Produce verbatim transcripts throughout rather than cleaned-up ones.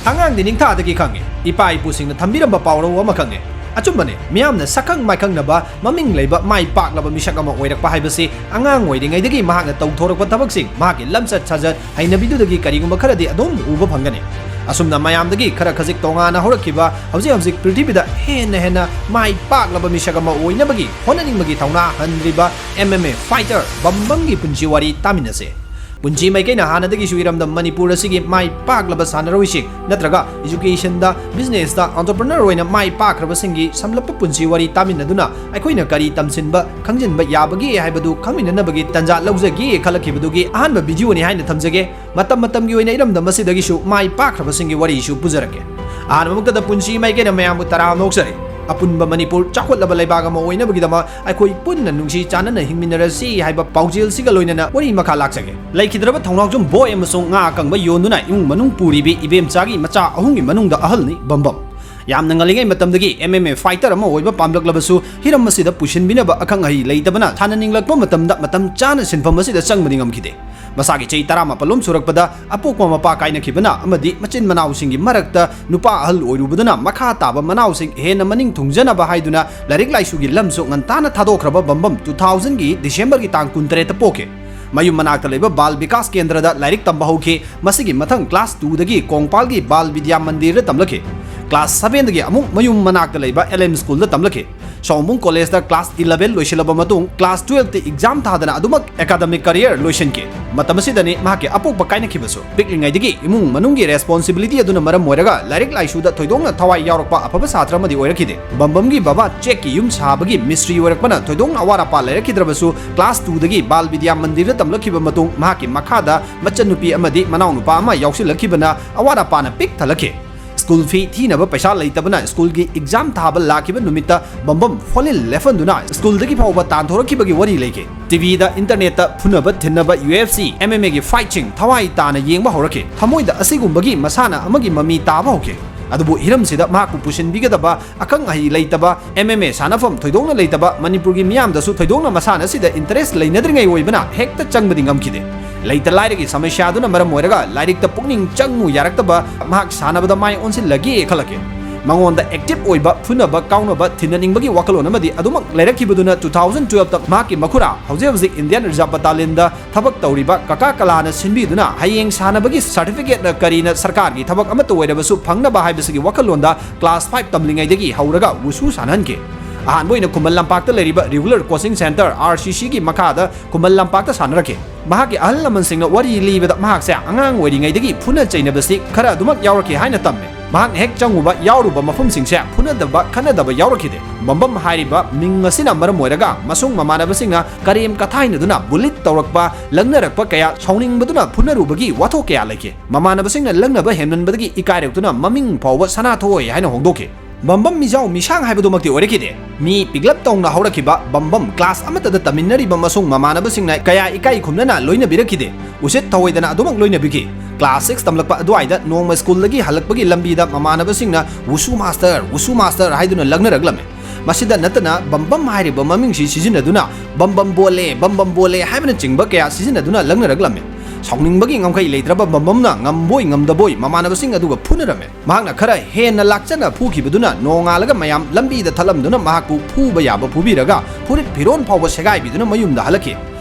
ꯑꯉꯥꯡꯗꯤ ꯅꯤꯡꯊꯥꯗꯒꯤ ꯈꯪꯉꯤ꯫ ꯏꯄꯥ ꯏꯄꯨꯁꯤꯡꯅ ꯊꯝꯕꯤꯔꯝꯕ ꯄꯥꯎꯔꯧ ꯑꯃ ꯈꯪꯉꯤ꯫ ꯑꯆꯨꯝꯕꯅꯦ, ꯃꯤꯌꯥꯝꯅ ꯁꯛꯈꯪ ꯃꯥꯏꯈꯪꯅꯕ, ꯃꯃꯤꯡ ꯂꯩꯕ, ꯃꯥꯏ ꯄꯥꯛꯂꯕ ꯃꯤꯁꯛ ꯑꯃ ꯑꯣꯏꯔꯛꯄ ꯍꯥꯏꯕꯁꯤ ꯑꯉꯥꯡ ꯑꯣꯏꯔꯤꯉꯩꯗꯒꯤ ꯃꯍꯥꯛꯅ ꯇꯧꯊꯣꯔꯛꯄ ꯊꯕꯛꯁꯤꯡ, ꯃꯍꯥꯛꯀꯤ ꯂꯝꯆꯠ ꯁꯥꯖꯠ, ꯍꯩꯅꯕꯤꯗꯨꯗꯒꯤ ꯀꯔꯤꯒꯨꯝꯕ ꯈꯔꯗꯤ ꯑꯗꯨꯝ ꯎꯕ ꯐꯪꯒꯅꯤ꯫ ꯑꯁꯨꯝꯅ ꯃꯌꯥꯝꯗꯒꯤ ꯈꯔ ꯈꯖꯤꯛ ꯇꯣꯉꯥꯟꯅ ꯍꯧꯔꯛꯈꯤꯕ, ꯍꯧꯖꯤꯛ ꯍꯧꯖꯤꯛ ꯄ꯭ꯔꯤꯊꯤꯕꯤꯗ ꯍꯦꯟꯅ ꯍꯦꯟꯅ ꯃꯥꯏ ꯄꯥꯛꯂꯕ ꯃꯤꯁꯛ ꯑꯃ ꯑꯣꯏꯅꯕꯒꯤ ꯍꯣꯠꯅꯅꯤꯡꯕꯒꯤ ꯊꯧꯅꯥ ꯍꯟꯗ꯭ꯔꯤꯕ M M A fighter ꯕꯝꯕꯝꯒꯤ ꯄꯨꯟꯁꯤ ꯋꯥꯔꯤ ꯇꯥꯃꯤꯟꯅꯁꯦ꯫ ꯄꯨꯟꯁꯤ ꯃꯥꯏꯀꯩꯅ ꯍꯥꯟꯅꯗꯒꯤꯁꯨ ꯏꯔꯝꯗꯝ ꯃꯅꯤꯄꯨꯔ ꯑꯁꯤꯒꯤ ꯃꯥꯏ ꯄꯥꯛꯂꯕ ꯁꯥꯟꯅꯔꯣꯏꯁꯤꯡ ꯅꯠꯇ꯭ꯔꯒ educationꯗ, businessꯇ entrepreneur ꯑꯣꯏꯅ ꯃꯥꯏ ꯄꯥꯛꯈ꯭ꯔꯕꯁꯤꯡꯒꯤ ꯁꯝꯂꯞꯄ ꯄꯨꯟꯁꯤ ꯋꯥꯔꯤ ꯇꯥꯃꯤꯟꯅꯗꯨꯅ ꯑꯩꯈꯣꯏꯅ ꯀꯔꯤ ꯇꯝꯁꯤꯟꯕ, ꯈꯪꯖꯤꯟꯕ ꯌꯥꯕꯒꯦ ꯍꯥꯏꯕꯗꯨ ꯈꯪꯃꯤꯟꯅꯅꯕꯒꯤ ꯇꯥꯟꯖꯥ ꯂꯧꯖꯒꯦ ꯈꯜꯂꯛꯈꯤꯕꯗꯨꯒꯤ ꯑꯍꯥꯟꯕ videoꯅꯤ ꯍꯥꯏꯅ ꯊꯝꯖꯒꯦ꯫ ꯃꯇꯝ ꯃꯇꯝꯒꯤ ꯑꯣꯏꯅ ꯏꯔꯝꯗꯝ ꯑꯁꯤꯗꯒꯤꯁꯨ ꯃꯥꯏ ꯄꯥꯛꯈ꯭ꯔꯕꯁꯤꯡꯒꯤ ꯋꯥꯔꯤꯁꯨ ꯄꯨꯖꯔꯛꯀꯦ꯫ ꯑꯍꯥꯟꯕꯃꯛꯇꯗ ꯄꯨꯟꯁꯤ ꯃꯥꯏꯀꯩꯅ ꯃꯌꯥꯝꯕꯨ ꯇꯔꯥꯝꯅ ꯑꯣꯛꯆꯔꯤ꯫ ꯑꯄꯨꯟꯕ ꯃꯅꯤꯄꯨꯔ ꯆꯥꯎꯈꯠꯂꯕ ꯂꯩꯕꯥꯛ ꯑꯃ ꯑꯣꯏꯅꯕꯒꯤꯗꯃꯛ ꯑꯩꯈꯣꯏ ꯄꯨꯟꯅ ꯅꯨꯡꯁꯤ ꯆꯥꯟꯅꯅ ꯍꯤꯡꯃꯤꯟꯅꯔꯁꯤ ꯍꯥꯏꯕ ꯄꯥꯎꯖꯦꯜꯁꯤꯒ ꯂꯣꯏꯅꯅ ꯋꯥꯔꯤ ꯃꯈꯥ ꯂꯥꯛꯆꯒꯦ꯫ ꯂꯩꯈꯤꯗ꯭ꯔꯕ ꯊꯧꯅꯥꯎꯖꯝ ꯕꯣꯏ ꯑꯃꯁꯨꯡ ꯉꯥ ꯑꯀꯪꯕ ꯌꯣꯟꯗꯨꯅ ꯏꯃꯨꯡ ꯃꯅꯨꯡ ꯄꯨꯔꯤꯕꯤ ꯏꯕꯦꯝꯆꯥꯒꯤ ꯃꯆꯥ ꯑꯍꯨꯝꯒꯤ ꯃꯅꯨꯡꯗ ꯑꯍꯜꯅꯤ ꯕꯝꯕꯝ꯫ ꯌꯥꯝꯅ ꯉꯜꯂꯤꯉꯩ ꯃꯇꯝꯗꯒꯤ M M A fighter ꯑꯃ ꯑꯣꯏꯕ ꯄꯥꯝꯂꯛꯂꯕꯁꯨ ꯍꯤꯔꯝ ꯑꯁꯤꯗ ꯄꯨꯁꯤꯟꯕꯤꯅꯕ ꯑꯈꯪ ꯑꯍꯩ ꯂꯩꯇꯕꯅ ꯁꯥꯟꯅꯅꯤꯡꯂꯛꯄ ꯃꯇꯝꯗ ꯃꯇꯝ ꯆꯥꯅ ꯁꯤꯟꯐꯝ ꯑꯁꯤꯗ ꯆꯪꯕꯗꯤ ꯉꯝꯈꯤꯗꯦ꯫ ꯃꯁꯥꯒꯤ ꯆꯍꯤ ꯇꯔꯥꯃꯥꯄꯜ ꯂꯣꯝ ꯁꯨꯔꯛꯄꯗ ꯑꯄꯣꯛꯄ ꯃꯄꯥ ꯀꯥꯏꯅꯈꯤꯕꯅ ꯑꯃꯗꯤ ꯃꯆꯤꯟ ꯃꯅꯥꯎꯁꯤꯡꯒꯤ ꯃꯔꯛꯇ ꯅꯨꯄꯥ ꯑꯍꯜ ꯑꯣꯏꯔꯨꯕꯗꯨꯅ ꯃꯈꯥ ꯇꯥꯕ ꯃꯅꯥꯎꯁꯤꯡ ꯍꯦꯟꯅ ꯃꯅꯤꯡ ꯊꯨꯡꯖꯅꯕ ꯍꯥꯏꯗꯨꯅ ꯂꯥꯏꯔꯤꯛ ꯂꯥꯏꯁꯨꯒꯤ ꯂꯝꯁꯨ ꯉꯟꯇꯥꯅ ꯊꯥꯗꯣꯛꯈ꯭ꯔꯕ ꯕꯝꯕꯝ two thousandꯒꯤ Decemberꯒꯤ ꯇꯥꯡ ꯀꯨꯟꯇꯔꯦꯠꯇ ꯄꯣꯛꯈꯤ꯫ ꯃꯌꯨꯝ ꯃꯅꯥꯛꯇ ꯂꯩꯕ ꯕꯥꯜ ꯕꯤꯀꯥꯁ ꯀꯦꯟꯗ꯭ꯔꯗ ꯂꯥꯏꯔꯤꯛ ꯇꯝꯕ ꯍꯧꯈꯤ꯫ ꯃꯁꯤꯒꯤ ꯃꯊꯪ class twoꯗꯒꯤ ꯀꯣꯡꯄꯥꯜꯒꯤ ꯕꯥꯜ ꯕꯤꯗ꯭ꯌꯥ ꯃꯟꯗꯤꯔꯗ ꯇꯝꯂꯛꯈꯤ꯫ Class sevenꯗꯒꯤ ꯑꯃꯨꯛ ꯃꯌꯨꯝ ꯃꯅꯥꯛꯇ ꯂꯩꯕ L M Schoolꯗ ꯇꯝꯂꯛꯈꯤ꯫ ꯁꯥꯋꯣꯝꯕꯨꯡ Collegeꯇ class eleven ꯂꯣꯏꯁꯤꯜꯂꯕ ꯃꯇꯨꯡ class twelveꯇ exam ꯊꯥꯗꯅ ꯑꯗꯨꯃꯛ academic career ꯂꯣꯏꯁꯤꯟꯈꯤ꯫ ꯃꯇꯝ ꯑꯁꯤꯗꯅꯤ ꯃꯍꯥꯛꯀꯤ ꯑꯄꯣꯛꯄ ꯀꯥꯏꯅꯈꯤꯕꯁꯨ꯫ ꯄꯤꯛꯂꯤꯉꯩꯗꯒꯤ ꯏꯃꯨꯡ ꯃꯅꯨꯡꯒꯤ responsibility ꯑꯗꯨꯅ ꯃꯔꯝ ꯑꯣꯏꯔꯒ ꯂꯥꯏꯔꯤꯛ ꯂꯥꯏꯁꯨꯗ ꯊꯣꯏꯗꯣꯛꯅ ꯊꯋꯥꯏ ꯌꯥꯎꯔꯛꯄ ꯑꯐꯕ ꯁꯥꯇ꯭ꯔ ꯑꯃꯗꯤ ꯑꯣꯏꯔꯛꯈꯤꯗꯦ꯫ ꯕꯝꯕꯝꯒꯤ ꯕꯕꯥ ꯆꯦꯛꯀꯤ ꯌꯨꯝ ꯁꯥꯕꯒꯤ ꯃꯤꯁꯇ꯭ꯔꯤ ꯑꯣꯏꯔꯛꯄꯅ ꯊꯣꯏꯗꯣꯛꯅ ꯑꯋꯥꯠ ꯑꯄꯥ ꯂꯩꯔꯛꯈꯤꯗ꯭ꯔꯕꯁꯨ, class twoꯗꯒꯤ ꯕꯥꯜ ꯕꯤꯗ꯭ꯌꯥ ꯃꯟꯗꯤꯔꯗ ꯇꯝꯂꯛꯈꯤꯕ ꯃꯇꯨꯡ ꯃꯍꯥꯛꯀꯤ ꯃꯈꯥꯗ ꯃꯆꯟꯅꯨꯄꯤ ꯑꯃꯗꯤ ꯃꯅꯥꯎꯅꯨꯄꯥ ꯑꯃ ꯌꯥꯎꯁꯤꯜꯂꯛꯈꯤꯕꯅ ꯑꯋꯥꯠ ꯑꯄꯥꯅ ꯄꯤꯛ ꯊꯜꯂꯛꯈꯤ꯫ School fee ꯊꯤꯅꯕ ꯄꯩꯁꯥ ꯂꯩꯇꯕꯅ schoolꯒꯤ exam ꯊꯥꯕ ꯂꯥꯛꯈꯤꯕ ꯅꯨꯃꯤꯠꯇ ꯕꯝꯕꯝ ꯐꯣꯂꯤꯟ ꯂꯦꯐꯟꯗꯨꯅ schoolꯗꯒꯤ ꯐꯥꯎꯕ ꯇꯥꯟꯊꯣꯔꯛꯈꯤꯕꯒꯤ ꯋꯥꯔꯤ ꯂꯩꯈꯤ꯫ TVꯗ, internetꯇ ꯐꯨꯅꯕ ꯊꯤꯟꯅꯕ, U F C, M M Aꯒꯤ fightꯁꯤꯡ ꯊꯋꯥꯏ ꯇꯥꯅ ꯌꯦꯡꯕ ꯍꯧꯔꯛꯈꯤ꯫ ꯊꯃꯣꯏꯗ ꯑꯁꯤꯒꯨꯝꯕꯒꯤ ꯃꯁꯥꯟꯅ ꯑꯃꯒꯤ ꯃꯃꯤ ꯇꯥꯕ ꯍꯧꯈꯤ꯫ ꯑꯗꯨꯕꯨ ꯍꯤꯔꯝꯁꯤꯗ ꯃꯍꯥꯛꯄꯨ ꯄꯨꯁꯤꯟꯕꯤꯒꯗꯕ ꯑꯈꯪ ꯑꯍꯩ ꯂꯩꯇꯕ, M M A ꯁꯥꯟꯅꯐꯝ ꯊꯣꯏꯗꯣꯛꯅ ꯂꯩꯇꯕ, ꯃꯅꯤꯄꯨꯔꯒꯤ ꯃꯤꯌꯥꯝꯗꯁꯨ ꯊꯣꯏꯗꯣꯛꯅ ꯃꯁꯥꯟꯅ ꯑꯁꯤꯗ interest ꯂꯩꯅꯗ꯭ꯔꯤꯉꯩ ꯑꯣꯏꯕꯅ ꯍꯦꯛꯇ ꯆꯪꯕꯗꯤ ꯉꯝꯈꯤꯗꯦ꯫ ꯂꯩꯇ ꯂꯥꯏꯔꯒꯤ ꯁꯃꯁ꯭ꯌꯥꯗꯨꯅ ꯃꯔꯝ ꯑꯣꯏꯔꯒ ꯂꯥꯏꯔꯤꯛꯇ ꯄꯨꯛꯅꯤꯡ ꯆꯪꯉꯨ ꯌꯥꯔꯛꯇꯕ ꯃꯍꯥꯛ ꯁꯥꯟꯅꯕꯗ ꯃꯥꯏ ꯑꯣꯟꯁꯤꯜꯂꯒꯦ ꯈꯜꯂꯛꯈꯤ꯫ ꯃꯉꯣꯟꯗ active ꯑꯣꯏꯕ, ꯐꯨꯅꯕ, ꯀꯥꯎꯅꯕ, ꯊꯤꯟꯅꯅꯤꯡꯕꯒꯤ ꯋꯥꯈꯜꯂꯣꯟ ꯑꯃꯗꯤ ꯑꯗꯨꯃꯛ ꯂꯩꯔꯛꯈꯤꯕꯗꯨꯅ two thousand twelve ꯇ ꯃꯍꯥꯛꯀꯤ ꯃꯈꯨꯔꯥ, ꯍꯧꯖꯤꯛ ꯍꯧꯖꯤꯛ Indian Reserve Battalionꯗ ꯊꯕꯛ ꯇꯧꯔꯤꯕ ꯀꯀꯥ ꯀꯂꯥꯅ ꯁꯤꯟꯕꯤꯗꯨꯅ ꯍꯌꯦꯡ ꯁꯥꯟꯅꯕꯒꯤ certificateꯅ ꯀꯔꯤꯅ ꯁꯔꯀꯥꯔꯒꯤ ꯊꯕꯛ ꯑꯃꯠꯇ ꯑꯣꯏꯔꯕꯁꯨ ꯐꯪꯅꯕ ꯍꯥꯏꯕꯁꯤꯒꯤ ꯋꯥꯈꯜꯂꯣꯟꯗ class five ꯇꯝꯂꯤꯉꯩꯗꯒꯤ ꯍꯧꯔꯒ ꯋꯨꯁꯨ ꯁꯥꯟꯅꯍꯟꯈꯤ꯫ ꯑꯍꯥꯟꯕ ꯑꯣꯏꯅ ꯈꯨꯃꯟ ꯂꯝꯄꯥꯛꯇ ꯂꯩꯔꯤꯕ regular coaching centre, R C C ꯒꯤ ꯃꯈꯥꯗ ꯈꯨꯃꯟ ꯂꯝꯄꯥꯛꯇ ꯁꯥꯟꯅꯔꯛꯈꯤ꯫ ꯃꯍꯥꯛꯀꯤ ꯑꯍꯜ ꯂꯃꯟꯁꯤꯡꯅ ꯋꯥꯔꯤ ꯂꯤꯕꯗ ꯃꯍꯥꯛꯁꯦ ꯑꯉꯥꯡ ꯑꯣꯏꯔꯤꯉꯩꯗꯒꯤ ꯐꯨꯅ ꯆꯩꯅꯕꯁꯤ ꯈꯔ ꯑꯗꯨꯃꯛ ꯌꯥꯎꯔꯛꯈꯤ ꯍꯥꯏꯅ ꯇꯝꯃꯤ꯫ ꯃꯍꯥꯛꯅ ꯍꯦꯛ ꯆꯪꯉꯨꯕ ꯌꯥꯎꯔꯨꯕ ꯃꯐꯝꯁꯤꯡꯁꯦ ꯐꯨꯅꯗꯕ ꯈꯠꯅꯗꯕ ꯌꯥꯎꯔꯛꯈꯤꯗꯦ꯫ ꯕꯝꯕꯝ ꯍꯥꯏꯔꯤꯕ ꯃꯤꯡ ꯑꯁꯤꯅ ꯃꯔꯝ ꯑꯣꯏꯔꯒ ꯃꯁꯨꯡ ꯃꯃꯥꯟꯅꯕꯁꯤꯡꯅ ꯀꯔꯦꯝ ꯀꯊꯥꯏꯅꯗꯨꯅ bully ꯇꯧꯔꯛꯄ, ꯂꯪꯅꯔꯛꯄ ꯀꯌꯥ, ꯁꯥꯎꯅꯤꯡꯕꯗꯨꯅ ꯐꯨꯅꯔꯨꯕꯒꯤ ꯋꯥꯊꯣꯛ ꯀꯌꯥ ꯂꯩꯈꯤ꯫ ꯃꯃꯥꯟꯅꯕꯁꯤꯡꯅ ꯂꯪꯅꯕ ꯍꯦꯟꯃꯟꯕꯗꯒꯤ ꯏꯀꯥꯏꯔꯛꯇꯨꯅ ꯃꯃꯤꯡ ꯐꯥꯎꯕ ꯁꯅꯥꯊꯣꯏ ꯍꯥꯏꯅ ꯍꯣꯡꯗꯣꯛꯈꯤ꯫ ꯕꯝꯕꯝ ꯃꯤꯖꯥꯎ ꯃꯤꯁꯥꯡ ꯍꯥꯏꯕꯗꯨꯃꯛꯇꯤ ꯑꯣꯏꯔꯛꯈꯤꯗꯦ꯫ ꯃꯤ ꯄꯤꯛꯂꯞ ꯇꯧꯅ ꯍꯧꯔꯛꯈꯤꯕ ꯕꯝꯕꯝ class ꯑꯃꯠꯇꯗ ꯇꯝꯃꯤꯟꯅꯔꯤꯕ ꯃꯁꯨꯡ ꯃꯃꯥꯟꯅꯕꯁꯤꯡꯅ ꯀꯌꯥ ꯏꯀꯥꯏ ꯈꯨꯝꯅꯅ ꯂꯣꯏꯅꯕꯤꯔꯛꯈꯤꯗꯦ꯫ ꯎꯁꯤꯠ ꯊꯑꯣꯏꯗꯅ ꯑꯗꯨꯃꯛ ꯂꯣꯏꯅꯕꯤꯈꯤ꯫ Class six ꯇꯝꯂꯛꯄ ꯑꯗꯨꯋꯥꯏꯗ ꯅꯣꯡꯃ schoolꯗꯒꯤ ꯍꯜꯂꯛꯄꯒꯤ ꯂꯝꯕꯤꯗ ꯃꯃꯥꯟꯅꯕꯁꯤꯡꯅ "ꯋꯨꯁꯨ master, ꯋꯨꯁꯨ master" ꯍꯥꯏꯗꯨꯅ ꯂꯛꯅꯔꯛꯂꯝꯃꯤ꯫ ꯃꯁꯤꯗ ꯅꯠꯇꯅ ꯕꯝꯕꯝ ꯍꯥꯏꯔꯤꯕ ꯃꯃꯤꯡꯁꯤ ꯁꯤꯖꯤꯟꯅꯗꯨꯅ "ꯕꯝꯕꯝ ꯕꯣꯜꯂꯦ, ꯕꯝꯕꯝ ꯕꯣꯜꯂꯦ" ꯍꯥꯏꯕꯅꯆꯤꯡꯕ ꯀꯌꯥ ꯁꯤꯖꯤꯟꯅꯗꯨꯅ ꯂꯛꯅꯔꯛꯂꯝꯃꯤ꯫ ꯁꯥꯎꯅꯤꯡꯕꯒꯤ ꯉꯝꯈꯩ ꯂꯩꯇ꯭ꯔꯕ ꯕꯝꯕꯝꯅ ꯉꯝꯕꯣꯏ ꯉꯝꯗꯕꯣꯏ ꯃꯃꯥꯟꯅꯕꯁꯤꯡ ꯑꯗꯨꯒ ꯐꯨꯅꯔꯝꯃꯤ꯫ ꯃꯍꯥꯛꯅ ꯈꯔ ꯍꯦꯟꯅ ꯂꯥꯛꯆꯅ ꯐꯨꯈꯤꯕꯗꯨꯅ ꯅꯣꯡꯉꯥꯜꯂꯒ ꯃꯌꯥꯝ ꯂꯝꯕꯤꯗ ꯊꯠꯂꯝꯗꯨꯅ ꯃꯍꯥꯛꯄꯨ ꯐꯨꯕ ꯌꯥꯕ ꯐꯨꯕꯤꯔꯒ ꯐꯨꯔꯤꯠ ꯐꯤꯔꯣꯟ ꯐꯥꯎꯕ ꯁꯦꯒꯥꯏꯕꯤꯗꯨꯅ ꯃꯌꯨꯝꯗ ꯍꯜꯂꯛꯈꯤ꯫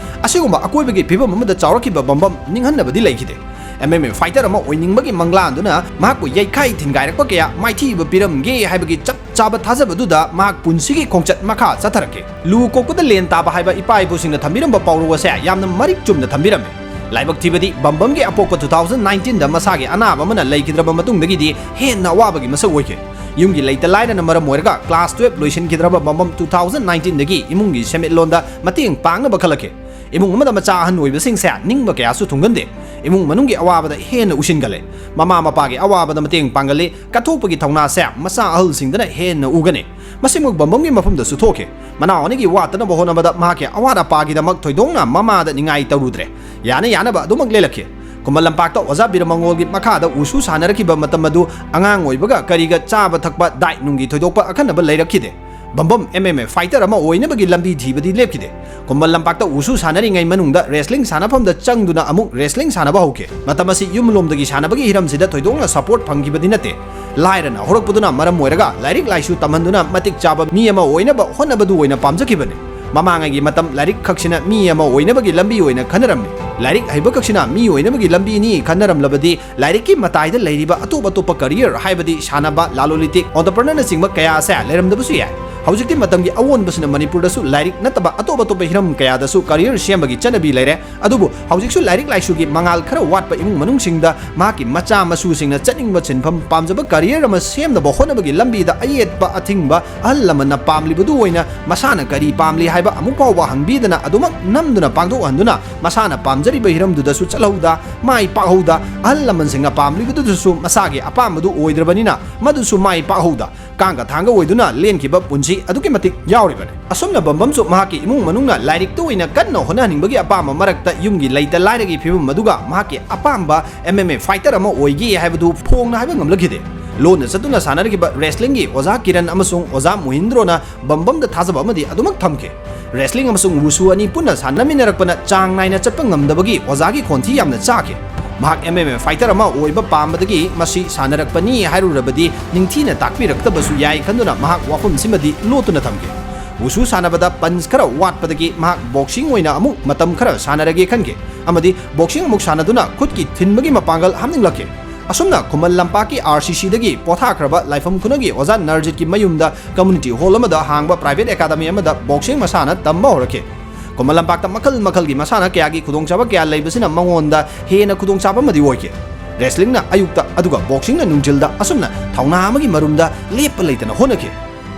ꯑꯁꯤꯒꯨꯝꯕ ꯑꯀꯣꯏꯕꯒꯤ ꯐꯤꯕꯝ ꯑꯃꯗ ꯆꯥꯎꯔꯛꯈꯤꯕ ꯕꯝꯕꯝ ꯅꯤꯡꯍꯟꯅꯕꯗꯤ ꯂꯩꯈꯤꯗꯦ꯫ M M A fighter ꯑꯃ ꯑꯣꯏꯅꯤꯡꯕꯒꯤ ꯃꯪꯂꯥꯟꯗꯨꯅ ꯃꯍꯥꯛꯄꯨ ꯌꯩꯈꯥꯏ ꯊꯤꯟꯒꯥꯏꯔꯛꯄ ꯀꯌꯥ ꯃꯥꯏꯊꯤꯕ ꯄꯤꯔꯝꯒꯦ ꯍꯥꯏꯕꯒꯤ ꯆꯞ ꯆꯥꯕ ꯊꯥꯖꯕꯗꯨꯗ ꯃꯍꯥꯛ ꯄꯨꯟꯁꯤꯒꯤ ꯈꯣꯡꯆꯠ ꯃꯈꯥ ꯆꯠꯊꯔꯛꯈꯤ꯫ ꯂꯨ ꯀꯣꯛꯄꯗ ꯂꯦꯟ ꯇꯥꯕ ꯍꯥꯏꯕ ꯏꯄꯥ ꯏꯄꯨꯁꯤꯡꯅ ꯊꯝꯕꯤꯔꯝꯕ ꯄꯥꯎꯔꯧ ꯑꯁꯦ ꯌꯥꯝꯅ ꯃꯔꯤꯛ ꯆꯨꯝꯅ ꯊꯝꯕꯤꯔꯝꯃꯤ꯫ ꯂꯥꯏꯕꯛ ꯊꯤꯕꯗꯤ ꯕꯝꯕꯝꯒꯤ ꯑꯄꯣꯛꯄ two thousand nineteen ꯗ ꯃꯁꯥꯒꯤ ꯑꯅꯥꯕ ꯑꯃꯅ ꯂꯩꯈꯤꯗ꯭ꯔꯕ ꯃꯇꯨꯡꯗꯒꯤꯗꯤ ꯍꯦꯟꯅ ꯑꯋꯥꯕꯒꯤ ꯃꯁꯛ ꯑꯣꯏꯈꯤ꯫ ꯌꯨꯝꯒꯤ ꯂꯩꯇ ꯂꯥꯏꯔꯅ ꯃꯔꯝ ꯑꯣꯏꯔꯒ class twelve ꯂꯣꯏꯁꯤꯟꯈꯤꯗ꯭ꯔꯕ ꯕꯝꯕꯝ two thousand nineteen ꯗꯒꯤ ꯏꯃꯨꯡꯒꯤ ꯁꯦꯟꯃꯤꯠꯂꯣꯟꯗ ꯃꯇꯦꯡ ꯄꯥꯡꯅꯕ ꯈꯜꯂꯛꯈꯤ꯫ ꯏꯃꯨꯡ ꯑꯃꯗ ꯃꯆꯥ ꯑꯍꯟ ꯑꯣꯏꯕꯁꯤꯡꯁꯦ ꯅꯤꯡꯕ ꯀꯌꯥꯁꯨ ꯊꯨꯡꯒꯟꯗꯦ꯫ ꯏꯃꯨꯡ ꯃꯅꯨꯡꯒꯤ ꯑꯋꯥꯕꯗ ꯍꯦꯟꯅ ꯎꯁꯤꯟꯒꯜꯂꯦ꯫ ꯃꯃꯥ ꯃꯄꯥꯒꯤ ꯑꯋꯥꯕꯗ ꯃꯇꯦꯡ ꯄꯥꯡꯒꯜꯂꯤ꯫ ꯀꯠꯊꯣꯛꯄꯒꯤ ꯊꯧꯅꯥꯁꯦ ꯃꯆꯥ ꯑꯍꯜꯁꯤꯡꯗꯅ ꯍꯦꯟꯅ ꯎꯒꯅꯤ꯫ ꯃꯁꯤꯃꯛ ꯕꯝꯕꯝꯒꯤ ꯃꯐꯝꯗꯁꯨ ꯊꯣꯛꯈꯤ꯫ ꯃꯅꯥꯎ ꯑꯅꯤꯒꯤ ꯋꯥꯠꯇꯅꯕ ꯍꯣꯠꯅꯕꯗ ꯃꯍꯥꯛꯀꯤ ꯑꯋꯥꯠ ꯑꯄꯥꯒꯤꯗꯃꯛ ꯊꯣꯏꯗꯣꯛꯅ ꯃꯃꯥꯗ ꯅꯤꯡꯉꯥꯏ ꯇꯧꯔꯨꯗ꯭ꯔꯦ꯫ ꯌꯥꯅ ꯌꯥꯅꯕ ꯑꯗꯨꯃꯛ ꯂꯦꯜꯂꯛꯈꯤ꯫ ꯈꯨꯃꯟ ꯂꯝꯄꯥꯛꯇ ꯑꯣꯖꯥ ꯕꯤꯔꯃꯪꯒꯣꯜꯒꯤ ꯃꯈꯥꯗ ꯋꯨꯁꯨ ꯁꯥꯟꯅꯔꯛꯈꯤꯕ ꯃꯇꯝ ꯑꯗꯨ ꯑꯉꯥꯡ ꯑꯣꯏꯕꯒ ꯀꯔꯤꯒ ꯆꯥꯕ ꯊꯛꯄ, ꯗꯥꯏꯠ ꯅꯨꯡꯒꯤ ꯊꯣꯏꯗꯣꯛꯄ ꯑꯈꯟꯅꯕ ꯂꯩꯔꯛꯈꯤꯗꯦ꯫ ꯕꯝꯕꯝ M M A fighter ꯑꯃ ꯑꯣꯏꯅꯕꯒꯤ ꯂꯝꯕꯤ ꯊꯤꯕꯗꯤ ꯂꯦꯞꯈꯤꯗꯦ꯫ ꯈꯨꯃꯟ ꯂꯝꯄꯥꯛꯇ ꯋꯨꯁꯨ ꯁꯥꯟꯅꯔꯤꯉꯩ ꯃꯅꯨꯡꯗ wrestling ꯁꯥꯟꯅꯐꯝꯗ ꯆꯪꯗꯨꯅ ꯑꯃꯨꯛ wrestling ꯁꯥꯟꯅꯕ ꯍꯧꯈꯤ꯫ ꯃꯇꯝ ꯑꯁꯤ ꯌꯨꯝꯂꯣꯝꯗꯒꯤ ꯁꯥꯟꯅꯕꯒꯤ ꯍꯤꯔꯝꯁꯤꯗ ꯊꯣꯏꯗꯣꯛꯅ support ꯐꯪꯈꯤꯕꯗꯤ ꯅꯠꯇꯦ꯫ ꯂꯥꯏꯔꯅ ꯍꯧꯔꯛꯄꯗꯨꯅ ꯃꯔꯝ ꯑꯣꯏꯔꯒ ꯂꯥꯏꯔꯤꯛ ꯂꯥꯏꯁꯨ ꯇꯝꯍꯟꯗꯨꯅ ꯃꯇꯤꯛ ꯆꯥꯕ ꯃꯤ ꯑꯃ ꯑꯣꯏꯅꯕ ꯍꯣꯠꯅꯕꯗꯨ ꯑꯣꯏꯅ ꯄꯥꯝꯖꯈꯤꯕꯅꯤ꯫ ꯃꯃꯥꯡꯉꯩꯒꯤ ꯃꯇꯝ ꯂꯥꯏꯔꯤꯛ ꯈꯛꯁꯤꯅ ꯃꯤ ꯑꯃ ꯑꯣꯏꯅꯕꯒꯤ ꯂꯝꯕꯤ ꯑꯣꯏꯅ ꯈꯟꯅꯔꯝꯃꯤ꯫ ꯂꯥꯏꯔꯤꯛ ꯍꯩꯕ ꯈꯛꯁꯤꯅ ꯃꯤ ꯑꯣꯏꯅꯕꯒꯤ ꯂꯝꯕꯤꯅꯤ ꯈꯟꯅꯔꯝꯂꯕꯗꯤ ꯂꯥꯏꯔꯤꯛꯀꯤ ꯃꯇꯥꯏꯗ ꯂꯩꯔꯤꯕ ꯑꯇꯣꯞ ꯑꯇꯣꯞꯄ career, ꯍꯥꯏꯕꯗꯤ ꯁꯥꯟꯅꯕ, ꯂꯂꯣꯟ ꯏꯇꯤꯛ, entrepreneur ꯅꯆꯤꯡꯕ ꯀꯌꯥ ꯑꯁꯦ ꯂꯩꯔꯝꯗꯕꯁꯨ ꯌꯥꯏ꯫ ꯍꯧꯖꯤꯛꯇꯤ ꯃꯇꯝꯒꯤ ꯑꯑꯣꯟꯕꯁꯤꯅ ꯃꯅꯤꯄꯨꯔꯗꯁꯨ ꯂꯥꯏꯔꯤꯛ ꯅꯠꯇꯕ ꯑꯇꯣꯞ ꯑꯇꯣꯞꯄ ꯍꯤꯔꯝ ꯀꯌꯥꯗꯁꯨ career ꯁꯦꯝꯕꯒꯤ ꯆꯠꯅꯕꯤ ꯂꯩꯔꯦ꯫ ꯑꯗꯨꯕꯨ ꯍꯧꯖꯤꯛꯁꯨ ꯂꯥꯏꯔꯤꯛ ꯂꯥꯏꯁꯨꯒꯤ ꯃꯉꯥꯜ ꯈꯔ ꯋꯥꯠꯄ ꯏꯃꯨꯡ ꯃꯅꯨꯡꯁꯤꯡꯗ ꯃꯍꯥꯛꯀꯤ ꯃꯆꯥ ꯃꯁꯨꯁꯤꯡꯅ ꯆꯠꯅꯤꯡꯕ ꯁꯤꯟꯐꯝ, ꯄꯥꯝꯖꯕ career ꯑꯃ ꯁꯦꯝꯅꯕ ꯍꯣꯠꯅꯕꯒꯤ ꯂꯝꯕꯤꯗ ꯑꯌꯦꯠꯄ ꯑꯊꯤꯡꯕ ꯑꯍꯜ ꯂꯃꯟꯅ ꯄꯥꯝꯂꯤꯕꯗꯨ ꯑꯣꯏꯅ ꯃꯁꯥꯅ ꯀꯔꯤ ꯄꯥꯝꯂꯤ ꯍꯥꯏꯕ ꯑꯃꯨꯛ ꯐꯥꯎꯕ ꯍꯪꯕꯤꯗꯅ ꯑꯗꯨꯃꯛ ꯅꯝꯗꯨꯅ ꯄꯥꯡꯊꯣꯛꯍꯟꯗꯨꯅ ꯃꯁꯥꯅ ꯄꯥꯝꯖꯔꯤꯕ ꯍꯤꯔꯝꯗꯨꯗꯁꯨ ꯆꯠꯍꯧꯗ, ꯃꯥꯏ ꯄꯥꯛꯍꯧꯗ, ꯑꯍꯜ ꯂꯃꯟꯁꯤꯡꯅ ꯄꯥꯝꯂꯤꯕꯗꯨꯗꯁꯨ ꯃꯁꯥꯒꯤ ꯑꯄꯥꯝꯕꯗꯨ ꯑꯣꯏꯗ꯭ꯔꯕꯅꯤꯅ ꯃꯗꯨꯁꯨ ꯃꯥꯏ ꯄꯥꯛꯍꯧꯗ, ꯀꯥꯡꯒ ꯊꯥꯡꯒ ꯑꯣꯏꯗꯨꯅ ꯂꯦꯟꯈꯤꯕ ꯄꯨꯟꯁꯤ ꯑꯗꯨꯛꯀꯤ ꯃꯇꯤꯛ ꯌꯥꯎꯔꯤꯕꯅꯤ꯫ ꯑꯁꯨꯝꯅ ꯕꯝꯕꯝꯁꯨ ꯃꯍꯥꯛꯀꯤ ꯏꯃꯨꯡ ꯃꯅꯨꯡꯅ ꯂꯥꯏꯔꯤꯛꯇ ꯑꯣꯏꯅ ꯀꯟꯅ ꯍꯣꯠꯅꯍꯟꯅꯤꯡꯕꯒꯤ ꯑꯄꯥꯝꯕ ꯃꯔꯛꯇ ꯌꯨꯝꯒꯤ ꯂꯩꯇ ꯂꯥꯏꯔꯒꯤ ꯐꯤꯕꯝ ꯑꯗꯨꯒ ꯃꯍꯥꯛꯀꯤ ꯑꯄꯥꯝꯕ M M A fighter ꯑꯃ ꯑꯣꯏꯒꯦ ꯍꯥꯏꯕꯗꯨ ꯐꯣꯡꯅ ꯍꯥꯏꯕ ꯉꯝꯂꯛꯈꯤꯗꯦ꯫ ꯂꯣꯟꯅ ꯆꯠꯇꯨꯅ ꯁꯥꯟꯅꯔꯛꯈꯤꯕ wrestlingꯒꯤ ꯑꯣꯖꯥ ꯀꯤꯔꯟ ꯑꯃꯁꯨꯡ ꯑꯣꯖꯥ ꯃꯣꯍꯤꯟꯗ꯭ꯔꯣꯅ ꯕꯝꯕꯝꯗ ꯊꯥꯖꯕ ꯑꯃꯗꯤ ꯑꯗꯨꯃꯛ ꯊꯝꯈꯤ꯫ Wrestling ꯑꯃꯁꯨꯡ ꯋꯨꯁꯨ ꯑꯅꯤ ꯄꯨꯟꯅ ꯁꯥꯟꯅꯃꯤꯟꯅꯔꯛꯄꯅ ꯆꯥꯡ ꯅꯥꯏꯅ ꯆꯠꯄ ꯉꯝꯗꯕꯒꯤ ꯑꯣꯖꯥꯒꯤ ꯈꯣꯟꯊꯤ ꯌꯥꯝꯅ ꯆꯥꯈꯤ꯫ ꯃꯍꯥꯛ M M A fighter ꯑꯃ ꯑꯣꯏꯕ ꯄꯥꯝꯕꯗꯒꯤ ꯃꯁꯤ ꯁꯥꯟꯅꯔꯛꯄꯅꯤ ꯍꯥꯏꯔꯨꯔꯕꯗꯤ ꯅꯤꯡꯊꯤꯅ ꯇꯥꯛꯄꯤꯔꯛꯇꯕꯁꯨ ꯌꯥꯏ ꯈꯟꯗꯨꯅ ꯃꯍꯥꯛ ꯋꯥꯐꯝꯁꯤꯃꯗꯤ ꯂꯣꯠꯇꯨꯅ ꯊꯝꯈꯤ꯫ ꯋꯨꯁꯨ ꯁꯥꯟꯅꯕꯗ punch ꯈꯔ ꯋꯥꯠꯄꯗꯒꯤ ꯃꯍꯥꯛ boxing ꯑꯣꯏꯅ ꯑꯃꯨꯛ ꯃꯇꯝ ꯈꯔ ꯁꯥꯟꯅꯔꯒꯦ ꯈꯟꯈꯤ ꯑꯃꯗꯤ boxing ꯑꯃꯨꯛ ꯁꯥꯟꯅꯗꯨꯅ ꯈꯨꯠꯀꯤ ꯊꯤꯟꯕꯒꯤ ꯃꯄꯥꯡꯒꯜ ꯍꯥꯞꯅꯤꯡꯂꯛꯈꯤ꯫ ꯑꯁꯨꯝꯅ ꯈꯨꯃꯟ ꯂꯝꯄꯥꯛꯀꯤ R C Cꯗꯒꯤ ꯄꯣꯊꯥꯈ꯭ꯔꯕ ꯂꯥꯏꯐꯝ ꯈꯨꯅꯪꯒꯤ ꯑꯣꯖꯥ ꯅꯔꯖꯤꯠꯀꯤ ꯃꯌꯨꯝꯗ community hall ꯑꯃꯗ ꯍꯥꯡꯕ private academy ꯑꯃꯗ boxing ꯃꯁꯥꯟꯅ ꯇꯝꯕ ꯍꯧꯔꯛꯈꯤ꯫ ꯈꯨꯃꯟ ꯂꯝꯄꯥꯛꯇ ꯃꯈꯜ ꯃꯈꯜꯒꯤ ꯃꯁꯥꯟꯅ ꯀꯌꯥꯒꯤ ꯈꯨꯗꯣꯡꯆꯥꯕ ꯀꯌꯥ ꯂꯩꯕꯁꯤꯅ ꯃꯉꯣꯟꯗ ꯍꯦꯟꯅ ꯈꯨꯗꯣꯡꯆꯥꯕ ꯑꯃꯗꯤ ꯑꯣꯏꯈꯤ꯫ Wrestlingꯅ ꯑꯌꯨꯛꯇ, ꯑꯗꯨꯒ boxingꯅ ꯅꯨꯡꯊꯤꯜꯗ, ꯑꯁꯨꯝꯅ ꯊꯧꯅꯥ ꯑꯃꯒꯤ ꯃꯔꯨꯝꯗ ꯂꯦꯞꯄ ꯂꯩꯇꯅ ꯍꯣꯠꯅꯈꯤ꯫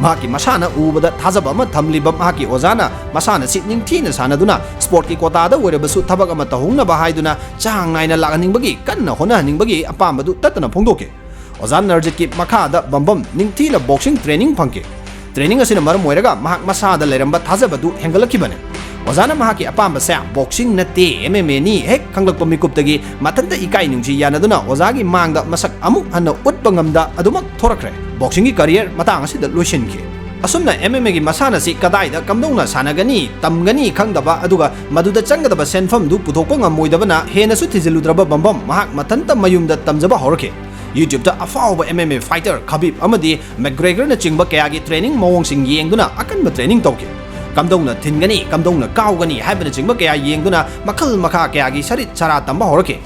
ꯃꯍꯥꯛꯀꯤ ꯃꯁꯥꯟꯅ ꯎꯕꯗ ꯊꯥꯖꯕ ꯑꯃ ꯊꯝꯂꯤꯕ ꯃꯍꯥꯛꯀꯤ ꯑꯣꯖꯥꯅ ꯃꯁꯥꯟꯅꯁꯤ ꯅꯤꯡꯊꯤꯅ ꯁꯥꯟꯅꯗꯨꯅ sportꯀꯤ quotaꯗ ꯑꯣꯏꯔꯕꯁꯨ ꯊꯕꯛ ꯑꯃ ꯇꯧꯍꯧꯅꯕ ꯍꯥꯏꯗꯨꯅ ꯆꯥꯡ ꯅꯥꯏꯅ ꯂꯥꯛꯍꯟꯅꯤꯡꯕꯒꯤ ꯀꯟꯅ ꯍꯣꯠꯅꯍꯟꯅꯤꯡꯕꯒꯤ ꯑꯄꯥꯝꯕꯗꯨ ꯇꯠꯇꯅ ꯐꯣꯡꯗꯣꯛꯈꯤ꯫ ꯑꯣꯖꯥ ꯅꯔꯖꯤꯠꯀꯤ ꯃꯈꯥꯗ ꯕꯝꯕꯝ ꯅꯤꯡꯊꯤꯅ boxing training ꯐꯪꯈꯤ꯫ Training ꯑꯁꯤꯅ ꯃꯔꯝ ꯑꯣꯏꯔꯒ ꯃꯍꯥꯛ ꯃꯁꯥꯗ ꯂꯩꯔꯝꯕ ꯊꯥꯖꯕꯗꯨ ꯍꯦꯟꯒꯠꯂꯛꯈꯤꯕꯅꯤ꯫ ꯑꯣꯖꯥꯅ ꯃꯍꯥꯛꯀꯤ ꯑꯄꯥꯝꯕꯁꯦ ꯕꯣꯛꯁꯤꯡ ꯅꯠꯇꯦ, ꯑꯦꯝ ꯑꯦꯝ ꯑꯦꯅꯤ ꯍꯦꯛ ꯈꯪꯂꯛꯄ ꯃꯤꯀꯨꯞꯇꯒꯤ ꯃꯊꯟꯇ ꯏꯀꯥꯏ ꯅꯨꯡꯁꯤ ꯌꯥꯅꯗꯨꯅ ꯑꯣꯖꯥꯒꯤ ꯃꯥꯡꯗ ꯃꯁꯛ ꯑꯃꯨꯛ ꯍꯟꯅ ꯎꯠꯄ ꯉꯝꯗ ꯑꯗꯨꯃꯛ ꯊꯣꯔꯛꯈ꯭ꯔꯦ꯫ ꯕꯣꯛꯁꯤꯡꯒꯤ ꯀꯔꯤꯌꯔ ꯃꯇꯥꯡ ꯑꯁꯤꯗ ꯂꯣꯏꯁꯤꯟꯈꯤ꯫ ꯑꯁꯨꯝꯅ ꯑꯦꯝ ꯑꯦꯝ ꯑꯦꯒꯤ ꯃꯁꯥꯟꯅꯁꯤ ꯀꯗꯥꯏꯗ ꯀꯝꯗꯧꯅ ꯁꯥꯟꯅꯒꯅꯤ, ꯇꯝꯒꯅꯤ ꯈꯪꯗꯕ, ꯑꯗꯨꯒ ꯃꯗꯨꯗ ꯆꯪꯒꯗꯕ ꯁꯦꯟꯐꯝꯗꯨ ꯄꯨꯊꯣꯛꯄ ꯉꯝꯃꯣꯏꯗꯕꯅ ꯍꯦꯟꯅꯁꯨ ꯊꯤꯖꯤꯜꯂꯨꯗ꯭ꯔꯕ ꯕꯝꯕꯝ ꯃꯍꯥꯛ ꯃꯊꯟꯇ ꯃꯌꯨꯝꯗ ꯇꯝꯖꯕ ꯍꯧꯔꯛꯈꯤ꯫ YouTube-ꯇ ꯑꯐꯥꯎꯕ ꯑꯦꯝ ꯑꯦꯝ ꯑꯦ ꯐꯥꯏꯇꯔ ꯈꯕꯤꯕ ꯑꯃꯗꯤ ꯃꯦꯛꯒ꯭ꯔꯦꯒꯔꯅꯆꯤꯡꯕ ꯀꯌꯥꯒꯤ ꯇ꯭ꯔꯦꯅꯤꯡ ꯃꯑꯣꯡꯁꯤꯡ ꯌꯦꯡꯗꯨꯅ ꯑꯀꯟꯕ ꯇ꯭ꯔꯦꯅꯤꯡ ꯇꯧꯈꯤ꯫ ꯀꯝꯗꯧꯅ ꯊꯤꯟꯒꯅꯤ, ꯀꯝꯗꯧꯅ ꯀꯥꯎꯒꯅꯤ ꯍꯥꯏꯕꯅꯆꯤꯡꯕ ꯀꯌꯥ ꯌꯦꯡꯗꯨꯅ ꯃꯈꯜ ꯃꯈꯥ ꯀꯌꯥꯒꯤ ꯁꯔꯤꯠ ꯁꯔꯥ ꯇꯝꯕ ꯍꯧꯔꯛꯈꯤ꯫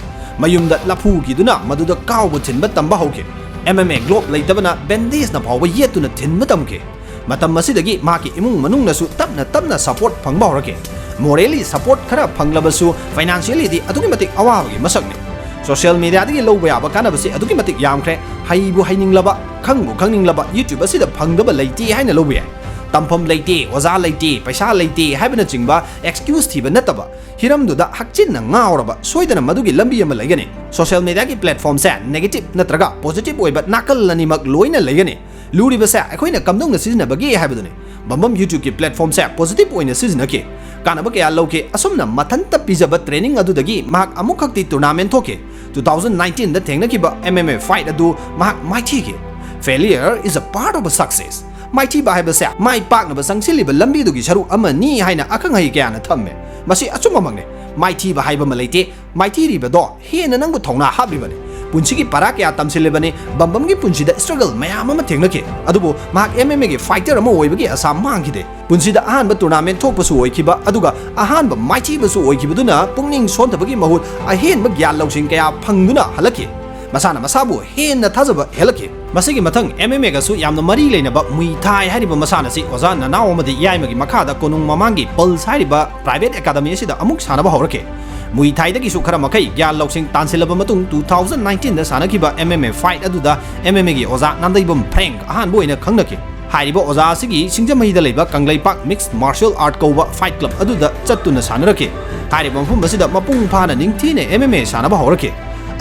ꯃꯌꯨꯝꯗ ꯂꯐꯨ ꯀꯤꯗꯨꯅ ꯃꯗꯨꯗ ꯀꯥꯎꯕ ꯊꯤꯟꯕ ꯇꯝꯕ ꯍꯧꯈꯤ꯫ ꯑꯦꯝ ꯑꯦꯝ ꯑꯦ ꯒ꯭ꯂꯣꯕ ꯂꯩꯇꯕꯅ ꯕꯦꯟꯗꯦꯖꯅ ꯐꯥꯎꯕ ꯌꯦꯠꯇꯨꯅ ꯊꯤꯟꯕ ꯇꯝꯈꯤ꯫ ꯃꯇꯝ ꯑꯁꯤꯗꯒꯤ ꯃꯍꯥꯛꯀꯤ ꯏꯃꯨꯡ ꯃꯅꯨꯡꯅꯁꯨ ꯇꯞꯅ ꯇꯞꯅ ꯁꯄꯣꯔꯠ ꯐꯪꯕ ꯍꯧꯔꯛꯈꯤ꯫ ꯃꯣꯔꯦꯂꯤ ꯁꯄꯣꯔꯠ ꯈꯔ ꯐꯪꯂꯕꯁꯨ ꯐꯥꯏꯅꯥꯟꯁꯤꯌꯦꯂꯤꯗꯤ ꯑꯗꯨꯛꯀꯤ ꯃꯇꯤꯛ ꯑꯋꯥꯕꯒꯤ ꯃꯁꯛꯅꯤ꯫ ꯁꯣꯁꯤꯌꯦꯜ ꯃꯦꯗꯤꯌꯥꯗꯒꯤ ꯂꯧꯕ ꯌꯥꯕ ꯀꯥꯟꯅꯕꯁꯤ ꯑꯗꯨꯛꯀꯤ ꯃꯇꯤꯛ ꯌꯥꯝꯈ꯭ꯔꯦ꯫ ꯍꯩꯕꯨ ꯍꯩꯅꯤꯡꯂꯕ, ꯈꯪꯕꯨ ꯈꯪꯅꯤꯡꯂꯕ, YouTube ꯑꯁꯤꯗ ꯐꯪꯗꯕ ꯂꯩꯇꯦ ꯍꯥꯏꯅ ꯂꯧꯕ ꯌꯥꯏ꯫ ꯇꯝꯐꯝ ꯂꯩꯇꯦ, ꯑꯣꯖꯥ ꯂꯩꯇꯦ, ꯄꯩꯁꯥ ꯂꯩꯇꯦ ꯍꯥꯏꯕꯅꯆꯤꯡꯕ ꯑꯦꯛꯁꯀ꯭ꯌꯨꯁ ꯊꯤꯕ ꯅꯠꯇꯕ, ꯍꯤꯔꯝꯗꯨꯗ ꯍꯛꯆꯤꯟꯅ ꯉꯥꯎꯔꯕ ꯁꯣꯏꯗꯅ ꯃꯗꯨꯒꯤ ꯂꯝꯕꯤ ꯑꯃ ꯂꯩꯒꯅꯤ꯫ ꯁꯣꯁꯤꯌꯦꯜ ꯃꯦꯗꯤꯌꯥꯒꯤ ꯄ꯭ꯂꯦꯠꯐꯣꯝꯁꯦ ꯅꯦꯒꯦꯇꯤꯚ ꯅꯠꯇ꯭ꯔꯒ ꯄꯣꯖꯤꯇꯤꯚ ꯑꯣꯏꯕ ꯅꯥꯀꯜ ꯑꯅꯤꯃꯛ ꯂꯣꯏꯅ ꯂꯩꯒꯅꯤ꯫ ꯂꯨꯔꯤꯕꯁꯦ ꯑꯩꯈꯣꯏꯅ ꯀꯝꯗꯧꯅ ꯁꯤꯖꯤꯟꯅꯕꯒꯦ ꯍꯥꯏꯕꯗꯨꯅꯤ꯫ ꯕꯝꯕꯝ YouTubeꯀꯤ ꯄ꯭ꯂꯦꯠꯐꯣꯝꯁꯦ ꯄꯣꯖꯤꯇꯤꯚ ꯑꯣꯏꯅ ꯁꯤꯖꯤꯟꯅꯈꯤ꯫ ꯀꯥꯟꯅꯕ ꯀꯌꯥ ꯂꯧꯈꯤ꯫ ꯑꯁꯨꯝꯅ ꯃꯊꯟꯇ ꯄꯤꯖꯕ ꯇ꯭ꯔꯦꯅꯤꯡ ꯑꯗꯨꯗꯒꯤ ꯃꯍꯥꯛ ꯑꯃꯨꯛꯈꯛꯇꯤ ꯇꯣꯔꯅꯥꯃꯦꯟ ꯊꯣꯛꯈꯤ꯫ Two thousand nineteenꯗ ꯊꯦꯡꯅꯈꯤꯕ ꯑꯦꯝ ꯑꯦꯝ ꯑꯦ ꯐꯥꯏꯠ ꯑꯗꯨ ꯃꯍꯥꯛ ꯃꯥꯏꯊꯤꯈꯤ꯫ Failure is a part of a success. ꯃꯥꯏꯊꯤꯕ ꯍꯥꯏꯕꯁꯦ ꯃꯥꯏ ꯄꯥꯛꯅꯕ ꯆꯪꯁꯤꯜꯂꯤꯕ ꯂꯝꯕꯤꯗꯨꯒꯤ ꯁꯔꯨꯛ ꯑꯃꯅꯤ ꯍꯥꯏꯅ ꯑꯈꯪ ꯑꯍꯩ ꯀꯌꯥꯅ ꯊꯝꯃꯦ꯫ ꯃꯁꯤ ꯑꯆꯨꯝꯕꯃꯛꯅꯤ꯫ ꯃꯥꯏꯊꯤꯕ ꯍꯥꯏꯕ ꯑꯃ ꯂꯩꯇꯦ꯫ ꯃꯥꯏꯊꯤꯔꯤꯕꯗꯣ ꯍꯦꯟꯅ ꯅꯪꯕꯨ ꯊꯧꯅꯥ ꯍꯥꯞꯂꯤꯕꯅꯤ꯫ ꯄꯨꯟꯁꯤꯒꯤ ꯄꯔꯥ ꯀꯌꯥ ꯇꯝꯁꯤꯜꯂꯤꯕꯅꯤ꯫ ꯕꯝꯕꯝꯒꯤ ꯄꯨꯟꯁꯤꯗ ꯁ꯭ꯇ꯭ꯔꯒꯜ ꯃꯌꯥꯝ ꯑꯃ ꯊꯦꯡꯅꯈꯤ, ꯑꯗꯨꯕꯨ ꯃꯍꯥꯛ ꯑꯦꯝ ꯑꯦꯝ ꯑꯦꯒꯤ ꯐꯥꯏꯇꯔ ꯑꯃ ꯑꯣꯏꯕꯒꯤ ꯑꯁꯥ ꯃꯥꯡꯈꯤꯗꯦ꯫ ꯄꯨꯟꯁꯤꯗ ꯑꯍꯥꯟꯕ ꯇꯣꯔꯅꯥꯃꯦꯟ ꯊꯣꯛꯄꯁꯨ ꯑꯣꯏꯈꯤꯕ, ꯑꯗꯨꯒ ꯑꯍꯥꯟꯕ ꯃꯥꯏꯊꯤꯕꯁꯨ ꯑꯣꯏꯈꯤꯕꯗꯨꯅ ꯄꯨꯛꯅꯤꯡ ꯁꯣꯟꯊꯕꯒꯤ ꯃꯍꯨꯠ ꯑꯍꯦꯟꯕ ꯒ꯭ꯌꯥꯟ ꯂꯧꯁꯤꯡ ꯀꯌꯥ ꯐꯪꯗꯨꯅ ꯍꯜꯂꯛꯈꯤ꯫ ꯃꯁꯥꯅ ꯃꯁꯥꯕꯨ ꯍꯦꯟꯅ ꯊꯥꯖꯕ ꯍꯦꯜꯂꯛꯈꯤ꯫ ꯃꯁꯤꯒꯤ ꯃꯊꯪ ꯑꯦꯝ ꯑꯦꯝ ꯑꯦꯒꯁꯨ ꯌꯥꯝꯅ ꯃꯔꯤ ꯂꯩꯅꯕ ꯃꯨꯏ ꯊꯥꯏ ꯍꯥꯏꯔꯤꯕ ꯃꯁꯥꯟꯅ ꯑꯁꯤ ꯑꯣꯖꯥ ꯅꯅꯥꯎ ꯑꯃꯗꯤ ꯌꯥꯏꯃꯒꯤ ꯃꯈꯥꯗ ꯀꯣꯅꯨꯡ ꯃꯃꯥꯡꯒꯤ ꯄꯜꯁ ꯍꯥꯏꯔꯤꯕ ꯄ꯭ꯔꯥꯏꯚꯦꯠ ꯑꯦꯀꯥꯗꯃꯤ ꯑꯁꯤꯗ ꯑꯃꯨꯛ ꯁꯥꯟꯅꯕ ꯍꯧꯔꯛꯈꯤ꯫ ꯃꯨꯏ ꯊꯥꯏꯗꯒꯤꯁꯨ ꯈꯔ ꯃꯈꯩ ꯒ꯭ꯌꯥꯟ ꯂꯧꯁꯤꯡ ꯇꯥꯟꯁꯤꯜꯂꯕ ꯃꯇꯨꯡ, two thousand nineteenꯗ ꯁꯥꯟꯅꯈꯤꯕ ꯑꯦꯝ ꯑꯦꯝ ꯑꯦ ꯐꯥꯏꯠ ꯑꯗꯨꯗ ꯑꯦꯝ ꯑꯦꯝ ꯑꯦꯒꯤ ꯑꯣꯖꯥ ꯅꯥꯟꯗꯩꯕꯝ ꯐ꯭ꯔꯦꯡꯛ ꯑꯍꯥꯟꯕ ꯑꯣꯏꯅ ꯈꯪꯅꯈꯤ꯫ ꯍꯥꯏꯔꯤꯕ ꯑꯣꯖꯥ ꯑꯁꯤꯒꯤ ꯁꯤꯡꯖꯃꯩꯗ ꯂꯩꯕ ꯀꯪꯂꯩꯄꯥꯛ ꯃꯤꯛꯁ ꯃꯥꯔꯁꯤꯌꯦꯜ ꯑꯥꯔꯠ ꯀꯧꯕ ꯐꯥꯏꯠ ꯀ꯭ꯂꯕ ꯑꯗꯨꯗ ꯆꯠꯇꯨꯅ ꯁꯥꯟꯅꯔꯛꯈꯤ꯫ ꯍꯥꯏꯔꯤꯕ ꯃꯐꯝ ꯑꯁꯤꯗ ꯃꯄꯨꯡ ꯐꯥꯅ ꯅꯤꯡꯊꯤꯅ ꯑꯦꯝ ꯑꯦꯝ ꯑꯦ ꯁꯥꯟꯅꯕ ꯍꯧꯔꯛꯈꯤ꯫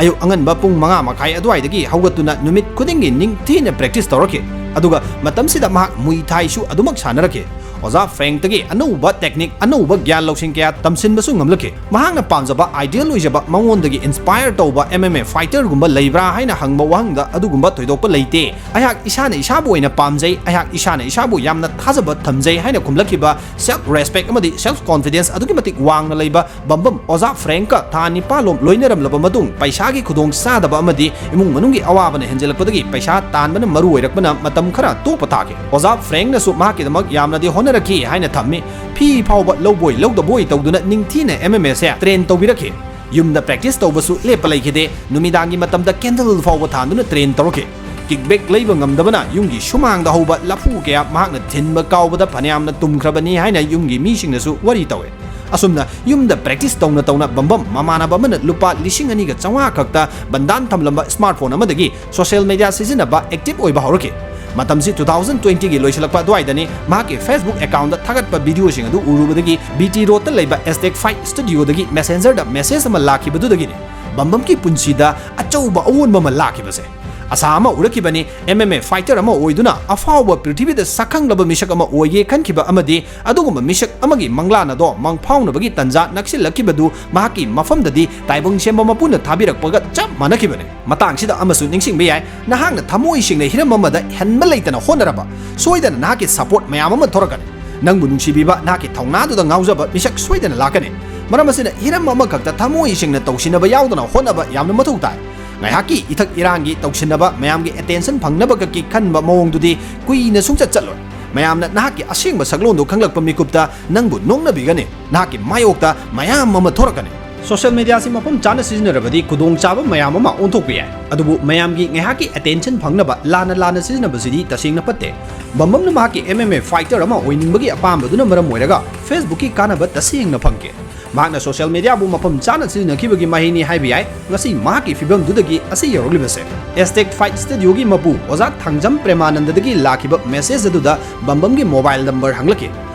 ꯑꯌꯨꯛ ꯑꯉꯟꯕ ꯄꯨꯡ ꯃꯉꯥ ꯃꯈꯥꯏ ꯑꯗꯨꯋꯥꯏꯗꯒꯤ ꯍꯧꯒꯠꯇꯨꯅ ꯅꯨꯃꯤꯠ ꯈꯨꯗꯤꯡꯒꯤ ꯅꯤꯡꯊꯤꯅ ꯄ꯭ꯔꯦꯛꯇꯤꯁ ꯇꯧꯔꯛꯈꯤ꯫ ꯑꯗꯨꯒ ꯃꯇꯝꯁꯤꯗ ꯃꯍꯥꯛ ꯃꯨꯏ ꯊꯥꯏꯁꯨ ꯑꯗꯨꯃꯛ ꯁꯥꯟꯅꯔꯛꯈꯤ꯫ ꯑꯣꯖꯥ ꯐ꯭ꯔꯦꯡꯛꯇꯒꯤ ꯑꯅꯧꯕ ꯇꯦꯛꯅꯤꯛ, ꯑꯅꯧꯕ ꯒ꯭ꯌꯥꯟ ꯂꯧꯁꯤꯡ ꯀꯌꯥ ꯇꯝꯁꯤꯟꯕꯁꯨ ꯉꯝꯂꯛꯈꯤ꯫ ꯃꯍꯥꯛꯅ ꯄꯥꯝꯖꯕ, ideal ꯑꯣꯏꯖꯕ, ꯃꯉꯣꯟꯗꯒꯤ inspire ꯇꯧꯕ M M A fighterꯒꯨꯝꯕ ꯂꯩꯕ꯭ꯔꯥ ꯍꯥꯏꯅ ꯍꯪꯕ ꯋꯥꯍꯪꯗ ꯑꯗꯨꯒꯨꯝꯕ ꯊꯣꯏꯗꯣꯛꯄ ꯂꯩꯇꯦ꯫ ꯑꯩꯍꯥꯛ ꯏꯁꯥꯅ ꯏꯁꯥꯕꯨ ꯑꯣꯏꯅ ꯄꯥꯝꯖꯩ, ꯑꯩꯍꯥꯛ ꯏꯁꯥꯅ ꯏꯁꯥꯕꯨ ꯌꯥꯝꯅ ꯊꯥꯖꯕ ꯊꯝꯖꯩ ꯍꯥꯏꯅ ꯈꯨꯝꯂꯛꯈꯤꯕ self respect ꯑꯃꯗꯤ self confidence ꯑꯗꯨꯛꯀꯤ ꯃꯇꯤꯛ ꯋꯥꯡꯅ ꯂꯩꯕ ꯕꯝꯕꯝ ꯑꯣꯖꯥ ꯐ꯭ꯔꯦꯡꯛꯀ ꯊꯥ ꯅꯤꯄꯥꯜꯂꯣꯝ ꯂꯣꯏꯅꯔꯝꯂꯕ ꯃꯇꯨꯡ, ꯄꯩꯁꯥꯒꯤ ꯈꯨꯗꯣꯡ ꯆꯥꯗꯕ ꯑꯃꯗꯤ ꯏꯃꯨꯡ ꯃꯅꯨꯡꯒꯤ ꯑꯋꯥꯕꯅ ꯍꯦꯟꯖꯜꯂꯛꯄꯗꯒꯤ ꯄꯩꯁꯥ ꯇꯥꯟꯕꯅ ꯃꯔꯨ ꯑꯣꯏꯔꯛꯄꯅ ꯃꯇꯝ ꯈꯔ ꯇꯣꯛꯄ ꯇꯥꯈꯤ꯫ ꯑꯣꯖꯥ ꯐ꯭ꯔꯦꯡꯛꯅꯁꯨ ꯃꯍꯥꯛꯀꯤꯗꯃꯛ ꯌꯥꯝꯅꯗꯤ ꯍꯣꯠꯅꯔꯛꯈꯤ ꯍꯥꯏꯅ ꯊꯝꯃꯤ꯫ ꯐꯤ ꯐꯥꯎꯕ ꯂꯧꯕꯣꯏ ꯂꯧꯗꯕꯣꯏ ꯇꯧꯗꯨꯅ ꯅꯤꯡꯊꯤꯅ M M Aꯁꯦ train ꯇꯧꯕꯤꯔꯛꯈꯤ꯫ ꯌꯨꯝꯗ practice ꯇꯧꯕꯁꯨ ꯂꯦꯞꯄ ꯂꯩꯈꯤꯗꯦ꯫ ꯅꯨꯃꯤꯗꯥꯡꯒꯤ ꯃꯇꯝꯗ candle ꯐꯥꯎꯕ ꯊꯥꯟꯗꯨꯅ train ꯇꯧꯔꯛꯈꯤ꯫ Kickback ꯂꯩꯕ ꯉꯝꯗꯕꯅ ꯌꯨꯝꯒꯤ ꯁꯨꯃꯥꯡꯗ ꯍꯧꯕ ꯂꯐꯨ ꯀꯌꯥ ꯃꯍꯥꯛꯅ ꯊꯤꯟꯕ ꯀꯥꯎꯕꯗ ꯐꯅꯌꯥꯝꯅ ꯇꯨꯝꯈ꯭ꯔꯕꯅꯤ ꯍꯥꯏꯅ ꯌꯨꯝꯒꯤ ꯃꯤꯁꯤꯡꯅꯁꯨ ꯋꯥꯔꯤ ꯇꯧꯏ꯫ ꯑꯁꯨꯝꯅ ꯌꯨꯝꯗ practice ꯇꯧꯅ ꯇꯧꯅ ꯕꯝꯕꯝ ꯃꯃꯥꯟꯅꯕ ꯑꯃꯅ ꯂꯨꯄꯥ ꯂꯤꯁꯤꯡ ꯑꯅꯤꯒ ꯆꯥꯝꯃꯉꯥ ꯈꯛꯇ ꯕꯟꯗꯥꯟ ꯊꯝꯂꯝꯕ smartphone ꯑꯃꯗꯒꯤ social media ꯁꯤꯖꯤꯟꯅꯕ active ꯑꯣꯏꯕ ꯍꯧꯔꯛꯈꯤ꯫ ꯃꯇꯝꯁꯤ two thousand twentyꯒꯤ ꯂꯣꯏꯁꯤꯜꯂꯛꯄ ꯑꯗꯨꯋꯥꯏꯗꯅꯤ꯫ ꯃꯍꯥꯛꯀꯤ Facebook accountꯇ ꯊꯥꯒꯠꯄ videoꯁꯤꯡ ꯑꯗꯨ ꯎꯔꯨꯕꯗꯒꯤ B T Roadꯇ ꯂꯩꯕ Aztec Fight Studioꯗꯒꯤ Messengerꯗ message ꯑꯃ ꯂꯥꯛꯈꯤꯕꯗꯨꯗꯒꯤꯅꯤ ꯕꯝꯕꯝꯒꯤ ꯄꯨꯟꯁꯤꯗ ꯑꯆꯧꯕ ꯑꯑꯣꯟꯕ ꯑꯃ ꯂꯥꯛꯈꯤꯕꯁꯦ꯫ ꯑꯁꯥ ꯑꯃ ꯎꯔꯛꯈꯤꯕꯅꯤ꯫ M M A fighter ꯑꯃ ꯑꯣꯏꯗꯨꯅ ꯑꯐꯥꯎꯕ ꯄ꯭ꯔꯤꯊꯤꯕꯤꯗ ꯁꯛꯈꯪꯂꯕ ꯃꯤꯁꯛ ꯑꯃ ꯑꯣꯏꯒꯦ ꯈꯟꯈꯤꯕ ꯑꯃꯗꯤ ꯑꯗꯨꯒꯨꯝꯕ ꯃꯤꯁꯛ ꯑꯃꯒꯤ ꯃꯪꯂꯥꯟ ꯑꯗꯣ ꯃꯪꯐꯥꯎꯅꯕꯒꯤ ꯇꯟꯖꯥ ꯅꯛꯁꯤꯜꯂꯛꯈꯤꯕꯗꯨ ꯃꯍꯥꯛꯀꯤ ꯃꯐꯝꯗꯗꯤ ꯇꯥꯏꯕꯪ ꯁꯦꯝꯕ ꯃꯄꯨꯅ ꯊꯥꯕꯤꯔꯛꯄꯒ ꯆꯞ ꯃꯥꯟꯅꯈꯤꯕꯅꯤ꯫ ꯃꯇꯥꯡꯁꯤꯗ ꯑꯃꯁꯨ ꯅꯤꯡꯁꯤꯡꯕ ꯌꯥꯏ, ꯅꯍꯥꯛꯅ ꯊꯃꯣꯏ ꯁꯦꯡꯅ ꯍꯤꯔꯝ ꯑꯃꯗ ꯍꯟꯕ ꯂꯩꯇꯅ ꯍꯣꯠꯅꯔꯕ, ꯁꯣꯏꯗꯅ ꯅꯍꯥꯛꯀꯤ support ꯃꯌꯥꯝ ꯑꯃ ꯊꯣꯔꯛꯀꯅꯤ꯫ ꯅꯪꯕꯨ ꯅꯨꯡꯁꯤꯕꯤꯕ, ꯅꯍꯥꯛꯀꯤ ꯊꯧꯅꯥꯗꯨꯗ ꯉꯥꯎꯖꯕ ꯃꯤꯁꯛ ꯁꯣꯏꯗꯅ ꯂꯥꯛꯀꯅꯤ꯫ ꯃꯔꯝ ꯑꯁꯤꯅ ꯍꯤꯔꯝ ꯑꯃꯈꯛꯇ ꯊꯃꯣꯏ ꯁꯦꯡꯅ ꯇꯧꯁꯤꯟꯅꯕ ꯌꯥꯎꯗꯅ ꯍꯣꯠꯅꯕ ꯌꯥꯝꯅ ꯃꯊꯧ ꯇꯥꯏ꯫ ꯉꯥꯏꯍꯥꯛꯀꯤ ꯏꯊꯛ ꯏꯔꯥꯡꯒꯤ ꯇꯧꯁꯤꯟꯅꯕ, ꯃꯌꯥꯝꯒꯤ attention ꯐꯪꯅꯕꯈꯛꯀꯤ ꯈꯟꯕ ꯃꯑꯣꯡꯗꯨꯗꯤ ꯀꯨꯏꯅ ꯁꯨꯡꯆꯠ ꯆꯠꯂꯣꯏ꯫ ꯃꯌꯥꯝꯅ ꯅꯍꯥꯛꯀꯤ ꯑꯁꯦꯡꯕ ꯁꯛꯂꯣꯟꯗꯨ ꯈꯪꯂꯛꯄ ꯃꯤꯀꯨꯞꯇ ꯅꯪꯕꯨ ꯅꯣꯛꯅꯕꯤꯒꯅꯤ, ꯅꯍꯥꯛꯀꯤ ꯃꯥꯌꯣꯛꯇ ꯃꯌꯥꯝ ꯑꯃ ꯊꯣꯔꯛꯀꯅꯤ꯫ Social mediaꯁꯤ ꯃꯐꯝ ꯆꯥꯅ ꯁꯤꯖꯤꯟꯅꯔꯕꯗꯤ ꯈꯨꯗꯣꯡꯆꯥꯕ ꯃꯌꯥꯝ ꯑꯃ ꯑꯣꯟꯊꯣꯛꯄ ꯌꯥꯏ, ꯑꯗꯨꯕꯨ ꯃꯌꯥꯝꯒꯤ ꯉꯥꯏꯍꯥꯛꯀꯤ attention ꯐꯪꯅꯕ ꯂꯥꯟꯅ ꯂꯥꯟꯅ ꯁꯤꯖꯤꯟꯅꯕꯁꯤꯗꯤ ꯇꯁꯦꯡꯅ ꯐꯠꯇꯦ꯫ ꯕꯝꯕꯝꯅ ꯃꯍꯥꯛꯀꯤ M M A fighter ꯑꯃ ꯑꯣꯏꯅꯤꯡꯕꯒꯤ ꯑꯄꯥꯝꯕꯗꯨꯅ ꯃꯔꯝ ꯑꯣꯏꯔꯒ Facebookꯀꯤ ꯀꯥꯟꯅꯕ ꯇꯁꯦꯡꯅ ꯐꯪꯈꯤ꯫ ꯃꯍꯥꯛꯅ social mediaꯕꯨ ꯃꯐꯝ ꯆꯥꯅ ꯁꯤꯖꯤꯟꯅꯈꯤꯕꯒꯤ ꯃꯍꯩꯅꯤ ꯍꯥꯏꯕ ꯌꯥꯏ ꯉꯁꯤ ꯃꯍꯥꯛꯀꯤ ꯐꯤꯕꯝꯗꯨꯗꯒꯤ ꯑꯁꯤ ꯌꯧꯔꯛꯂꯤꯕꯁꯦ꯫ Aztec Fight Studioꯒꯤ ꯃꯄꯨ ꯑꯣꯖꯥ ꯊꯥꯡꯖꯝ ꯄ꯭ꯔꯦꯃꯥꯅꯟꯗꯗꯒꯤ ꯂꯥꯛꯈꯤꯕ message ꯑꯗꯨꯗ ꯕꯝꯕꯝꯒꯤ mobile number ꯍꯪꯂꯛꯈꯤ꯫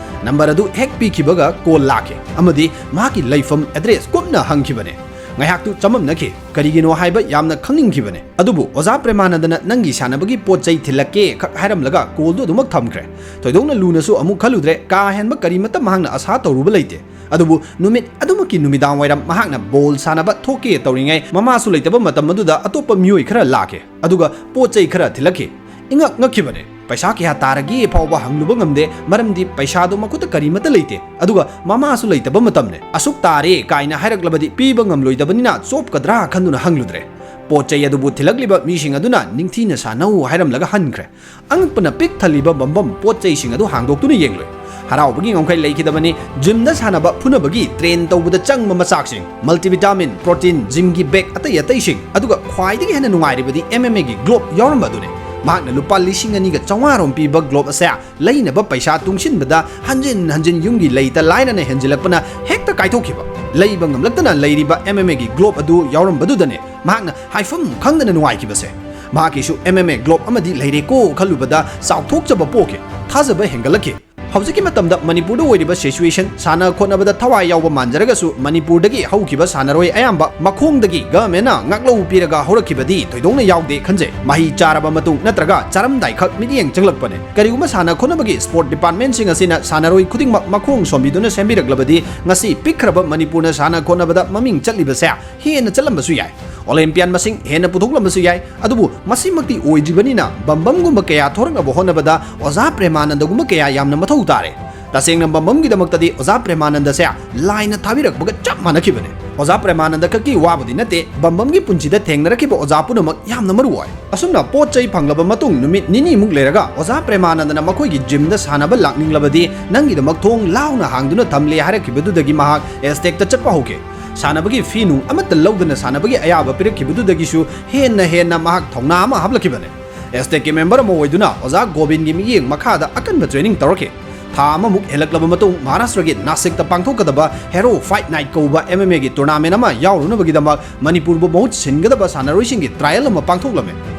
Number ꯑꯗꯨ ꯍꯦꯛ ꯄꯤꯈꯤꯕꯒ call ꯂꯥꯛꯈꯤ ꯑꯃꯗꯤ ꯃꯍꯥꯛꯀꯤ ꯂꯩꯐꯝ address ꯀꯨꯞꯅ ꯍꯪꯈꯤꯕꯅꯤ꯫ ꯉꯥꯏꯍꯥꯛꯇꯨ ꯆꯃꯝꯅꯈꯤ꯫ ꯀꯔꯤꯒꯤꯅꯣ ꯍꯥꯏꯕ ꯌꯥꯝꯅ ꯈꯪꯅꯤꯡꯈꯤꯕꯅꯦ꯫ ꯑꯗꯨꯕꯨ ꯑꯣꯖꯥ ꯄ꯭ꯔꯦꯃꯥꯅꯟꯗꯅ "ꯅꯪꯒꯤ ꯁꯥꯟꯅꯕꯒꯤ ꯄꯣꯠ ꯆꯩ ꯊꯤꯜꯂꯛꯀꯦ" ꯈꯛ ꯍꯥꯏꯔꯝꯂꯒ ꯀꯣꯜꯗꯨ ꯑꯗꯨꯃꯛ ꯊꯝꯈ꯭ꯔꯦ꯫ ꯊꯣꯏꯗꯣꯛꯅ ꯂꯨꯅꯁꯨ ꯑꯃꯨꯛ ꯈꯜꯂꯨꯗ꯭ꯔꯦ꯫ ꯀꯥ ꯍꯦꯟꯕ ꯀꯔꯤꯃꯠꯇ ꯃꯍꯥꯛꯅ ꯑꯁꯥ ꯇꯧꯔꯨꯕ ꯂꯩꯇꯦ꯫ ꯑꯗꯨꯕꯨ ꯅꯨꯃꯤꯠ ꯑꯗꯨꯃꯛꯀꯤ ꯅꯨꯃꯤꯗꯥꯡ ꯋꯥꯏꯔꯝ ꯃꯍꯥꯛꯅ ꯕꯣꯜ ꯁꯥꯟꯅꯕ ꯊꯣꯛꯀꯦ ꯇꯧꯔꯤꯉꯩ, ꯃꯃꯥꯁꯨ ꯂꯩꯇꯕ ꯃꯇꯝ ꯑꯗꯨꯗ ꯑꯇꯣꯞꯄ ꯃꯤꯑꯣꯏ ꯈꯔ ꯂꯥꯛꯈꯤ꯫ ꯑꯗꯨꯒ ꯄꯣꯠ ꯆꯩ ꯈꯔ ꯊꯤꯜꯂꯛꯈꯤ꯫ ꯏꯉꯛ ꯉꯛꯈꯤꯕꯅꯦ꯫ ꯄꯩꯁꯥ ꯀꯌꯥ ꯇꯥꯔꯒꯦ ꯐꯥꯎꯕ ꯍꯪꯂꯨꯕ ꯉꯝꯗꯦ, ꯃꯔꯝꯗꯤ ꯄꯩꯁꯥꯗꯣ ꯃꯈꯨꯠꯇ ꯀꯔꯤꯃꯠꯇ ꯂꯩꯇꯦ꯫ ꯑꯗꯨꯒ ꯃꯃꯥꯁꯨ ꯂꯩꯇꯕ ꯃꯇꯝꯅꯦ꯫ "ꯑꯁꯨꯛ ꯇꯥꯔꯦ" ꯀꯥꯏꯅ ꯍꯥꯏꯔꯛꯂꯕꯗꯤ ꯄꯤꯕ ꯉꯝꯂꯣꯏꯗꯕꯅꯤꯅ ꯆꯣꯞꯀꯗ꯭ꯔꯥ ꯈꯟꯗꯨꯅ ꯍꯪꯂꯨꯗ꯭ꯔꯦ꯫ ꯄꯣꯠ ꯆꯩ ꯑꯗꯨꯕꯨ ꯊꯤꯜꯂꯛꯂꯤꯕ ꯃꯤꯁꯤꯡ ꯑꯗꯨꯅ ꯅꯤꯡꯊꯤꯅ ꯁꯥꯟꯅꯧ ꯍꯥꯏꯔꯝꯂꯒ ꯍꯟꯈ꯭ꯔꯦ꯫ ꯑꯉꯛꯄꯅ ꯄꯤꯛ ꯊꯜꯂꯤꯕ ꯕꯝꯕꯝ ꯄꯣꯠ ꯆꯩꯁꯤꯡ ꯑꯗꯨ ꯍꯥꯡꯗꯣꯛꯇꯨꯅ ꯌꯦꯡꯂꯨꯏ꯫ ꯍꯔꯥꯎꯕꯒꯤ ꯉꯝꯈꯩ ꯂꯩꯈꯤꯗꯕꯅꯤ꯫ ꯖꯤꯝꯗ ꯁꯥꯟꯅꯕ ꯐꯨꯅꯕꯒꯤ ꯇ꯭ꯔꯦꯟ ꯇꯧꯕꯗ ꯆꯪꯕ ꯃꯆꯥꯛꯁꯤꯡ, ꯃꯜꯇꯤꯚꯤꯇꯥꯃꯤꯟ, ꯄ꯭ꯔꯣꯇꯤꯟ, ꯖꯤꯝꯒꯤ ꯕꯦꯒ ꯑꯇꯩ ꯑꯇꯩꯁꯤꯡ, ꯑꯗꯨꯒ ꯈ꯭ꯋꯥꯏꯗꯒꯤ ꯍꯦꯟꯅ ꯅꯨꯡꯉꯥꯏꯔꯤꯕꯗꯤ ꯑꯦꯝ ꯑꯦꯝ ꯑꯦꯒꯤ ꯒ꯭ꯂꯣꯕ ꯌꯥꯎꯔꯝꯕ ꯑꯗꯨꯅꯤ꯫ ꯃꯍꯥꯛꯅ ꯂꯨꯄꯥ ꯂꯤꯁꯤꯡ ꯑꯅꯤꯒ ꯆꯥꯝꯃꯉꯥ ꯔꯣꯝ ꯄꯤꯕ ꯒ꯭ꯂꯣꯕ ꯑꯁꯦ ꯂꯩꯅꯕ ꯄꯩꯁꯥ ꯇꯨꯡꯁꯤꯟꯕꯗ ꯍꯟꯖꯤꯟ ꯍꯟꯖꯤꯟ ꯌꯨꯝꯒꯤ ꯂꯩꯇ ꯂꯥꯏꯔꯅ ꯍꯦꯟꯖꯤꯜꯂꯛꯄꯅ ꯍꯦꯛꯇ ꯀꯥꯏꯊꯣꯛꯈꯤꯕ꯫ ꯂꯩꯕ ꯉꯝꯂꯛꯇꯅ ꯂꯩꯔꯤꯕ ꯑꯦꯝ ꯑꯦꯝ ꯑꯦꯒꯤ ꯒ꯭ꯂꯣꯕ ꯑꯗꯨ ꯌꯥꯎꯔꯝꯕꯗꯨꯗꯅꯦ ꯃꯍꯥꯛꯅ ꯍꯥꯏꯐꯝ ꯈꯪꯗꯅ ꯅꯨꯡꯉꯥꯏꯈꯤꯕꯁꯦ꯫ ꯃꯍꯥꯛꯀꯤꯁꯨ ꯑꯦꯝ ꯑꯦꯝ ꯑꯦ ꯒ꯭ꯂꯣꯕ ꯑꯃꯗꯤ ꯂꯩꯔꯦꯀꯣ ꯈꯜꯂꯨꯕꯗ ꯆꯥꯎꯊꯣꯛꯆꯕ ꯄꯣꯛꯈꯤ, ꯊꯥꯖꯕ ꯍꯦꯟꯒꯠꯂꯛꯈꯤ꯫ ꯍꯧꯖꯤꯛꯀꯤ ꯃꯇꯝꯗ ꯃꯅꯤꯄꯨꯔꯗ ꯑꯣꯏꯔꯤꯕ ꯁꯤꯆꯨꯋꯦꯁꯟ, ꯁꯥꯟꯅ ꯈꯣꯠꯅꯕꯗ ꯊꯋꯥꯏ ꯌꯥꯎꯕ ꯃꯥꯟꯖꯔꯒꯁꯨ, ꯃꯅꯤꯄꯨꯔꯗꯒꯤ ꯍꯧꯈꯤꯕ ꯁꯥꯟꯅꯔꯣꯏ ꯑꯌꯥꯝꯕ ꯃꯈꯣꯡꯗꯒꯤ ꯒꯚꯔꯟꯃꯦꯟꯠꯅ ꯉꯥꯛꯂꯧ ꯄꯤꯔꯒ ꯍꯧꯔꯛꯈꯤꯕꯗꯤ ꯊꯣꯏꯗꯣꯛꯅ ꯌꯥꯎꯗꯦ ꯈꯟꯖꯩ꯫ ꯃꯍꯩ ꯆꯥꯔꯕ ꯃꯇꯨꯡ ꯅꯠꯇ꯭ꯔꯒ ꯆꯥꯔꯝꯗꯥꯏꯈꯛ ꯃꯤꯠꯌꯦꯡ ꯆꯪꯂꯛꯄꯅꯦ꯫ ꯀꯔꯤꯒꯨꯝꯕ ꯁꯥꯟꯅ ꯈꯣꯠꯅꯕꯒꯤ ꯁ꯭ꯄꯣꯔꯠ ꯗꯤꯄꯥꯔꯠꯃꯦꯟꯠꯁꯤꯡ ꯑꯁꯤꯅ ꯁꯥꯟꯅꯔꯣꯏ ꯈꯨꯗꯤꯡꯃꯛ ꯃꯈꯣꯡ ꯁꯣꯝꯕꯤꯗꯨꯅ ꯁꯦꯝꯕꯤꯔꯛꯂꯕꯗꯤ, ꯉꯁꯤ ꯄꯤꯛꯈ꯭ꯔꯕ ꯃꯅꯤꯄꯨꯔꯅ ꯁꯥꯟꯅ ꯈꯣꯠꯅꯕꯗ ꯃꯃꯤꯡ ꯆꯠꯂꯤꯕꯁꯦ ꯍꯦꯟꯅ ꯆꯠꯂꯝꯕꯁꯨ ꯌꯥꯏ꯫ ꯑꯣꯂꯦꯝꯄꯤꯌꯥꯟ ꯃꯁꯤꯡ ꯍꯦꯟꯅ ꯄꯨꯊꯣꯛꯂꯝꯕꯁꯨ ꯌꯥꯏ꯫ ꯑꯗꯨꯕꯨ ꯃꯁꯤꯃꯛꯇꯤ ꯑꯣꯏꯗ꯭ꯔꯤꯕꯅꯤꯅ, ꯕꯝꯕꯝꯒꯨꯝꯕ ꯀꯌꯥ ꯊꯣꯔꯛꯅꯕ ꯍꯣꯠꯅꯕꯗ ꯑꯣꯖꯥ ꯄ꯭ꯔꯦꯃꯥꯅꯟꯗꯒꯨꯝꯕ ꯀꯌꯥ ꯌꯥꯝꯅ ꯃꯊꯧ ꯇꯥꯔꯦ꯫ ꯇꯁꯦꯡꯅ ꯕꯝꯕꯝꯒꯤꯗꯃꯛꯇꯗꯤ ꯑꯣꯖꯥ ꯄ꯭ꯔꯦꯃꯥꯅꯟꯗꯁꯦ ꯂꯥꯏꯅ ꯊꯥꯕꯤꯔꯛꯄꯒ ꯆꯞ ꯃꯥꯟꯅꯈꯤꯕꯅꯦ꯫ ꯑꯣꯖꯥ ꯄ꯭ꯔꯦꯃꯥꯅꯟꯗ ꯈꯛꯀꯤ ꯋꯥꯕꯨꯗꯤ ꯅꯠꯇꯦ, ꯕꯝꯕꯝꯒꯤ ꯄꯨꯟꯁꯤꯗ ꯊꯦꯡꯅꯔꯛꯈꯤꯕ ꯑꯣꯖꯥ ꯄꯨꯝꯅꯃꯛ ꯌꯥꯝꯅ ꯃꯔꯨ ꯑꯣꯏ꯫ ꯑꯁꯨꯝꯅ ꯄꯣꯠ ꯆꯩ ꯐꯪꯂꯕ ꯃꯇꯨꯡ ꯅꯨꯃꯤꯠ ꯅꯤꯅꯤꯃꯨꯛ ꯂꯩꯔꯒ ꯑꯣꯖꯥ ꯄ꯭ꯔꯦꯃꯥꯅꯟꯗꯅ ꯃꯈꯣꯏꯒꯤ ꯖꯤꯝꯗ ꯁꯥꯟꯅꯕ ꯂꯥꯛꯅꯤꯡꯂꯕꯗꯤ ꯅꯪꯒꯤꯗꯃꯛ ꯊꯣꯡ ꯂꯥꯎꯅ ꯍꯥꯡꯗꯨꯅ ꯊꯝꯂꯦ ꯍꯥꯏꯔꯛꯈꯤꯕꯗꯨꯗꯒꯤ ꯃꯍꯥꯛ ꯑꯦꯁꯇꯦꯛꯇ ꯆꯠꯄ ꯍꯧꯈꯤ꯫ ꯁꯥꯟꯅꯕꯒꯤ ꯐꯤ ꯅꯨꯡ ꯑꯃꯠꯇ ꯂꯧꯗꯅ ꯁꯥꯟꯅꯕꯒꯤ ꯑꯌꯥꯕ ꯄꯤꯔꯛꯈꯤꯕꯗꯨꯗꯒꯤꯁꯨ ꯍꯦꯟꯅ ꯍꯦꯟꯅ ꯃꯍꯥꯛ ꯊꯧꯅꯥ ꯑꯃ ꯍꯥꯞꯂꯛꯈꯤꯕꯅꯦ꯫ ꯑꯦꯁꯇꯦꯛꯀꯤ ꯃꯦꯝꯕꯔ ꯑꯃ ꯑꯣꯏꯗꯨꯅ ꯑꯣꯖꯥ ꯒꯣꯕꯤꯟꯒꯤ ꯃꯤꯠꯌꯦꯡ ꯃꯈꯥꯗ ꯑꯀꯟꯕ ꯇ꯭ꯔꯦꯅꯤꯡ ꯇꯧꯔꯛꯈꯤ꯫ ꯊꯥ ꯑꯃꯃꯨꯛ ꯍꯦꯜꯂꯛꯂꯕ ꯃꯇꯨꯡ ꯃꯍꯥꯔꯥꯁꯇ꯭ꯔꯒꯤ ꯅꯥꯁꯤꯛꯇ ꯄꯥꯡꯊꯣꯛꯀꯗꯕ ꯍꯦꯔꯣ ꯐꯥꯏꯠ ꯅꯥꯏꯠ ꯀꯧꯕ ꯑꯦꯝ ꯑꯦꯝ ꯑꯦꯒꯤ ꯇꯣꯔꯅꯥꯃꯦꯟ ꯑꯃ ꯌꯥꯎꯔꯨꯅꯕꯒꯤꯗꯃꯛ ꯃꯅꯤꯄꯨꯔꯕꯨ ꯃꯍꯨꯠ ꯁꯤꯟꯒꯗꯕ ꯁꯥꯟꯅꯔꯣꯏꯁꯤꯡꯒꯤ ꯇ꯭ꯔꯥꯏꯌꯦꯜ ꯑꯃ ꯄꯥꯡꯊꯣꯛꯂꯝꯃꯤ꯫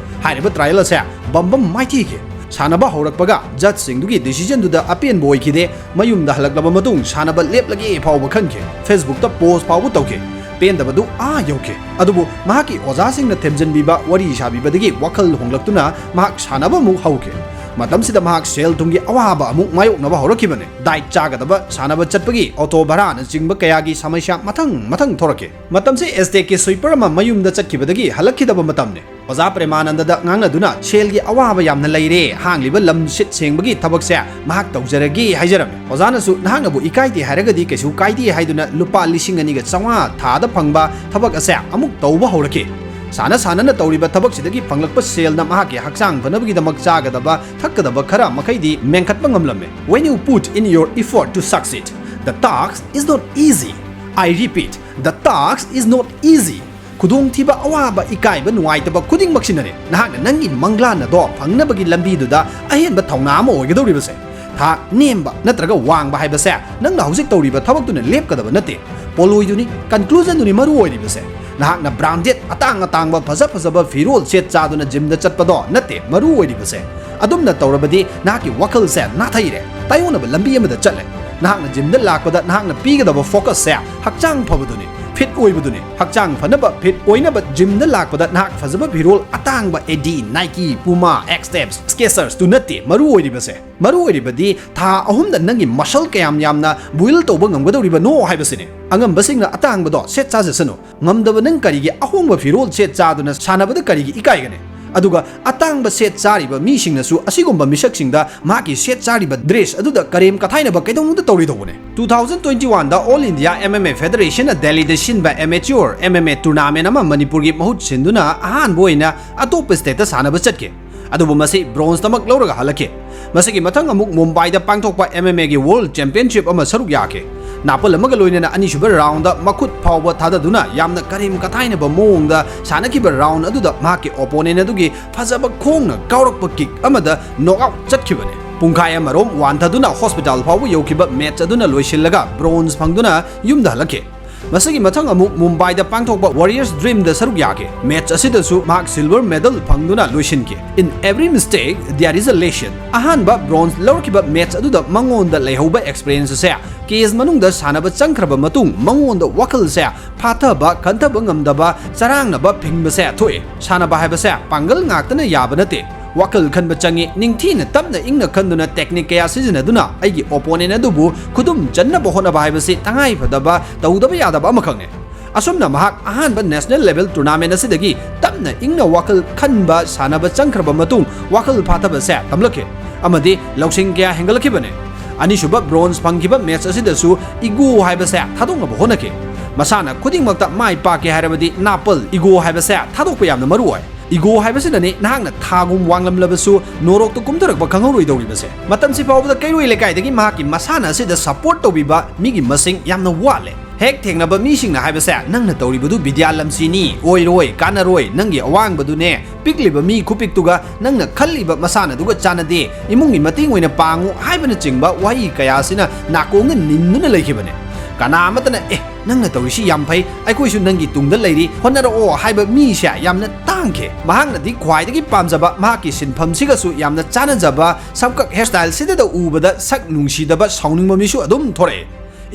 ꯍꯥꯏꯔꯤꯕ ꯇ꯭ꯔꯥꯏꯌꯦꯜ ꯑꯁꯦ ꯕꯝꯕꯝ ꯃꯥꯏꯊꯤꯈꯤ꯫ ꯁꯥꯟꯅꯕ ꯍꯧꯔꯛꯄꯒ ꯖꯖꯁꯤꯡꯗꯨꯒꯤ ꯗꯤꯁꯤꯖꯟꯗꯨꯗ ꯑꯄꯦꯟꯕ ꯑꯣꯏꯈꯤꯗꯦ꯫ ꯃꯌꯨꯝꯗ ꯍꯜꯂꯛꯂꯕ ꯃꯇꯨꯡ ꯁꯥꯟꯅꯕ ꯂꯦꯞꯂꯒꯦ ꯐꯥꯎꯕ ꯈꯟꯈꯤ꯫ ꯐꯦꯁꯕꯨꯛꯇ ꯄꯣꯁ ꯐꯥꯎꯕ ꯇꯧꯈꯤ꯫ ꯄꯦꯟꯗꯕꯗꯨ ꯑꯥ ꯌꯧꯈꯤ꯫ ꯑꯗꯨꯕꯨ ꯃꯍꯥꯛꯀꯤ ꯑꯣꯖꯥꯁꯤꯡꯅ ꯊꯦꯝꯖꯤꯟꯕꯤꯕ, ꯋꯥꯔꯤ ꯁꯥꯕꯤꯕꯗꯒꯤ ꯋꯥꯈꯜ ꯍꯣꯡꯂꯛꯇꯨꯅ ꯃꯍꯥꯛ ꯁꯥꯟꯅꯕ ꯑꯃꯨꯛ ꯍꯧꯈꯤ꯫ ꯃꯇꯝꯁꯤꯗ ꯃꯍꯥꯛ ꯁꯦꯜ ꯊꯨꯝꯒꯤ ꯑꯋꯥꯕ ꯑꯃꯨꯛ ꯃꯥꯌꯣꯛꯅꯕ ꯍꯧꯔꯛꯈꯤꯕꯅꯤ꯫ ꯗꯥꯏꯠ ꯆꯥꯒꯗꯕ, ꯁꯥꯟꯅꯕ ꯆꯠꯄꯒꯤ, ꯑꯣꯇꯣ ꯚꯔꯥꯅꯆꯤꯡꯕ ꯀꯌꯥꯒꯤ ꯁꯃꯁ꯭ꯌꯥ ꯃꯊꯪ ꯃꯊꯪ ꯊꯣꯔꯛꯈꯤ꯫ ꯃꯇꯝꯁꯤ ꯑꯦꯁꯇꯦꯛꯀꯤ ꯁ꯭ꯋꯤꯄꯔ ꯑꯃ ꯃꯌꯨꯝꯗ ꯆꯠꯈꯤꯕꯗꯒꯤ ꯍꯜꯂꯛꯈꯤꯗꯕ ꯃꯇꯝꯅꯤ꯫ ꯑꯣꯖꯥ ꯄ꯭ꯔꯦꯃꯥꯅꯟꯗꯗ ꯉꯥꯡꯅꯗꯨꯅ ꯁꯦꯜꯒꯤ ꯑꯋꯥꯕ ꯌꯥꯝꯅ ꯂꯩꯔꯦ, ꯍꯥꯡꯂꯤꯕ ꯂꯝ ꯁꯤꯠ ꯁꯦꯡꯕꯒꯤ ꯊꯕꯛꯁꯦ ꯃꯍꯥꯛ ꯇꯧꯖꯔꯒꯦ ꯍꯥꯏꯖꯔꯝꯃꯤ꯫ ꯑꯣꯖꯥꯅꯁꯨ ꯅꯍꯥꯛꯅꯕꯨ ꯏꯀꯥꯏꯗꯦ ꯍꯥꯏꯔꯒꯗꯤ ꯀꯩꯁꯨ ꯀꯥꯏꯗꯦ ꯍꯥꯏꯗꯨꯅ ꯂꯨꯄꯥ ꯂꯤꯁꯤꯡ ꯑꯅꯤꯒ ꯆꯥꯝꯃꯉꯥ ꯊꯥꯗ ꯐꯪꯕ ꯊꯕꯛ ꯑꯁꯦ ꯑꯃꯨꯛ ꯇꯧꯕ ꯍꯧꯔꯛꯈꯤ꯫ ꯁꯥꯟꯅ ꯁꯥꯟꯅꯅ ꯇꯧꯔꯤꯕ ꯊꯕꯛꯁꯤꯗꯒꯤ ꯐꯪꯂꯛꯄ ꯁꯦꯜꯅ ꯃꯍꯥꯛꯀꯤ ꯍꯛꯆꯥꯡ ꯐꯅꯕꯒꯤꯗꯃꯛ ꯆꯥꯒꯗꯕ ꯊꯛꯀꯗꯕ ꯈꯔ ꯃꯈꯩꯗꯤ ꯃꯦꯟꯈꯠꯄ ꯉꯝꯂꯝꯃꯤ꯫ When you put in your effort to succeed, the task is not easy. I repeat, the task is not easy. ꯈꯨꯗꯣꯡꯊꯤꯕ, ꯑꯋꯥꯕ, ꯏꯀꯥꯏꯕ, ꯅꯨꯡꯉꯥꯏꯇꯕ ꯈꯨꯗꯤꯡꯃꯛꯁꯤꯅꯅꯦ ꯅꯍꯥꯛꯅ ꯅꯪꯒꯤ ꯃꯪꯂꯥꯟ ꯑꯗꯣ ꯐꯪꯅꯕꯒꯤ ꯂꯝꯕꯤꯗꯨꯗ ꯑꯍꯦꯟꯕ ꯊꯧꯅꯥ ꯑꯃ ꯑꯣꯏꯒꯗꯧꯔꯤꯕꯁꯦ꯫ ꯊꯥꯛ ꯅꯦꯝꯕ ꯅꯠꯇ꯭ꯔꯒ ꯋꯥꯡꯕ ꯍꯥꯏꯕꯁꯦ ꯅꯪꯅ ꯍꯧꯖꯤꯛ ꯇꯧꯔꯤꯕ ꯊꯕꯛꯇꯨꯅ ꯂꯦꯞꯀꯗꯕ ꯅꯠꯇꯦ꯫ ꯄꯣꯠꯂꯣꯏꯗꯨꯅꯤ, ꯀꯟꯀ꯭ꯂꯨꯖꯟꯗꯨꯅꯤ ꯃꯔꯨ ꯑꯣꯏꯔꯤꯕꯁꯦ꯫ ꯅꯍꯥꯛꯅ ꯕ꯭ꯔꯥꯟꯗꯦꯗ, ꯑꯇꯥꯡ ꯑꯇꯥꯡꯕ, ꯐꯖ ꯐꯖꯕ ꯐꯤꯔꯣꯜ ꯁꯦꯠ ꯆꯥꯗꯨꯅ ꯖꯤꯝꯗ ꯆꯠꯄꯗꯣ ꯅꯠꯇꯦ ꯃꯔꯨ ꯑꯣꯏꯔꯤꯕꯁꯦ꯫ ꯑꯗꯨꯝꯅ ꯇꯧꯔꯕꯗꯤ ꯅꯍꯥꯛꯀꯤ ꯋꯥꯈꯜꯁꯦ ꯅꯥꯊꯩꯔꯦ, ꯇꯥꯏꯑꯣꯟꯅꯕ ꯂꯝꯕꯤ ꯑꯃꯗ ꯆꯠꯂꯦ꯫ ꯅꯍꯥꯛꯅ ꯖꯤꯝꯗ ꯂꯥꯛꯄꯗ ꯅꯍꯥꯛꯅ ꯄꯤꯒꯗꯕ ꯐꯣꯀꯁꯁꯦ ꯍꯛꯆꯥꯡ ꯐꯕꯗꯨꯅꯤ, ꯐꯤꯠ ꯑꯣꯏꯕꯗꯨꯅꯤ꯫ ꯍꯛꯆꯥꯡ ꯐꯅꯕ, ꯐꯤꯠ ꯑꯣꯏꯅꯕ ꯖꯤꯝꯗ ꯂꯥꯛꯄꯗ ꯅꯍꯥꯛ ꯐꯖꯕ ꯐꯤꯔꯣꯜ ꯑꯇꯥꯡꯕ, ꯑꯦꯗꯤ, ꯅꯥꯏꯀꯤ, ꯄꯨꯃꯥ, ꯑꯦꯛꯁꯇꯦꯞꯁ, ꯁ꯭ꯀꯦꯆꯔꯁꯇꯨ ꯅꯠꯇꯦ ꯃꯔꯨ ꯑꯣꯏꯔꯤꯕꯁꯦ꯫ ꯃꯔꯨ ꯑꯣꯏꯔꯤꯕꯗꯤ ꯊꯥ ꯑꯍꯨꯝꯗ ꯅꯪꯒꯤ ꯃꯁꯜ ꯀꯌꯥꯝ ꯌꯥꯝꯅ ꯕꯨꯏꯜ ꯇꯧꯕ ꯉꯝꯒꯗꯧꯔꯤꯕꯅꯣ ꯍꯥꯏꯕꯁꯤꯅꯤ꯫ ꯑꯉꯝꯕꯁꯤꯡꯅ ꯑꯇꯥꯡꯕꯗꯣ ꯁꯦꯠ ꯆꯥꯖꯁꯅꯨ꯫ ꯉꯝꯗꯕ ꯅꯪ ꯀꯔꯤꯒꯤ ꯑꯍꯣꯡꯕ ꯐꯤꯔꯣꯜ ꯁꯦꯠ ꯆꯥꯗꯨꯅ ꯁꯥꯟꯅꯕꯗ ꯀꯔꯤꯒꯤ ꯏꯀꯥꯏꯒꯅꯤ? ꯑꯗꯨꯒ ꯑꯇꯥꯡꯕ ꯁꯦꯠ ꯆꯥꯔꯤꯕ ꯃꯤꯁꯤꯡꯅꯁꯨ ꯑꯁꯤꯒꯨꯝꯕ ꯃꯤꯁꯛꯁꯤꯡꯗ ꯃꯍꯥꯛꯀꯤ ꯁꯦꯠ ꯆꯥꯔꯤꯕ ꯗ꯭ꯔꯦꯁ ꯑꯗꯨꯗ ꯀꯔꯦꯝ ꯀꯊꯥꯏꯅꯕ ꯀꯩꯗꯧꯅꯨꯡꯗ ꯇꯧꯔꯣꯏꯗꯧꯕꯅꯦ꯫ Two thousand twenty-one the All India M M A Federation ꯅ ꯗꯦꯜꯂꯤꯗ ꯁꯤꯟꯕ amateur M M A tournament ꯑꯃ ꯃꯅꯤꯄꯨꯔꯒꯤ ꯃꯍꯨꯠ ꯁꯤꯟꯗꯨꯅ ꯑꯍꯥꯟꯕ ꯑꯣꯏꯅ ꯑꯇꯣꯞꯄ ꯁ꯭ꯇꯦꯠꯇ ꯁꯥꯟꯅꯕ ꯆꯠꯈꯤ꯫ ꯑꯗꯨꯕꯨ ꯃꯁꯤ ꯕ꯭ꯔꯣꯟꯖꯇꯃꯛ ꯂꯧꯔꯒ ꯍꯜꯂꯛꯈꯤ꯫ ꯃꯁꯤꯒꯤ ꯃꯊꯪ ꯑꯃꯨꯛ ꯃꯨꯝꯕꯥꯏꯗ ꯄꯥꯡꯊꯣꯛꯄ M M A ꯒꯤ World Championship ꯑꯃ ꯁꯔꯨꯛ ꯌꯥꯈꯤ꯫ ꯅꯥꯄꯜ ꯑꯃꯒ ꯂꯣꯏꯅꯅ ꯑꯅꯤꯁꯨꯕ ꯔꯥꯎꯟꯗ ꯃꯈꯨꯠ ꯐꯥꯎꯕ ꯊꯥꯗꯗꯨꯅ ꯌꯥꯝꯅ ꯀꯔꯦꯝ ꯀꯊꯥꯏꯅꯕ ꯃꯑꯣꯡꯗ ꯁꯥꯟꯅꯈꯤꯕ ꯔꯥꯎꯟ ꯑꯗꯨꯗ ꯃꯍꯥꯛꯀꯤ ꯑꯣꯄꯣꯅꯦꯟ ꯑꯗꯨꯒꯤ ꯐꯖꯕ ꯈꯣꯡꯅ ꯀꯥꯎꯔꯛꯄ ꯀꯤꯛ ꯑꯃꯗ ꯅꯣꯛ ꯑꯥꯎꯠ ꯆꯠꯈꯤꯕꯅꯤ꯫ ꯄꯨꯡꯈꯥꯏ ꯑꯃꯔꯣꯝ ꯋꯥꯟꯊꯗꯨꯅ ꯍꯣꯁꯄꯤꯇꯥꯜ ꯐꯥꯎꯕ ꯌꯧꯈꯤꯕ ꯃꯦꯠꯆ ꯑꯗꯨꯅ ꯂꯣꯏꯁꯤꯜꯂꯒ ꯕ꯭ꯔꯣꯟꯖ ꯐꯪꯗꯨꯅ ꯌꯨꯝꯗ ꯍꯜꯂꯛꯈꯤ꯫ ꯃꯁꯤꯒꯤ ꯃꯊꯪ ꯑꯃꯨꯛ ꯃꯨꯝꯕꯥꯏꯗ ꯄꯥꯡꯊꯣꯛꯄ Warriors Dreamꯗ ꯁꯔꯨꯛ ꯌꯥꯈꯤ꯫ Match ꯑꯁꯤꯗꯁꯨ ꯃꯍꯥꯛ silver medal ꯐꯪꯗꯨꯅ ꯂꯣꯏꯁꯤꯟꯈꯤ꯫ In every mistake there is a lesson꯫ ꯑꯍꯥꯟꯕ bronze ꯂꯧꯔꯛꯈꯤꯕ match ꯑꯗꯨꯗ ꯃꯉꯣꯟꯗ ꯂꯩꯍꯧꯕ experience ꯑꯁꯦ cage ꯃꯅꯨꯡꯗ ꯁꯥꯟꯅꯕ ꯆꯪꯈ꯭ꯔꯕ ꯃꯇꯨꯡ ꯃꯉꯣꯟꯗ ꯋꯥꯈꯜꯁꯦ ꯐꯥꯊꯕ, ꯈꯟꯊꯕ ꯉꯝꯗꯕ, ꯆꯔꯥꯡꯅꯕ ꯐꯤꯡꯕꯁꯦ ꯊꯣꯛꯏ꯫ ꯁꯥꯟꯅꯕ ꯍꯥꯏꯕꯁꯦ ꯄꯥꯡꯒꯜ ꯉꯥꯛꯇꯅ ꯌꯥꯕ ꯅꯠꯇꯦ꯫ ꯋꯥꯈꯜ ꯈꯟꯕ ꯆꯪꯏ꯫ ꯅꯤꯡꯊꯤꯅ ꯇꯞꯅ ꯏꯪꯅ ꯈꯟꯗꯨꯅ technique ꯀꯌꯥ ꯁꯤꯖꯤꯟꯅꯗꯨꯅ ꯑꯩꯒꯤ opponent ꯑꯗꯨꯕꯨ ꯈꯨꯗꯨꯝ ꯆꯟꯅꯕ ꯍꯣꯠꯅꯕ ꯍꯥꯏꯕꯁꯤ ꯇꯉꯥꯏ ꯐꯗꯕ ꯇꯧꯗꯕ ꯌꯥꯗꯕ ꯑꯃꯈꯛꯅꯤ꯫ ꯑꯁꯨꯝꯅ ꯃꯍꯥꯛ ꯑꯍꯥꯟꯕ national level tournament ꯑꯁꯤꯗꯒꯤ ꯇꯞꯅ ꯏꯪꯅ ꯋꯥꯈꯜ ꯈꯟꯕ ꯁꯥꯟꯅꯕ ꯆꯪꯈ꯭ꯔꯕ ꯃꯇꯨꯡ ꯋꯥꯈꯜ ꯐꯥꯊꯕꯁꯦ ꯇꯝꯂꯛꯈꯤ ꯑꯃꯗꯤ ꯂꯧꯁꯤꯡ ꯀꯌꯥ ꯍꯦꯟꯒꯠꯂꯛꯈꯤꯕꯅꯤ꯫ ꯑꯅꯤꯁꯨꯕ bronze ꯐꯪꯈꯤꯕ match ꯑꯁꯤꯗꯁꯨ ego ꯍꯥꯏꯕꯁꯦ ꯊꯥꯗꯣꯛꯅꯕ ꯍꯣꯠꯅꯈꯤ꯫ ꯃꯁꯥꯟꯅ ꯈꯨꯗꯤꯡꯃꯛꯇ ꯃꯥꯏ ꯄꯥꯛꯀꯦ ꯍꯥꯏꯔꯕꯗꯤ ꯅꯥꯄꯜ, ego ꯍꯥꯏꯕꯁꯦ ꯊꯥꯗꯣꯛꯄ ꯌꯥꯝꯅ ꯃꯔꯨ ꯑꯣꯏ꯫ Ego ꯍꯥꯏꯕꯁꯤꯅꯅꯤ ꯅꯍꯥꯛꯅ ꯊꯥꯒꯨꯝ ꯋꯥꯡꯂꯝꯂꯕꯁꯨ ꯅꯣꯔꯣꯛꯇ ꯀꯨꯝꯊꯔꯛꯄ ꯈꯪꯍꯧꯔꯣꯏꯗꯧꯔꯤꯕꯁꯦ꯫ ꯃꯇꯝꯁꯤ ꯐꯥꯎꯕꯗ ꯀꯩꯔꯣꯏ ꯂꯩꯀꯥꯏꯗꯒꯤ ꯃꯍꯥꯛꯀꯤ ꯃꯁꯥꯟꯅ ꯑꯁꯤꯗ support ꯇꯧꯕꯤꯕ ꯃꯤꯒꯤ ꯃꯁꯤꯡ ꯌꯥꯝꯅ ꯋꯥꯠꯂꯦ꯫ ꯍꯦꯛ ꯊꯦꯡꯅꯕ ꯃꯤꯁꯤꯡꯅ ꯍꯥꯏꯕꯁꯦ, "ꯅꯪꯅ ꯇꯧꯔꯤꯕꯗꯨ ꯕꯤꯗ꯭ꯌꯥ ꯂꯝꯁꯤꯅꯤ, ꯑꯣꯏꯔꯣꯏ, ꯀꯥꯟꯅꯔꯣꯏ, ꯅꯪꯒꯤ ꯑꯋꯥꯡꯕꯗꯨꯅꯦ, ꯄꯤꯛꯂꯤꯕ ꯃꯤ ꯈꯨꯄꯤꯛꯇꯨꯒ ꯅꯪꯅ ꯈꯜꯂꯤꯕ ꯃꯁꯥꯟꯅꯗꯨꯒ ꯆꯥꯟꯅꯗꯦ, ꯏꯃꯨꯡꯒꯤ ꯃꯇꯦꯡ ꯑꯣꯏꯅ ꯄꯥꯡꯉꯨ" ꯍꯥꯏꯕꯅꯆꯤꯡꯕ ꯋꯥꯍꯩ ꯀꯌꯥ ꯑꯁꯤꯅ ꯅꯥꯀꯣꯡꯗ ꯅꯤꯟꯗꯨꯅ ꯂꯩꯈꯤꯕꯅꯦ꯫ ꯀꯅꯥ ꯑꯃꯠꯇꯅ, "ꯑꯦ, ꯅꯪꯅ ꯇꯧꯔꯤꯁꯤ ꯌꯥꯝ ꯐꯩ, ꯑꯩꯈꯣꯏꯁꯨ ꯅꯪꯒꯤ ꯇꯨꯡꯗ ꯂꯩꯔꯤ, ꯍꯣꯠꯅꯔꯛꯑꯣ" ꯍꯥꯏꯕ ꯃꯤꯁꯦ ꯌꯥꯝꯅ ꯇꯥꯡꯈꯤ꯫ ꯃꯍꯥꯛꯅꯗꯤ ꯈ꯭ꯋꯥꯏꯗꯒꯤ ꯄꯥꯝꯖꯕ ꯃꯍꯥꯛꯀꯤ ꯁꯤꯟꯐꯝꯁꯤꯒꯁꯨ ꯌꯥꯝꯅ ꯆꯥꯟꯅꯖꯕ ꯁꯝꯀꯛ hairstyle ꯁꯤꯗꯗ ꯎꯕꯗ ꯁꯛ ꯅꯨꯡꯁꯤꯗꯕ, ꯁꯥꯎꯅꯤꯡꯕ ꯃꯤꯁꯨ ꯑꯗꯨꯝ ꯊꯣꯔꯛꯑꯦ꯫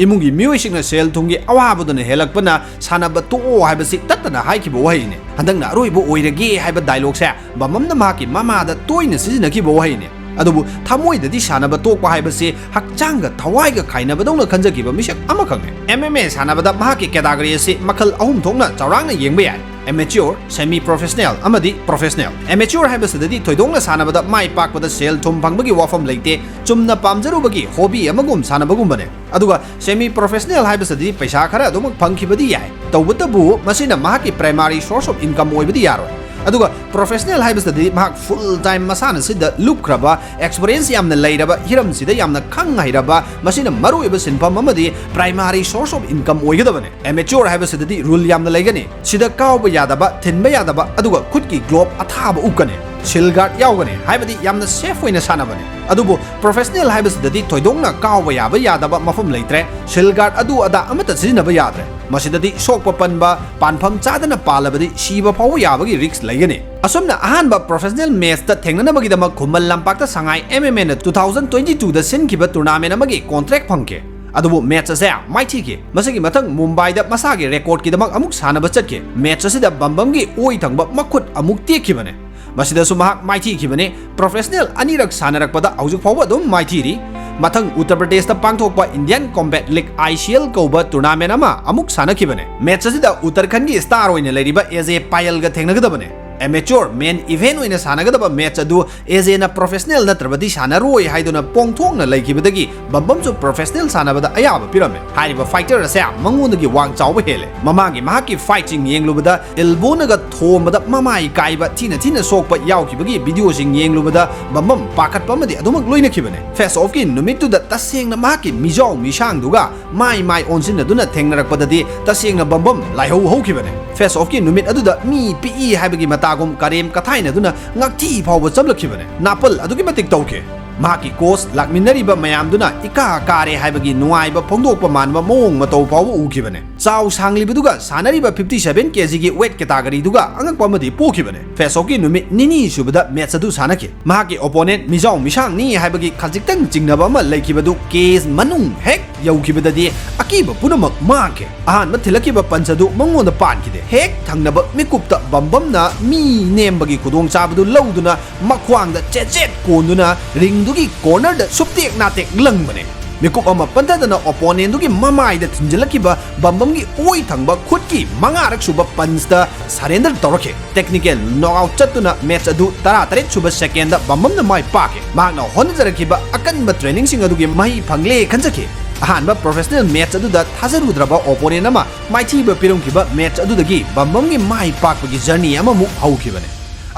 ꯏꯃꯨꯡꯒꯤ ꯃꯤꯑꯣꯏꯁꯤꯡꯅ ꯁꯦꯜ ꯊꯨꯝꯒꯤ ꯑꯋꯥꯕꯗꯨꯅ ꯍꯦꯜꯂꯛꯄꯅ ꯁꯥꯟꯅꯕ ꯇꯣꯛꯑꯣ ꯍꯥꯏꯕꯁꯤ ꯇꯠꯇꯅ ꯍꯥꯏꯈꯤꯕ ꯋꯥꯍꯩꯅꯤ꯫ ꯍꯟꯗꯛꯅ ꯑꯔꯣꯏꯕ ꯑꯣꯏꯔꯒꯦ ꯍꯥꯏꯕ dialogue ꯁꯦ ꯕꯝꯕꯝꯅ ꯃꯍꯥꯛꯀꯤ ꯃꯃꯥꯗ ꯇꯣꯏꯅ ꯁꯤꯖꯤꯟꯅꯈꯤꯕ ꯋꯥꯍꯩꯅꯤ꯫ ꯑꯗꯨꯕꯨ ꯊꯃꯣꯏꯗꯗꯤ ꯁꯥꯟꯅꯕ ꯇꯣꯛꯄ ꯍꯥꯏꯕꯁꯤ ꯍꯛꯆꯥꯡꯒ ꯊꯋꯥꯏꯒ ꯈꯥꯏꯅꯕꯗꯧꯅ ꯈꯟꯖꯈꯤꯕ ꯃꯤꯁꯛ ꯑꯃꯈꯛꯅꯤ꯫ M M A ꯁꯥꯟꯅꯕꯗ ꯃꯍꯥꯛꯀꯤ category ꯑꯁꯤ ꯃꯈꯜ ꯑꯍꯨꯝ ꯊꯣꯛꯅ ꯆꯥꯎꯔꯥꯛꯅ ꯌꯦꯡꯕ ꯌꯥꯏ: amateur, semi professional ꯑꯃꯗꯤ professional꯫ Amateur ꯍꯥꯏꯕꯁꯤꯗꯗꯤ ꯊꯣꯏꯗꯣꯛꯅ ꯁꯥꯟꯅꯕꯗ ꯃꯥꯏ ꯄꯥꯛꯄꯗ ꯁꯦꯜ ꯊꯨꯝ ꯐꯪꯕꯒꯤ ꯋꯥꯐꯝ ꯂꯩꯇꯦ, ꯆꯨꯝꯅ ꯄꯥꯝꯖꯔꯨꯕꯒꯤ hobby ꯑꯃꯒꯨꯝ ꯁꯥꯟꯅꯕꯒꯨꯝꯕꯅꯦ꯫ ꯑꯗꯨꯒ semi professional ꯍꯥꯏꯕꯁꯤꯗꯤ ꯄꯩꯁꯥ ꯈꯔ ꯑꯗꯨꯃꯛ ꯐꯪꯈꯤꯕꯗꯤ ꯌꯥꯏ, ꯇꯧꯕꯇꯕꯨ ꯃꯁꯤꯅ ꯃꯍꯥꯛꯀꯤ primary source of income ꯑꯣꯏꯕꯗꯤ ꯌꯥꯔꯣꯏ꯫ ꯑꯗꯨꯒ professional ꯍꯥꯏꯕꯁꯤꯗꯗꯤ ꯃꯍꯥꯛ full time ꯃꯁꯥꯟꯅꯁꯤꯗ ꯂꯨꯞꯈ꯭ꯔꯕ, experience ꯌꯥꯝꯅ ꯂꯩꯔꯕ, ꯍꯤꯔꯝꯁꯤꯗ ꯌꯥꯝꯅ ꯈꯪ ꯍꯩꯔꯕ, ꯃꯁꯤꯅ ꯃꯔꯨꯑꯣꯏꯕ ꯁꯤꯟꯐꯝ ꯑꯃꯗꯤ primary source of income ꯑꯣꯏꯒꯗꯕꯅꯤ꯫ Amateur ꯍꯥꯏꯕꯁꯤꯗꯗꯤ rule ꯌꯥꯝꯅ ꯂꯩꯒꯅꯤ꯫ ꯁꯤꯗ ꯀꯥꯎꯕ ꯌꯥꯗꯕ, ꯊꯤꯟꯕ ꯌꯥꯗꯕ, ꯑꯗꯨꯒ ꯈꯨꯠꯀꯤ glove ꯑꯊꯥꯕ ꯎꯞꯀꯅꯤ꯫ ꯁꯤꯜ ꯒꯥꯔꯗ ꯌꯥꯎꯒꯅꯤ, ꯍꯥꯏꯕꯗꯤ ꯌꯥꯝꯅ ꯁꯦꯐ ꯑꯣꯏꯅ ꯁꯥꯟꯅꯕꯅꯤ꯫ ꯑꯗꯨꯕꯨ ꯄ꯭ꯔꯣꯐꯦꯁꯅꯦꯜ ꯍꯥꯏꯕꯁꯤꯗꯗꯤ ꯊꯣꯏꯗꯣꯛꯅ ꯀꯥꯎꯕ ꯌꯥꯕ ꯌꯥꯗꯕ ꯃꯐꯝ ꯂꯩꯇ꯭ꯔꯦ꯫ ꯁꯤꯜ ꯒꯥꯔꯗ ꯑꯗꯨ ꯑꯗꯥ ꯑꯃꯠꯇ ꯁꯤꯖꯤꯟꯅꯕ ꯌꯥꯗ꯭ꯔꯦ꯫ ꯃꯁꯤꯗꯗꯤ ꯁꯣꯛꯄ ꯄꯟꯕ, ꯄꯥꯟꯐꯝ ꯆꯥꯗꯅ ꯄꯥꯜꯂꯕꯗꯤ ꯁꯤꯕ ꯐꯥꯎꯕ ꯌꯥꯕꯒꯤ ꯔꯤꯁ꯭ꯛ ꯂꯩꯒꯅꯤ꯫ ꯑꯁꯨꯝꯅ ꯑꯍꯥꯟꯕ ꯄ꯭ꯔꯣꯐꯦꯁꯅꯦꯜ ꯃꯦꯠꯆꯇ ꯊꯦꯡꯅꯅꯕꯒꯤꯗꯃꯛ ꯈꯨꯃꯟ ꯂꯝꯄꯥꯛꯇ ꯁꯉꯥꯏ ꯑꯦꯝ ꯑꯦꯝ ꯑꯦꯅ two thousand twenty twoꯗ ꯁꯤꯟꯈꯤꯕ ꯇꯣꯔꯅꯥꯃꯦꯟ ꯑꯃꯒꯤ ꯀꯣꯟꯇ꯭ꯔꯦꯛ ꯐꯪꯈꯤ꯫ ꯑꯗꯨꯕꯨ ꯃꯦꯠꯆ ꯑꯁꯦ ꯃꯥꯏꯊꯤꯈꯤ꯫ ꯃꯁꯤꯒꯤ ꯃꯊꯪ ꯃꯨꯝꯕꯥꯏꯗ ꯃꯁꯥꯒꯤ ꯔꯦꯀꯣꯔꯗꯀꯤꯗꯃꯛ ꯑꯃꯨꯛ ꯁꯥꯟꯅꯕ ꯆꯠꯈꯤ꯫ ꯃꯦꯠꯆ ꯑꯁꯤꯗ ꯕꯝꯕꯝꯒꯤ ꯑꯣꯏ ꯊꯪꯕ ꯃꯈꯨꯠ ꯑꯃꯨꯛ ꯇꯦꯛꯈꯤꯕꯅꯤ꯫ ꯃꯁꯤꯗꯁꯨ ꯃꯍꯥꯛ ꯃꯥꯏꯊꯤꯈꯤꯕꯅꯤ꯫ ꯄ꯭ꯔꯣꯐꯦꯁꯅꯦꯜ ꯑꯅꯤꯔꯛ ꯁꯥꯟꯅꯔꯛꯄꯗ ꯍꯧꯖꯤꯛ ꯐꯥꯎꯕ ꯑꯗꯨꯝ ꯃꯥꯏꯊꯤꯔꯤ꯫ ꯃꯊꯪ ꯎꯠꯇꯔ ꯄ꯭ꯔꯗꯦꯁꯇ ꯄꯥꯡꯊꯣꯛꯄ Indian combat league, I C L ꯀꯧꯕ ꯇꯣꯔꯅꯥꯃꯦꯟ ꯑꯃ ꯑꯃꯨꯛ ꯁꯥꯟꯅꯈꯤꯕꯅꯤ꯫ ꯃꯦꯠꯆ ꯑꯁꯤꯗ ꯎꯠꯇꯔꯈꯟꯒꯤ ꯁ꯭ꯇꯥꯔ ꯑꯣꯏꯅ ꯂꯩꯔꯤꯕ ꯑꯦ ꯖꯦ ꯄꯥꯌꯜꯒ ꯊꯦꯡꯅꯒꯗꯕꯅꯤ꯫ ꯑꯦꯃꯦꯆꯣꯔ ꯃꯦꯟ ꯏꯚꯦꯟ ꯑꯣꯏꯅ ꯁꯥꯟꯅꯒꯗꯕ ꯃꯦꯠꯆ ꯑꯗꯨ ꯑꯦ ꯖꯦꯅ ꯄ꯭ꯔꯣꯐꯦꯁꯅꯦꯜ ꯅꯠꯇ꯭ꯔꯕꯗꯤ ꯁꯥꯟꯅꯔꯣꯏ ꯍꯥꯏꯗꯨꯅ ꯄꯣꯡꯊꯣꯛꯅ ꯂꯩꯈꯤꯕꯗꯒꯤ ꯕꯝꯕꯝꯁꯨ ꯄ꯭ꯔꯣꯐꯦꯁꯅꯦꯜ ꯁꯥꯟꯅꯕꯗ ꯑꯌꯥꯕ ꯄꯤꯔꯝꯃꯦ꯫ ꯍꯥꯏꯔꯤꯕ ꯐꯥꯏꯇꯔ ꯑꯁꯦ ꯃꯉꯣꯟꯗꯒꯤ ꯋꯥꯡ ꯆꯥꯎꯕ ꯍꯦꯜꯂꯦ꯫ ꯃꯃꯥꯡꯒꯤ ꯃꯍꯥꯛꯀꯤ ꯐꯥꯏꯠꯁꯤꯡ ꯌꯦꯡꯂꯨꯕꯗ ꯑꯦꯜꯕꯣꯅꯒ ꯊꯣꯝꯕꯗ ꯃꯃꯥꯏ ꯀꯥꯏꯕ, ꯊꯤꯅ ꯊꯤꯅ ꯁꯣꯛꯄ ꯌꯥꯎꯈꯤꯕꯒꯤ ꯚꯤꯗꯤꯑꯣꯁꯤꯡ ꯌꯦꯡꯂꯨꯕꯗ ꯕꯝꯕꯝ ꯄꯥꯈꯠꯄ ꯑꯃꯗꯤ ꯑꯗꯨꯃꯛ ꯂꯣꯏꯅꯈꯤꯕꯅꯦ꯫ ꯐꯦꯁ ꯑꯣꯐꯀꯤ ꯅꯨꯃꯤꯠꯇꯨꯗ ꯇꯁꯦꯡꯅ ꯃꯍꯥꯛꯀꯤ ꯃꯤꯖꯥꯎ ꯃꯤꯁꯥꯡꯗꯨꯒ ꯃꯥꯏ ꯃꯥꯏ ꯑꯣꯟꯁꯤꯟꯅꯗꯨꯅ ꯊꯦꯡꯅꯔꯛꯄꯗꯗꯤ ꯇꯁꯦꯡꯅ ꯕꯝꯕꯝ ꯂꯥꯏꯍꯧ ꯍꯧꯈꯤꯕꯅꯦ꯫ ꯐꯦꯁ ꯑꯣꯐꯀꯤ ꯅꯨꯃꯤꯠ ꯑꯗꯨꯗ ꯃꯤ ꯄꯤꯛꯏ ꯍꯥꯏꯕꯒꯤ ꯃꯇꯥꯒꯨꯝ ꯀꯔꯦꯝ ꯀꯊꯥꯏꯅꯗꯨꯅ ꯉꯛꯊꯤ ꯐꯥꯎꯕ ꯆꯝꯂꯛꯈꯤꯕꯅꯦ꯫ ꯅꯥꯄꯜ ꯑꯗꯨꯛꯀꯤ ꯃꯇꯤꯛ ꯇꯧꯈꯤ꯫ ꯃꯍꯥꯛꯀꯤ ꯀꯣꯆ ꯂꯥꯛꯃꯤꯟꯅꯔꯤꯕ ꯃꯌꯥꯝꯗꯨꯅ ꯏꯀꯥ ꯀꯥꯔꯦ ꯍꯥꯏꯕꯒꯤ ꯅꯨꯡꯉꯥꯏꯕ ꯐꯣꯡꯗꯣꯛꯄ ꯃꯥꯟꯕ ꯃꯑꯣꯡ ꯃꯇꯧ ꯐꯥꯎꯕ ꯎꯈꯤꯕꯅꯦ꯫ ꯆꯥꯎ ꯁꯥꯡꯂꯤꯕꯗꯨꯒ ꯁꯥꯟꯅꯔꯤꯕ fifty seven kg ꯒꯤ ꯋꯦꯠ ꯀꯦꯇꯥꯒꯔꯤꯗꯨꯒ ꯑꯉꯛꯄ ꯑꯃꯗꯤ ꯄꯣꯛꯈꯤꯕꯅꯦ꯫ ꯐꯦꯁ ꯑꯣꯐꯀꯤ ꯅꯨꯃꯤꯠ ꯅꯤꯅꯤ ꯁꯨꯕꯗ ꯃꯦꯠꯆ ꯑꯗꯨ ꯁꯥꯟꯅꯈꯤ꯫ ꯃꯍꯥꯛꯀꯤ ꯑꯣꯄꯣꯅꯦꯟꯠ ꯃꯤꯖꯥꯎ ꯃꯤꯁꯥꯡꯅꯤ ꯍꯥꯏꯕꯒꯤ ꯈꯖꯤꯛꯇꯪ ꯆꯤꯡꯅꯕ ꯑꯃ ꯂꯩꯈꯤꯕꯗꯨ ꯀꯦꯖ ꯃꯅꯨꯡ ꯍꯦꯛ ꯌꯧꯈꯤꯕꯗꯗꯤ ꯑꯀꯤꯕ ꯄꯨꯝꯅꯃꯛ ꯃꯥꯡꯈꯤ꯫ ꯑꯍꯥꯟꯕ ꯊꯤꯜꯂꯛꯈꯤꯕ ꯄꯟꯆ ꯑꯗꯨ ꯃꯉꯣꯟꯗ ꯄꯥꯟꯈꯤꯗꯦ꯫ ꯍꯦꯛ ꯊꯪꯅꯕ ꯃꯤꯀꯨꯞꯇ ꯕꯝꯕꯝꯅ ꯃꯤ ꯅꯦꯝꯕꯒꯤ ꯈꯨꯗꯣꯡꯆꯥꯕꯗꯨ ꯂꯧꯗꯨꯅ ꯃꯈ꯭ꯋꯥꯡꯗ ꯆꯦꯠ ꯆꯦꯠ ꯀꯣꯟꯗꯨꯅ ꯔꯤꯡꯗꯨꯒꯤ ꯀꯣꯔꯅꯔꯗ ꯁꯨꯞꯇꯦꯛ ꯅꯥꯇꯦꯛ ꯂꯪꯕꯅꯦ꯫ ꯃꯤꯀꯨꯞ ꯑꯃ ꯄꯟꯊꯗꯅ ꯑꯣꯄꯣꯅꯦꯟꯗꯨꯒꯤ ꯃꯃꯥꯏꯗ ꯊꯤꯟꯖꯤꯜꯂꯛꯈꯤꯕ ꯕꯝꯕꯝꯒꯤ ꯑꯣꯏ ꯊꯪꯕ ꯈꯨꯠꯀꯤ ꯃꯉꯥꯔꯛ ꯁꯨꯕ ꯄꯟꯆꯇ ꯁꯔꯦꯟꯗꯔ ꯇꯧꯔꯛꯈꯤ꯫ ꯇꯦꯛꯅꯤꯀꯦꯜ ꯅꯣꯛꯑꯥꯎꯠ ꯆꯠꯇꯨꯅ ꯃꯦꯠꯆ ꯑꯗꯨ ꯇꯔꯥꯇꯔꯦꯠ ꯁꯨꯕ ꯁꯦꯀꯦꯟꯗ ꯕꯝꯕꯝꯅ ꯃꯥꯏ ꯄꯥꯛꯈꯤ꯫ ꯃꯍꯥꯛꯅ ꯍꯣꯠꯅꯖꯔꯛꯈꯤꯕ ꯑꯀꯟꯕ ꯇ꯭ꯔꯦꯅꯤꯡꯁꯤꯡ ꯑꯗꯨꯒꯤ ꯃꯍꯩ ꯐꯪꯂꯦ ꯈꯟꯖꯈꯤ꯫ ꯑꯍꯥꯟꯕ ꯄ꯭ꯔꯣꯐꯦꯁꯅꯦꯜ ꯃꯦꯠꯆ ꯑꯗꯨꯗ ꯊꯥꯖꯔꯨꯗ꯭ꯔꯕ ꯑꯣꯄꯣꯅꯦꯟ ꯑꯃ ꯃꯥꯏꯊꯤꯕ ꯄꯤꯔꯝꯈꯤꯕ ꯃꯦꯠꯆ ꯑꯗꯨꯗꯒꯤ ꯕꯝꯕꯝꯒꯤ ꯃꯥꯏ ꯄꯥꯛꯄꯒꯤ ꯖꯔꯅꯤ ꯑꯃꯃꯨꯛ ꯍꯧꯈꯤꯕꯅꯤ꯫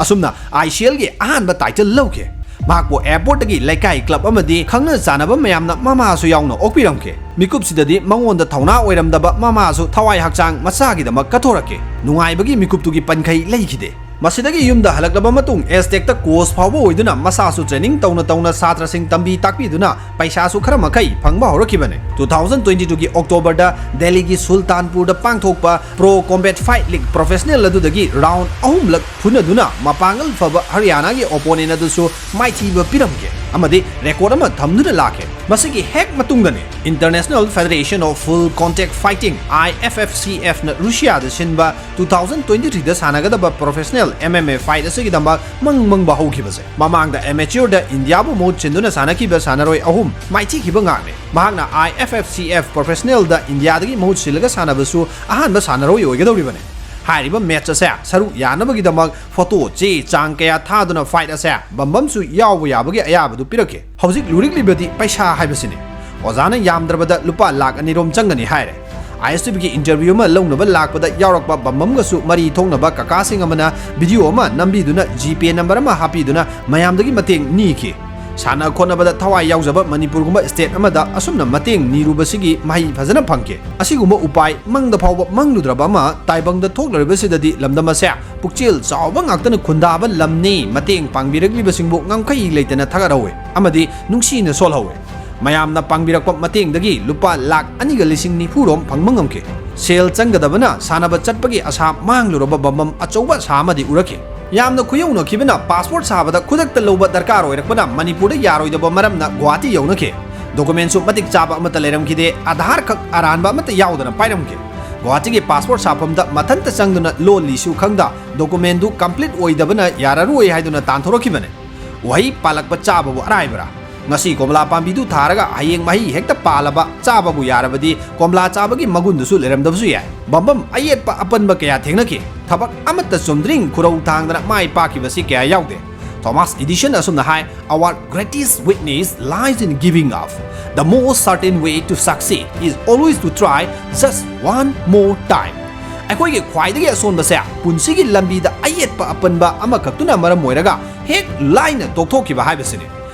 ꯑꯁꯨꯝꯅ ꯑꯥꯏ ꯁꯤ ꯑꯦꯜꯒꯤ ꯑꯍꯥꯟꯕ ꯇꯥꯏꯇꯜ ꯂꯧꯈꯤ꯫ ꯃꯍꯥꯛꯄꯨ ꯑꯦꯌꯔꯄꯣꯔꯠꯇꯒꯤ ꯂꯩꯀꯥꯏ ꯀ꯭ꯂꯕ ꯑꯃꯗꯤ ꯈꯪꯅ ꯆꯥꯟꯅꯕ ꯃꯌꯥꯝꯅ ꯃꯃꯥꯁꯨ ꯌꯥꯎꯅ ꯑꯣꯛꯄꯤꯔꯝꯈꯤ꯫ ꯃꯤꯀꯨꯞꯁꯤꯗꯗꯤ ꯃꯉꯣꯟꯗ ꯊꯧꯅꯥ ꯑꯣꯏꯔꯝꯗꯕ ꯃꯃꯥꯁꯨ ꯊꯋꯥꯏ ꯍꯛꯆꯥꯡ ꯃꯆꯥꯒꯤꯗꯃꯛ ꯀꯠꯊꯣꯔꯛꯈꯤ꯫ ꯅꯨꯡꯉꯥꯏꯕꯒꯤ ꯃꯤꯀꯨꯞꯇꯨꯒꯤ ꯄꯟꯈꯩ ꯂꯩꯈꯤꯗꯦ꯫ ꯃꯁꯤꯗꯒꯤ ꯌꯨꯝꯗ ꯍꯜꯂꯛꯂꯕ ꯃꯇꯨꯡ ꯑꯦꯖꯇꯦꯛꯇ ꯀꯣꯆ ꯐꯥꯎꯕ ꯑꯣꯏꯗꯨꯅ ꯃꯁꯥꯁꯨ ꯇ꯭ꯔꯦꯅꯤꯡ ꯇꯧꯅ ꯇꯧꯅ ꯁꯥꯇ꯭ꯔꯁꯤꯡ ꯇꯝꯕꯤ ꯇꯥꯛꯄꯤꯗꯨꯅ ꯄꯩꯁꯥꯁꯨ ꯈꯔ ꯃꯈꯩ ꯐꯪꯕ ꯍꯧꯔꯛꯈꯤꯕꯅꯤ꯫ ꯇꯨ ꯊꯥꯎꯖꯟ ꯇ꯭ꯋꯦꯟꯇꯤ ꯇꯨꯒꯤ ꯑꯣꯛꯇꯣꯕꯔꯗ ꯗꯦꯜꯂꯤꯒꯤ ꯁꯨꯜꯇꯥꯟꯄꯨꯔꯗ ꯄꯥꯡꯊꯣꯛꯄ Pro Combat Fight League professional ꯑꯗꯨꯗꯒꯤ ꯔꯥꯎꯟ ꯑꯍꯨꯝꯂꯛ ꯐꯨꯅꯗꯨꯅ ꯃꯄꯥꯡꯒꯜ ꯐꯕ ꯍꯔꯤꯌꯥꯅꯥꯒꯤ ꯑꯣꯄꯣꯅꯦꯟ ꯑꯗꯨꯁꯨ ꯃꯥꯏꯊꯤꯕ ꯄꯤꯔꯝꯈꯤ ꯑꯃꯗꯤ ꯔꯦꯀꯣꯔꯗ ꯑꯃ ꯊꯝꯗꯨꯅ ꯂꯥꯛꯈꯤ꯫ ꯃꯁꯤꯒꯤ ꯍꯦꯛ ꯃꯇꯨꯡꯗꯅꯤ International Federation of Full Contact Fighting, I F F C F ꯅ ꯔꯨꯁꯤꯌꯥꯗ ꯁꯤꯟꯕ ꯇꯨ ꯊꯥꯎꯖꯟ ꯇ꯭ꯋꯦꯟꯇꯤ ꯊ꯭ꯔꯤꯗ ꯁꯥꯟꯅꯒꯗꯕ professional M M A fight ꯑꯁꯤꯒꯤꯗꯃꯛ ꯃꯪ ꯃꯪꯕ ꯍꯧꯈꯤꯕꯁꯦ꯫ ꯃꯃꯥꯡꯗ ꯑꯦꯃꯦꯆ꯭ꯌꯣꯔꯗ ꯏꯟꯗꯤꯌꯥꯕꯨ ꯃꯍꯨꯠ ꯁꯤꯟꯗꯨꯅ ꯁꯥꯟꯅꯈꯤꯕ ꯁꯥꯟꯅꯔꯣꯏ ꯑꯍꯨꯝ ꯃꯥꯏꯊꯤꯈꯤꯕ ꯉꯥꯛꯅꯤ꯫ ꯃꯍꯥꯛꯅ I F F C F ꯄ꯭ꯔꯣꯐꯦꯁꯅꯦꯜꯗ ꯏꯟꯗꯤꯌꯥꯗꯒꯤ ꯃꯍꯨꯠ ꯁꯤꯜꯂꯒ ꯁꯥꯟꯅꯕꯁꯨ ꯑꯍꯥꯟꯕ ꯁꯥꯟꯅꯔꯣꯏ ꯑꯣꯏꯒꯗꯧꯔꯤꯕꯅꯤ꯫ ꯍꯥꯏꯔꯤꯕ ꯃꯦꯠꯆ ꯑꯁꯦ ꯁꯔꯨꯛ ꯌꯥꯅꯕꯒꯤꯗꯃꯛ ꯐꯣꯇꯣ ꯆꯦ ꯆꯥꯡ ꯀꯌꯥ ꯊꯥꯗꯨꯅ ꯐꯥꯏꯠ ꯑꯁꯦ ꯕꯝꯕꯝꯁꯨ ꯌꯥꯎꯕ ꯌꯥꯕꯒꯤ ꯑꯌꯥꯕꯗꯨ ꯄꯤꯔꯛꯈꯤ꯫ ꯍꯧꯖꯤꯛ ꯂꯨꯔꯤꯛꯂꯤꯕꯗꯤ ꯄꯩꯁꯥ ꯍꯥꯏꯕꯁꯤꯅꯤ꯫ ꯑꯣꯖꯥꯅ ꯌꯥꯝꯗ꯭ꯔꯕꯗ ꯂꯨꯄꯥ ꯂꯥꯈ ꯑꯅꯤ ꯔꯣꯝ ꯆꯪꯒꯅꯤ ꯍꯥꯏꯔꯦ꯫ ꯑꯥꯏ ꯑꯦꯁ ꯇꯤ ꯚꯤꯒꯤ ꯏꯟꯇꯔꯚ꯭ꯌꯨ ꯑꯃ ꯂꯧꯅꯕ ꯂꯥꯛꯄꯗ ꯌꯥꯎꯔꯛꯄ ꯕꯝꯕꯝꯒꯁꯨ ꯃꯔꯤ ꯊꯣꯛꯅꯕ ꯀꯀꯥꯁꯤꯡ ꯑꯃꯅ ꯚꯤꯗꯤꯑꯣ ꯑꯃ ꯅꯝꯕꯤꯗꯨꯅ ꯖꯤ ꯄꯦ ꯅꯝꯕꯔ ꯑꯃ ꯍꯥꯞꯄꯤꯗꯨꯅ ꯃꯌꯥꯝꯗꯒꯤ ꯃꯇꯦꯡ ꯅꯤꯈꯤ꯫ ꯁꯥꯟꯅ ꯈꯣꯠꯅꯕꯗ ꯊꯋꯥꯏ ꯌꯥꯎꯖꯕ ꯃꯅꯤꯄꯨꯔꯒꯨꯝꯕ ꯁ꯭ꯇꯦꯠ ꯑꯃꯗ ꯑꯁꯨꯝꯅ ꯃꯇꯦꯡ ꯅꯤꯔꯨꯕꯁꯤꯒꯤ ꯃꯍꯩ ꯐꯖꯅ ꯐꯪꯈꯤ꯫ ꯑꯁꯤꯒꯨꯝꯕ ꯎꯄꯥꯏ ꯃꯪꯗ ꯐꯥꯎꯕ ꯃꯪꯂꯨꯗ꯭ꯔꯕ ꯑꯃ ꯇꯥꯏꯕꯪꯗ ꯊꯣꯛꯂꯔꯤꯕꯁꯤꯗꯗꯤ ꯂꯝꯗꯝ ꯑꯁꯦ ꯄꯨꯛꯆꯦꯜ ꯆꯥꯎꯕ ꯉꯥꯛꯇꯅ ꯈꯨꯟꯗꯥꯕ ꯂꯝꯅꯤ꯫ ꯃꯇꯦꯡ ꯄꯥꯡꯕꯤꯔꯛꯂꯤꯕꯁꯤꯡꯕꯨ ꯉꯝꯈꯩ ꯂꯩꯇꯅ ꯊꯥꯒꯠꯍꯧꯏ ꯑꯃꯗꯤ ꯅꯨꯡꯁꯤꯅ ꯁꯣꯜꯍꯧꯏ꯫ ꯃꯌꯥꯝꯅ ꯄꯥꯡꯕꯤꯔꯛꯄ ꯃꯇꯦꯡꯗꯒꯤ ꯂꯨꯄꯥ ꯂꯥꯈ ꯑꯅꯤꯒ ꯂꯤꯁꯤꯡ ꯅꯤꯐꯨ ꯔꯣꯝ ꯐꯪꯕ ꯉꯝꯈꯤ꯫ ꯁꯦꯜ ꯆꯪꯒꯗꯕꯅ ꯁꯥꯟꯅꯕ ꯆꯠꯄꯒꯤ ꯑꯁꯥ ꯃꯥꯡꯂꯨꯔꯕ ꯕꯝꯕꯝ ꯑꯆꯧꯕ ꯑꯁꯥ ꯑꯃꯗꯤ ꯎꯔꯛꯈꯤ꯫ ꯌꯥꯝꯅ ꯈꯨꯌꯧꯅꯈꯤꯕꯅ ꯄꯥꯁꯄꯣꯔꯠ ꯁꯥꯕꯗ ꯈꯨꯗꯛꯇ ꯂꯧꯕ ꯗꯔꯀꯥꯔ ꯑꯣꯏꯔꯛꯄꯅ ꯃꯅꯤꯄꯨꯔꯗ ꯌꯥꯔꯣꯏꯗꯕ ꯃꯔꯝꯅ ꯒꯨꯋꯥꯍꯥꯇꯤ ꯌꯧꯅꯈꯤ꯫ ꯗꯣꯀꯨꯃꯦꯟꯁꯨ ꯃꯇꯤꯛ ꯆꯥꯕ ꯑꯃꯠꯇ ꯂꯩꯔꯝꯈꯤꯗꯦ꯫ ꯑꯙꯥꯔ ꯈꯛ ꯑꯔꯥꯟꯕ ꯑꯃꯠꯇ ꯌꯥꯎꯗꯅ ꯄꯥꯏꯔꯝꯈꯤ꯫ ꯒꯨꯋꯥꯍꯥꯇꯤꯒꯤ ꯄꯥꯁꯄꯣꯔꯠ ꯁꯥꯐꯝꯗ ꯃꯊꯟꯇ ꯆꯪꯗꯨꯅ ꯂꯣꯜ ꯂꯤꯁꯨ ꯈꯪꯗ ꯗꯣꯀꯨꯃꯦꯟꯗꯨ ꯀꯝꯄ꯭ꯂꯤꯠ ꯑꯣꯏꯗꯕꯅ ꯌꯥꯔꯔꯣꯏ ꯍꯥꯏꯗꯨꯅ ꯇꯥꯟꯊꯣꯔꯛꯈꯤꯕꯅꯤ꯫ ꯎꯍꯩ ꯄꯥꯜꯂꯛꯄ ꯆꯥꯕꯕꯨ ꯑꯔꯥꯏꯕ꯭ꯔꯥ? ꯉꯁꯤ ꯀꯣꯝꯂꯥ ꯄꯥꯝꯕꯤꯗꯨ ꯊꯥꯔꯒ ꯍꯌꯦꯡ ꯃꯍꯩ ꯍꯦꯛꯇ ꯄꯥꯜꯂꯕ ꯆꯥꯕꯕꯨ ꯌꯥꯔꯕꯗꯤ ꯀꯣꯝꯂꯥ ꯆꯥꯕꯒꯤ ꯃꯒꯨꯟꯗꯨꯁꯨ ꯂꯩꯔꯝꯗꯕꯁꯨ ꯌꯥꯏ꯫ ꯕꯝꯕꯝ ꯑꯌꯦꯠꯄ ꯑꯄꯟꯕ ꯀꯌꯥ ꯊꯦꯡꯅꯈꯤ꯫ ꯊꯕꯛ ꯑꯃꯠꯇ ꯆꯨꯝꯗ꯭ꯔꯤꯡ ꯈꯨꯔꯧ ꯊꯥꯡꯗꯅ ꯃꯥꯏ ꯄꯥꯛꯈꯤꯕꯁꯤ ꯀꯌꯥ ꯌꯥꯎꯗꯦ꯫ ꯊꯣꯃꯥꯁ ꯏꯗꯤꯁꯟ ꯑꯁꯨꯝꯅ ꯍꯥꯏ, "Our greatest weakness lies in giving up. The most certain way to succeed is always to try just one more time." ꯑꯩꯈꯣꯏꯒꯤ ꯈ꯭ꯋꯥꯏꯗꯒꯤ ꯑꯁꯣꯟꯕꯁꯦ ꯄꯨꯟꯁꯤꯒꯤ ꯂꯝꯕꯤꯗ ꯑꯌꯦꯠꯄ ꯑꯄꯟꯕ ꯑꯃꯈꯛꯇꯨꯅ ꯃꯔꯝ ꯑꯣꯏꯔꯒ ꯍꯦꯛ ꯂꯥꯏꯅ ꯇꯣꯛꯊꯣꯛꯈꯤꯕ ꯍꯥꯏꯕꯁꯤꯅꯤ꯫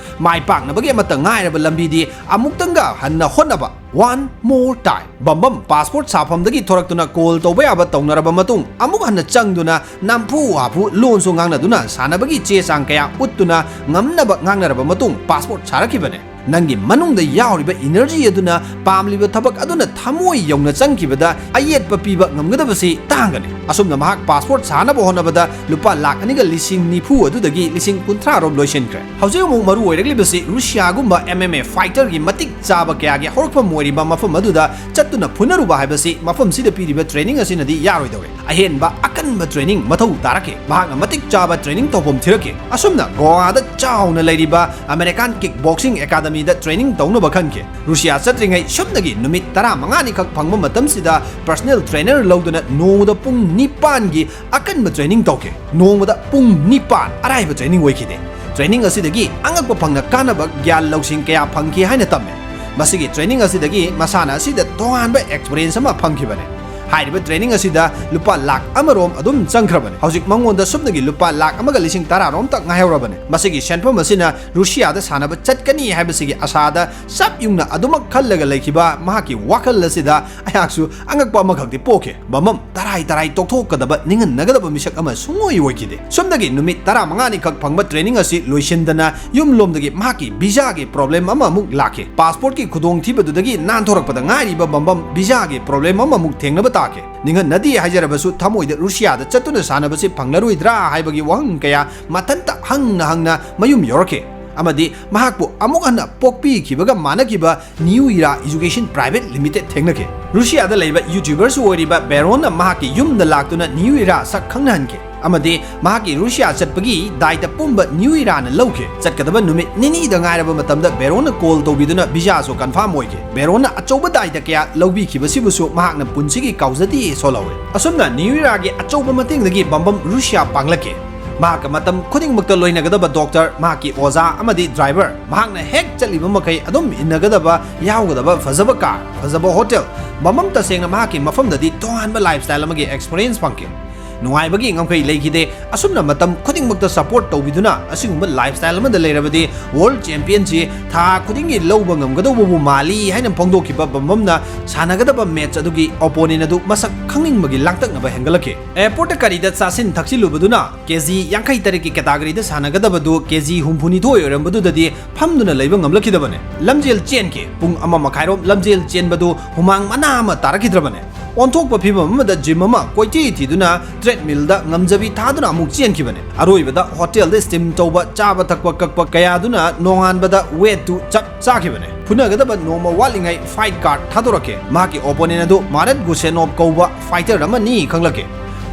ꯃꯥꯏ ꯄꯥꯛꯅꯕꯒꯤ ꯑꯃꯠꯇ ꯉꯥꯏꯔꯕ ꯂꯝꯕꯤꯗꯤ ꯑꯃꯨꯛꯇꯪꯒ ꯍꯟꯅ ꯍꯣꯠꯅꯕ, One more time. ꯕꯝꯕꯝ ꯄꯥꯁꯄꯣꯔꯠ ꯁꯥꯐꯝꯗꯒꯤ ꯊꯣꯔꯛꯇꯨꯅ ꯀꯣꯜ ꯇꯧꯕ ꯌꯥꯕ ꯇꯧꯅꯔꯕ ꯃꯇꯨꯡ, ꯑꯃꯨꯛ ꯍꯟꯅ ꯆꯪꯗꯨꯅ ꯅꯝꯐꯨ ꯍꯥꯐꯨ ꯂꯣꯟꯁꯨ ꯉꯥꯡꯅꯗꯨꯅ ꯁꯥꯟꯅꯕꯒꯤ ꯆꯦ ꯆꯥꯡ ꯀꯌꯥ ꯎꯠꯇꯨꯅ ꯉꯝꯅꯕ ꯉꯥꯡꯅꯔꯕ ꯃꯇꯨꯡ ꯄꯥꯁꯄꯣꯔꯠ ꯁꯥꯔꯛꯈꯤꯕꯅꯦ꯫ ꯅꯪꯒꯤ ꯃꯅꯨꯡꯗ ꯌꯥꯎꯔꯤꯕ ꯏꯅꯔꯖꯤ ꯑꯗꯨꯅ ꯄꯥꯝꯂꯤꯕ ꯊꯕꯛ ꯑꯗꯨꯅ ꯊꯃꯣꯏ ꯌꯧꯅ ꯆꯪꯈꯤꯕꯗ ꯑꯌꯦꯠꯄ ꯄꯤꯕ ꯉꯝꯒꯗꯕꯁꯤ ꯇꯥꯡꯒꯅꯤ꯫ ꯑꯁꯨꯝꯅ ꯃꯍꯥꯛ ꯄꯥꯁꯄꯣꯔꯠ ꯁꯥꯅꯕ ꯍꯣꯠꯅꯕꯗ ꯂꯨꯄꯥ ꯂꯥꯈ ꯑꯅꯤꯒ ꯂꯤꯁꯤꯡ ꯅꯤꯐꯨ ꯑꯗꯨꯗꯒꯤ ꯂꯤꯁꯤꯡ ꯀꯨꯟꯊ꯭ꯔꯥ ꯔꯣꯝ ꯂꯣꯏꯁꯤꯟꯈ꯭ꯔꯦ꯫ ꯍꯧꯖꯤꯛ ꯑꯃꯨꯛ ꯃꯔꯨ ꯑꯣꯏꯔꯛꯂꯤꯕꯁꯤ ꯔꯨꯁꯤꯌꯥꯒꯨꯝꯕ M M A fighter ꯒꯤ ꯃꯇꯤꯛ ꯆꯥꯕ ꯀꯌꯥꯒꯤ ꯍꯧꯔꯛꯐꯝ ꯑꯣꯏꯔꯤꯕ ꯃꯐꯝ ꯑꯗꯨꯗ ꯆꯠꯇꯨꯅ ꯐꯨꯅꯔꯨꯕ ꯍꯥꯏꯕꯁꯤ ꯃꯐꯝꯁꯤꯗ ꯄꯤꯔꯤꯕ training ꯑꯁꯤꯅꯗꯤ ꯌꯥꯔꯣꯏꯗꯧꯔꯦ꯫ ꯑꯍꯦꯟꯕ ꯑꯀꯟꯕ training ꯃꯊꯧ ꯇꯥꯔꯛꯈꯤ꯫ ꯃꯍꯥꯛꯅ ꯃꯇꯤꯛ ꯆꯥꯕ training ꯇꯧꯐꯝ ꯊꯤꯔꯛꯈꯤ꯫ ꯑꯁꯨꯝꯅ ꯒꯣꯋꯥꯗ ꯆꯥꯎꯅ ꯂꯩꯔꯤꯕ American Kick Boxing Academy ꯗ training ꯇꯧꯅꯕ ꯈꯟꯈꯤ꯫ ꯔꯨꯁꯤꯌꯥ ꯆꯠꯇ꯭ꯔꯤꯉꯩ ꯁꯨꯞꯅꯒꯤ ꯅꯨꯃꯤꯠ ꯇꯔꯥꯃꯉꯥꯅꯤꯈꯛ ꯐꯪꯕ ꯃꯇꯝꯁꯤꯗ personal trainer ꯂꯧꯗꯨꯅ ꯅꯣꯡꯃꯗ ꯄꯨꯡ ꯅꯤꯄꯥꯟꯒꯤ ꯑꯀꯟꯕ training ꯇꯧꯈꯤ꯫ ꯅꯣꯡꯃꯗ ꯄꯨꯡ ꯅꯤꯄꯥꯟ꯫ ꯑꯔꯥꯏꯕ training ꯑꯣꯏꯈꯤꯗꯦ꯫ Training ꯑꯁꯤꯗꯒꯤ ꯑꯉꯛꯄ ꯐꯪꯅ ꯀꯥꯟꯅꯕ ꯒ꯭ꯌꯥꯟ ꯂꯧꯁꯤꯡ ꯀꯌꯥ ꯐꯪꯈꯤ ꯍꯥꯏꯅ ꯇꯝꯃꯤ꯫ ꯃꯁꯤꯒꯤ training ꯑꯁꯤꯗꯒꯤ ꯃꯁꯥꯟꯅ ꯑꯁꯤꯗ ꯇꯣꯉꯥꯟꯕ experience ꯑꯃ ꯐꯪꯈꯤꯕꯅꯤ꯫ ꯍꯥꯏꯔꯤꯕ training ꯑꯁꯤꯗ ꯂꯨꯄꯥ ꯂꯥꯈ ꯑꯃ ꯔꯣꯝ ꯑꯗꯨꯝ ꯆꯪꯈ꯭ꯔꯕꯅꯤ꯫ ꯍꯧꯖꯤꯛ ꯃꯉꯣꯟꯗ ꯁꯨꯞꯅꯒꯤ ꯂꯨꯄꯥ ꯂꯥꯈ ꯑꯃꯒ ꯂꯤꯁꯤꯡ ꯇꯔꯥ ꯔꯣꯝꯇ ꯉꯥꯏꯍꯧꯔꯕꯅꯤ꯫ ꯃꯁꯤꯒꯤ ꯁꯦꯟꯐꯝ ꯑꯁꯤꯅ ꯔꯨꯁꯤꯌꯥꯗ ꯁꯥꯟꯅꯕ ꯆꯠꯀꯅꯤ ꯍꯥꯏꯕꯁꯤꯒꯤ ꯑꯁꯥꯗ ꯆꯞ ꯌꯨꯡꯅ ꯑꯗꯨꯃꯛ ꯈꯜꯂꯒ ꯂꯩꯈꯤꯕ ꯃꯍꯥꯛꯀꯤ ꯋꯥꯈꯜ ꯑꯁꯤꯗ ꯑꯩꯍꯥꯛꯁꯨ ꯑꯉꯛꯄ ꯑꯃꯈꯛꯇꯤ ꯄꯣꯛꯈꯤ꯫ ꯕꯝꯕꯝ ꯇꯔꯥꯏ ꯇꯔꯥꯏ ꯇꯣꯛꯊꯣꯛꯀꯗꯕ, ꯅꯤꯡꯍꯟꯅꯒꯗꯕ ꯃꯤꯁꯛ ꯑꯃ ꯁꯨꯡꯑꯣꯏ ꯑꯣꯏꯈꯤꯗꯦ꯫ ꯁꯣꯝꯗꯒꯤ ꯅꯨꯃꯤꯠ ꯇꯔꯥꯃꯉꯥꯅꯤꯈꯛ ꯐꯪꯕ training ꯑꯁꯤ ꯂꯣꯏꯁꯤꯟꯗꯅ ꯌꯨꯝꯂꯣꯝꯗꯒꯤ ꯃꯍꯥꯛꯀꯤ visa ꯒꯤ problem ꯑꯃꯃꯨꯛ ꯂꯥꯛꯈꯤ꯫ Passport ꯀꯤ ꯈꯨꯗꯣꯡꯊꯤꯕꯗꯨꯗꯒꯤ ꯅꯥꯟꯊꯣꯔꯛꯄꯗ ꯉꯥꯏꯔꯤꯕ ꯕꯝꯕꯝ visa ꯒꯤ problem ꯑꯃꯃꯨꯛ ꯊꯦꯡꯅꯕ ꯇꯥꯈꯤ꯫ ꯅꯤꯡꯍꯟꯅꯗꯦ ꯍꯥꯏꯖꯔꯕꯁꯨ ꯊꯃꯣꯏꯗ ꯔꯨꯁꯤꯌꯥꯗ ꯆꯠꯇꯨꯅ ꯁꯥꯟꯅꯕꯁꯤ ꯐꯪꯂꯔꯣꯏꯗ꯭ꯔꯥ ꯍꯥꯏꯕꯒꯤ ꯋꯥꯍꯪ ꯀꯌꯥ ꯃꯊꯟꯇ ꯍꯪꯅ ꯍꯪꯅ ꯃꯌꯨꯝ ꯌꯧꯔꯛꯈꯤ꯫ ꯑꯃꯗꯤ ꯃꯍꯥꯛꯄꯨ ꯑꯃꯨꯛ ꯍꯟꯅ ꯄꯣꯛꯄꯤꯈꯤꯕꯒ ꯃꯥꯟꯅꯈꯤꯕ New Era Education Private Limited ꯊꯦꯡꯅꯈꯤ꯫ ꯔꯨꯁꯤꯌꯥꯗ ꯂꯩꯕ YouTuber ꯁꯨ ꯑꯣꯏꯔꯤꯕ ꯕꯦꯔꯣꯟꯅ ꯃꯍꯥꯛꯀꯤ ꯌꯨꯝꯗ ꯂꯥꯛꯇꯨꯅ New Era ꯁꯛ ꯈꯪꯅꯍꯟꯈꯤ꯫ ꯑꯃꯗꯤ ꯃꯍꯥꯛꯀꯤ ꯔꯨꯁꯤꯌꯥ ꯆꯠꯄꯒꯤ ꯗꯥꯏꯇ ꯄꯨꯝꯕ New Era ꯅ ꯂꯧꯈꯤ꯫ ꯆꯠꯀꯗꯕ ꯅꯨꯃꯤꯠ ꯅꯤꯅꯤꯗ ꯉꯥꯏꯔꯕ ꯃꯇꯝꯗ ꯕꯦꯔꯣꯟꯅ call ꯇꯧꯕꯤꯗꯨꯅ visa ꯁꯨ confirm ꯑꯣꯏꯈꯤ꯫ ꯕꯦꯔꯣꯟꯅ ꯑꯆꯧꯕ ꯗꯥꯏꯇ ꯀꯌꯥ ꯂꯧꯕꯤꯈꯤꯕꯁꯤꯕꯨꯁꯨ ꯃꯍꯥꯛꯅ ꯄꯨꯟꯁꯤꯒꯤ ꯀꯥꯎꯖꯗꯦ ꯁꯣꯜꯍꯧꯔꯦ꯫ ꯑꯁꯨꯝꯅ New Era ꯒꯤ ꯑꯆꯧꯕ ꯃꯇꯦꯡꯗꯒꯤ ꯕꯝꯕꯝ ꯔꯨꯁꯤꯌꯥ ꯄꯥꯡꯂꯛꯈꯤ꯫ ꯃꯍꯥꯛꯀ ꯃꯇꯝ ꯈꯨꯗꯤꯡꯃꯛꯇ ꯂꯣꯏꯅꯒꯗꯕ doctor, ꯃꯍꯥꯛꯀꯤ ꯑꯣꯖꯥ ꯑꯃꯗꯤ driver, ꯃꯍꯥꯛꯅ ꯍꯦꯛ ꯆꯠꯂꯤꯕ ꯃꯈꯩ ꯑꯗꯨꯝ ꯏꯟꯅꯒꯗꯕ, ꯌꯥꯎꯒꯗꯕ ꯐꯖꯕ car, ꯐꯖꯕ hotel, ꯕꯝꯕꯝ ꯇꯁꯦꯡꯅ ꯃꯍꯥꯛꯀꯤ ꯃꯐꯝꯗꯗꯤ ꯇꯣꯉꯥꯟꯕ lifestyle ꯑꯃꯒꯤ experience ꯐꯪꯈꯤ꯫ ꯅꯨꯡꯉꯥꯏꯕꯒꯤ ꯉꯝꯈꯩ ꯂꯩꯈꯤꯗꯦ꯫ ꯑꯁꯨꯝꯅ ꯃꯇꯝ ꯈꯨꯗꯤꯡꯃꯛꯇ ꯁꯄꯣꯔꯠ ꯇꯧꯕꯤꯗꯨꯅ ꯑꯁꯤꯒꯨꯝꯕ ꯂꯥꯏꯐ ꯁ꯭ꯇꯥꯏꯜ ꯑꯃꯗ ꯂꯩꯔꯕꯗꯤ ꯋꯥꯔꯜꯗ ꯆꯦꯝꯄꯤꯌꯟꯁꯤ ꯊꯥ ꯈꯨꯗꯤꯡꯒꯤ ꯂꯧꯕ ꯉꯝꯒꯗꯧꯕꯕꯨ ꯃꯥꯜꯂꯤ ꯍꯥꯏꯅ ꯐꯣꯡꯗꯣꯛꯈꯤꯕ ꯕꯝꯕꯝꯅ ꯁꯥꯟꯅꯒꯗꯕ ꯃꯦꯠꯆ ꯑꯗꯨꯒꯤ ꯑꯣꯄꯣꯅꯦꯟ ꯑꯗꯨ ꯃꯁꯛ ꯈꯪꯅꯤꯡꯕꯒꯤ ꯂꯥꯡꯇꯛꯅꯕ ꯍꯦꯟꯒꯠꯂꯛꯈꯤ꯫ ꯑꯦꯌꯔꯄꯣꯔꯠꯇ ꯀꯔꯤꯗ ꯆꯥꯁꯤꯟ ꯊꯛꯆꯤꯜꯂꯨꯕꯗꯨꯅ ꯀꯦ ꯖꯤ ꯌꯥꯡꯈꯩ ꯇꯔꯦꯠꯀꯤ ꯀꯦꯇꯥꯒꯣꯔꯤꯗ ꯁꯥꯟꯅꯒꯗꯕꯗꯨ ꯀꯦ ꯖꯤ ꯍꯨꯝꯐꯨꯅꯤꯊꯣꯏ ꯑꯣꯏꯔꯝꯕꯗꯨꯗꯗꯤ ꯐꯝꯗꯨꯅ ꯂꯩꯕ ꯉꯝꯂꯛꯈꯤꯗꯕꯅꯦ꯫ ꯂꯝꯖꯦꯜ ꯆꯦꯟꯈꯤ꯫ ꯄꯨꯡ ꯑꯃ ꯃꯈꯥꯏꯔꯣꯝ ꯂꯝꯖꯦꯜ ꯆꯦꯟꯕꯗꯨ ꯍꯨꯃꯥꯡ ꯃꯅꯥ ꯑꯃ ꯇꯥꯔꯛꯈꯤꯗ꯭ꯔꯕꯅꯦ꯫ ꯑꯣꯟꯊꯣꯛꯄ ꯐꯤꯕꯝ ꯑꯃꯗ ꯖꯤꯝ ꯑꯃ ꯀꯣꯏꯊꯤ ꯊꯤꯗꯨꯅ ꯇ꯭ꯔꯦꯗꯃꯤꯜꯗ ꯉꯝꯖꯕꯤ ꯊꯥꯗꯨꯅ ꯑꯃꯨꯛ ꯆꯦꯟꯈꯤꯕꯅꯦ꯫ ꯑꯔꯣꯏꯕꯗ ꯍꯣꯇꯦꯜꯗ ꯁ꯭ꯇꯤꯝ ꯇꯧꯕ ꯆꯥꯕ ꯊꯛꯄ ꯀꯛꯄ ꯀꯌꯥꯗꯨꯅ ꯅꯣꯡꯉꯥꯟꯕꯗ ꯋꯦꯠꯇꯨ ꯆꯞ ꯆꯥꯈꯤꯕꯅꯦ꯫ ꯐꯨꯅꯒꯗꯕ ꯅꯣꯡꯃ ꯋꯥꯠꯂꯤꯉꯩ ꯐꯥꯏꯠ ꯀꯥꯔꯗ ꯊꯥꯗꯣꯔꯛꯈꯤ꯫ ꯃꯍꯥꯛꯀꯤ ꯑꯣꯄꯣꯅꯦꯟ ꯑꯗꯨ ꯃꯥꯔꯠ ꯒꯨꯁꯦꯅꯣꯞ ꯀꯧꯕ ꯐꯥꯏꯇꯔ ꯑꯃꯅꯤ ꯈꯪꯂꯛꯈꯤ꯫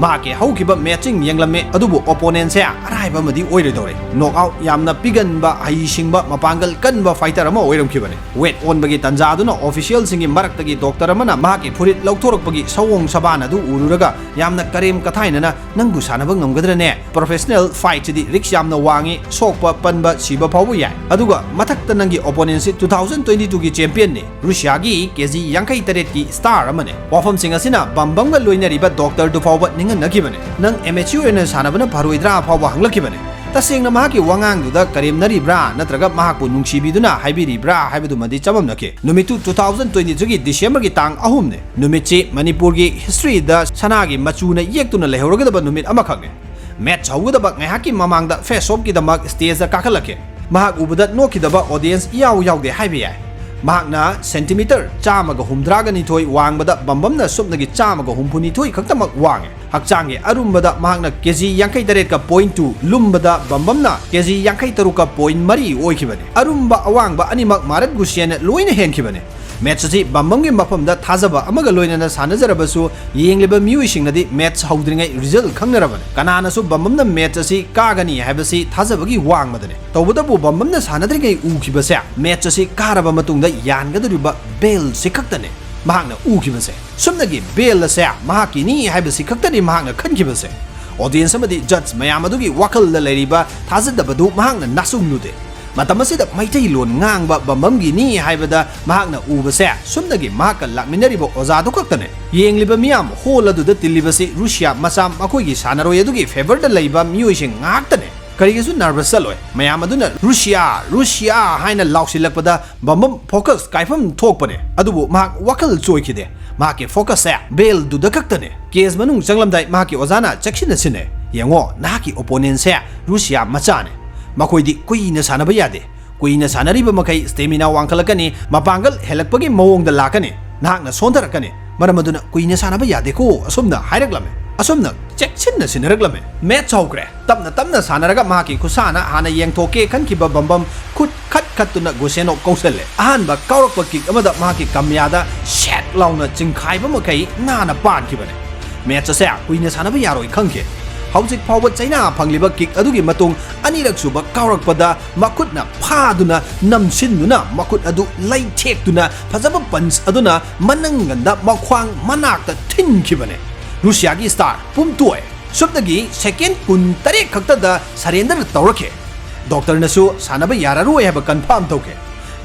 ꯃꯍꯥꯛꯀꯤ ꯍꯧꯈꯤꯕ ꯃꯦꯠꯆꯁꯤꯡ ꯌꯦꯡꯂꯝꯃꯦ, ꯑꯗꯨꯕꯨ ꯑꯣꯄꯣꯅꯦꯟꯁꯦ ꯑꯔꯥꯏꯕ ꯑꯃꯗꯤ ꯑꯣꯏꯔꯣꯏꯗꯧꯔꯦ꯫ ꯅꯣꯛ ꯑꯥꯎꯠ ꯌꯥꯝꯅ ꯄꯤꯒꯟꯕ, ꯍꯩꯁꯤꯡꯕ, ꯃꯄꯥꯡꯒꯜ ꯀꯟꯕ ꯐꯥꯏꯇꯔ ꯑꯃ ꯑꯣꯏꯔꯝꯈꯤꯕꯅꯦ꯫ ꯋꯦꯠ ꯑꯣꯟꯕꯒꯤ ꯇꯥꯟꯖꯥꯗꯨꯅ ꯑꯣꯐꯤꯁꯤꯌꯦꯜꯁꯤꯡꯒꯤ ꯃꯔꯛꯇꯒꯤ ꯗꯣꯛꯇꯔ ꯑꯃꯅ ꯃꯍꯥꯛꯀꯤ ꯐꯨꯔꯤꯠ ꯂꯧꯊꯣꯔꯛꯄꯒꯤ ꯁꯑꯣꯡ ꯁꯕꯥꯟ ꯑꯗꯨ ꯎꯔꯨꯔꯒ ꯌꯥꯝꯅ ꯀꯔꯦꯝ ꯀꯊꯥꯏꯅꯅ, "ꯅꯪꯕꯨ ꯁꯥꯟꯅꯕ ꯉꯝꯒꯗ꯭ꯔꯅꯦ? ꯄ꯭ꯔꯣꯐꯦꯁꯅꯦꯜ ꯐꯥꯏꯠꯁꯤꯗꯤ ꯔꯤꯛꯁ ꯌꯥꯝꯅ ꯋꯥꯡꯉꯤ, ꯁꯣꯛꯄ ꯄꯟꯕ ꯁꯤꯕ ꯐꯥꯎꯕ ꯌꯥꯏ꯫ ꯑꯗꯨꯒ ꯃꯊꯛꯇ ꯅꯪꯒꯤ ꯑꯣꯄꯣꯅꯦꯟꯁꯤ ꯇꯨ ꯊꯥꯎꯖꯟ ꯇ꯭ꯋꯦꯟꯇꯤ ꯇꯨꯒꯤ ꯆꯦꯝꯄꯤꯌꯟꯅꯤ, ꯔꯨꯁꯤꯌꯥꯒꯤ ꯀꯦ ꯖꯤ ꯌꯥꯡꯈꯩ ꯇꯔꯦꯠꯀꯤ ꯁ꯭ꯇꯥꯔ ꯑꯃꯅꯤ"꯫ ꯋꯥꯐꯝꯁꯤꯡ ꯑꯁꯤꯅ ꯕꯝꯕꯝꯒ ꯂꯣꯏꯅꯔꯤꯕ ꯗꯣꯛꯇꯔꯗꯨ ꯐꯥꯎꯕ ꯅꯤꯡꯍꯟꯅꯈꯤꯕꯅꯤ꯫ "ꯅꯪ ꯑꯦꯃꯦꯆ꯭ꯌꯨꯔ ꯑꯣꯏꯅ ꯁꯥꯟꯅꯕꯅ ꯐꯔꯣꯏꯗ꯭ꯔꯥ?" ꯐꯥꯎꯕ ꯍꯪꯂꯛꯈꯤꯕꯅꯤ꯫ ꯇꯁꯦꯡꯅ ꯃꯍꯥꯛꯀꯤ ꯋꯥꯉꯥꯡꯗꯨꯗ ꯀꯔꯦꯝꯅꯔꯤꯕ꯭ꯔꯥ ꯅꯠꯇ꯭ꯔꯒ ꯃꯍꯥꯛꯄꯨ ꯅꯨꯡꯁꯤꯕꯤꯗꯨꯅ ꯍꯥꯏꯕꯤꯔꯤꯕ꯭ꯔꯥ ꯍꯥꯏꯕꯗꯨꯃꯗꯤ ꯆꯃꯝꯅꯈꯤ꯫ ꯅꯨꯃꯤꯠꯇꯨ ꯇꯨ ꯊꯥꯎꯖꯟ ꯇ꯭ꯋꯦꯟꯇꯤ ꯊ꯭ꯔꯤꯒꯤ ꯗꯤꯁꯦꯝꯕꯔꯒꯤ ꯇꯥꯡ ꯑꯍꯨꯝꯅꯤ꯫ ꯅꯨꯃꯤꯠꯁꯤ ꯃꯅꯤꯄꯨꯔꯒꯤ ꯍꯤꯁꯇ꯭ꯔꯤꯗ ꯁꯅꯥꯒꯤ ꯃꯆꯨꯅ ꯌꯦꯛꯇꯨꯅ ꯂꯩꯍꯧꯔꯒꯗꯕ ꯅꯨꯃꯤꯠ ꯑꯃꯈꯛꯅꯤ꯫ ꯃꯦꯠꯆ ꯍꯧꯒꯗꯕ ꯉꯥꯏꯍꯥꯛꯀꯤ ꯃꯃꯥꯡꯗ ꯐꯦꯁ ꯑꯣꯐꯀꯤꯗꯃꯛ ꯁ꯭ꯇꯦꯖꯇ ꯀꯥꯈꯠꯂꯛꯈꯤ꯫ ꯃꯍꯥꯛ ꯎꯕꯗ ꯅꯣꯛꯈꯤꯗꯕ ꯑꯣꯗꯤꯌꯦꯟꯁ ꯏꯌꯥꯎ ꯌꯥꯎꯗꯦ ꯍꯥꯏꯕ ꯌꯥꯏ꯫ ꯃꯍꯥꯛꯅ ꯁꯦꯟꯇꯤꯃꯤꯇꯔ ꯆꯥꯝꯃꯒ ꯍꯨꯝꯗ꯭ꯔꯥꯒ ꯅꯤꯊꯣꯏ ꯋꯥꯡꯕꯗ ꯕꯝꯕꯝꯅ ꯁꯨꯞꯅꯒꯤ ꯆꯥꯝꯃꯒ ꯍꯨꯝꯐꯨꯅꯤꯊꯣꯏ ꯈꯛꯇꯃꯛ ꯋꯥꯡꯉꯤ꯫ ꯍꯛꯆꯥꯡꯒꯤ ꯑꯔꯨꯝꯕꯗ ꯃꯍꯥꯛꯅ ꯀꯦ ꯖꯤ ꯌꯥꯡꯈꯩ ꯇꯔꯦꯠꯀ ꯄꯣꯏꯟ ꯇꯨ, ꯂꯨꯝꯕꯗ ꯕꯝꯕꯝꯅ ꯀꯦ ꯖꯤ ꯌꯥꯡꯈꯩ ꯇꯔꯨꯛꯀ ꯄꯣꯏꯟ ꯃꯔꯤ ꯑꯣꯏꯈꯤꯕꯅꯤ꯫ ꯑꯔꯨꯝꯕ ꯑꯋꯥꯡꯕ ꯑꯅꯤꯃꯛ ꯃꯥꯔꯠ ꯒꯨꯁꯤꯌꯟꯅ ꯂꯣꯏꯅ ꯍꯦꯟꯈꯤꯕꯅꯤ꯫ ꯃꯦꯠꯆ ꯑꯁꯤ ꯕꯝꯕꯝꯒꯤ ꯃꯐꯝꯗ ꯊꯥꯖꯕ ꯑꯃꯒ ꯂꯣꯏꯅꯅ ꯁꯥꯟꯅꯖꯔꯕꯁꯨ, ꯌꯦꯡꯂꯤꯕ ꯃꯤꯑꯣꯏꯁꯤꯡꯅꯗꯤ ꯃꯦꯠꯆ ꯍꯧꯗ꯭ꯔꯤꯉꯩ ꯔꯤꯖꯜ ꯈꯪꯅꯔꯕꯅꯤ꯫ ꯀꯅꯥꯅꯁꯨ ꯕꯝꯕꯝꯅ ꯃꯦꯠꯆ ꯑꯁꯤ ꯀꯥꯒꯅꯤ ꯍꯥꯏꯕꯁꯤ ꯊꯥꯖꯕꯒꯤ ꯋꯥꯡꯃꯗꯅꯤ꯫ ꯇꯧꯕꯇꯕꯨ ꯕꯝꯕꯝꯅ ꯁꯥꯟꯅꯗ꯭ꯔꯤꯉꯩ ꯎꯈꯤꯕꯁꯦ ꯃꯦꯠꯆ ꯑꯁꯤ ꯀꯥꯔꯕ ꯃꯇꯨꯡꯗ ꯌꯥꯟꯒꯗꯧꯔꯤꯕ ꯕꯦꯜꯁꯤ ꯈꯛꯇꯅꯤ ꯃꯍꯥꯛꯅ ꯎꯈꯤꯕꯁꯦ꯫ ꯁꯨꯞꯅꯒꯤ ꯕꯦꯜ ꯑꯁꯦ ꯃꯍꯥꯛꯀꯤꯅꯤ ꯍꯥꯏꯕꯁꯤ ꯈꯛꯇꯅꯤ ꯃꯍꯥꯛꯅ ꯈꯟꯈꯤꯕꯁꯦ꯫ ꯑꯣꯗꯤꯌꯦꯟꯁ ꯑꯃꯗꯤ ꯖꯠꯖ ꯃꯌꯥꯝ ꯑꯗꯨꯒꯤ ꯋꯥꯈꯜꯗ ꯂꯩꯔꯤꯕ ꯊꯥꯖꯗꯕꯗꯨ ꯃꯍꯥꯛꯅ ꯅꯥꯆꯨꯡꯂꯨꯗꯦ꯫ ꯃꯇꯝ ꯑꯁꯤꯗ ꯃꯩꯇꯩꯂꯣꯟ ꯉꯥꯡꯕ ꯕꯝꯕꯝꯒꯤꯅꯤ ꯍꯥꯏꯕꯗ ꯃꯍꯥꯛꯅ ꯎꯕꯁꯦ ꯁꯨꯞꯅꯒꯤ ꯃꯍꯥꯛꯀ ꯂꯥꯛꯃꯤꯟꯅꯔꯤꯕ ꯑꯣꯖꯥꯗꯨ ꯈꯛꯇꯅꯦ꯫ ꯌꯦꯡꯂꯤꯕ ꯃꯤꯌꯥꯝ ꯍꯣꯜ ꯑꯗꯨꯗ ꯇꯤꯜꯂꯤꯕꯁꯤ ꯔꯨꯁꯤꯌꯥ ꯃꯆꯥ ꯃꯈꯣꯏꯒꯤ ꯁꯥꯟꯅꯔꯣꯏ ꯑꯗꯨꯒꯤ ꯐꯦꯚꯔꯗ ꯂꯩꯕ ꯃꯤꯑꯣꯏꯁꯤꯡ ꯉꯥꯛꯇꯅꯦ꯫ ꯀꯔꯤꯒꯤꯁꯨ ꯅꯔꯚꯁ ꯆꯠꯂꯣꯏ꯫ ꯃꯌꯥꯝ ꯑꯗꯨꯅ "ꯔꯨꯁꯤꯌꯥ, ꯔꯨꯁꯤꯌꯥ" ꯍꯥꯏꯅ ꯂꯥꯎꯁꯤꯜꯂꯛꯄꯗ ꯕꯝꯕꯝ ꯐꯣꯀꯁ ꯀꯥꯏꯐꯝ ꯊꯣꯛꯄꯅꯦ, ꯑꯗꯨꯕꯨ ꯃꯍꯥꯛ ꯋꯥꯈꯜ ꯆꯣꯏꯈꯤꯗꯦ꯫ ꯃꯍꯥꯛꯀꯤ ꯐꯣꯀꯁꯁꯦ ꯕꯦꯜꯗꯨꯗ ꯈꯛꯇꯅꯦ꯫ ꯀꯦꯖ ꯃꯅꯨꯡ ꯆꯪꯂꯝꯗꯥꯏ ꯃꯍꯥꯛꯀꯤ ꯑꯣꯖꯥꯅ ꯆꯦꯛꯁꯤꯟꯅ ꯁꯤꯟꯅꯩ꯫ "ꯌꯦꯡꯉꯣ, ꯅꯍꯥꯛꯀꯤ ꯑꯣꯄꯣꯅꯦꯟꯁꯦ ꯔꯨꯁꯤꯌꯥ ꯃꯆꯥꯅꯦ꯫ ꯃꯈꯣꯏꯗꯤ ꯀꯨꯏꯅ ꯁꯥꯟꯅꯕ ꯌꯥꯗꯦ꯫ ꯀꯨꯏꯅ ꯁꯥꯟꯅꯔꯤꯕ ꯃꯈꯩ ꯁ꯭ꯇꯦꯃꯤꯅꯥ ꯋꯥꯡꯈꯠꯂꯛꯀꯅꯤ, ꯃꯄꯥꯡꯒꯜ ꯍꯦꯜꯂꯛꯄꯒꯤ ꯃꯑꯣꯡꯗ ꯂꯥꯛꯀꯅꯤ꯫ ꯅꯍꯥꯛꯅ ꯁꯣꯟꯊꯔꯛꯀꯅꯤ꯫ ꯃꯔꯝ ꯑꯗꯨꯅ ꯀꯨꯏꯅ ꯁꯥꯟꯅꯕ ꯌꯥꯗꯦꯀꯣ", ꯑꯁꯨꯝꯅ ꯍꯥꯏꯔꯛꯂꯝꯃꯦ꯫ ꯑꯁꯨꯝꯅ ꯆꯦꯛꯁꯤꯟꯅ ꯁꯤꯟꯅꯔꯛꯂꯝꯃꯦ꯫ ꯃꯦꯠꯆ ꯍꯧꯈ꯭ꯔꯦ꯫ ꯇꯞꯅ ꯇꯞꯅ ꯁꯥꯟꯅꯔꯒ ꯃꯍꯥꯛꯀꯤ ꯈꯨꯠꯁꯥꯅ ꯍꯥꯟꯅ ꯌꯦꯡꯊꯣꯛꯀꯦ ꯈꯟꯈꯤꯕ ꯕꯝꯕꯝ ꯈꯨꯠ ꯈꯠ ꯈꯠꯇꯨꯅ ꯒꯣꯁꯦꯅꯣꯞ ꯀꯧꯁꯜꯂꯦ꯫ ꯑꯍꯥꯟꯕ ꯀꯥꯎꯔꯛꯄ ꯀꯤꯛ ꯑꯃꯗ ꯃꯍꯥꯛꯀꯤ ꯀꯝꯌꯥꯗ ꯁꯦꯠ ꯂꯥꯎꯅ ꯆꯤꯡꯈꯥꯏꯕ ꯃꯈꯩ ꯅꯥꯅ ꯄꯥꯟꯈꯤꯕꯅꯦ꯫ ꯃꯦꯠꯆ ꯑꯁꯦ ꯀꯨꯏꯅ ꯁꯥꯟꯅꯕ ꯌꯥꯔꯣꯏ ꯈꯪꯈꯤ꯫ ꯍꯧꯖꯤꯛ ꯐꯥꯎꯕ ꯆꯩꯅꯥ ꯐꯪꯂꯤꯕ ꯀꯤꯛ ꯑꯗꯨꯒꯤ ꯃꯇꯨꯡ ꯑꯅꯤꯔꯛ ꯁꯨꯕ ꯀꯥꯎꯔꯛꯄꯗ ꯃꯈꯨꯠꯅ ꯐꯥꯗꯨꯅ ꯅꯝꯁꯤꯟꯗꯨꯅ ꯃꯈꯨꯠ ꯑꯗꯨ ꯂꯩꯊꯦꯛꯇꯨꯅ ꯐꯖꯕ ꯄꯟꯆ ꯑꯗꯨꯅ ꯃꯅꯪꯒꯟꯗ ꯃꯈ꯭ꯋꯥꯡ ꯃꯅꯥꯛꯇ ꯊꯤꯟꯈꯤꯕꯅꯦ꯫ ꯔꯨꯁꯤꯌꯥꯒꯤ ꯁ꯭ꯇꯥꯔ ꯄꯨꯝꯇꯣꯛꯑꯦ꯫ ꯁꯨꯞꯅꯒꯤ ꯁꯦꯀꯦꯟ ꯀꯨꯟꯇꯔꯦꯠ ꯈꯛꯇꯗ ꯁꯔꯦꯟꯗꯔ ꯇꯧꯔꯛꯈꯤ꯫ ꯗꯣꯛꯇꯔꯅꯁꯨ ꯁꯥꯟꯅꯕ ꯌꯥꯔꯔꯣꯏ ꯍꯥꯏꯕ ꯀꯟꯐꯥꯔꯝ ꯇꯧꯈꯤ꯫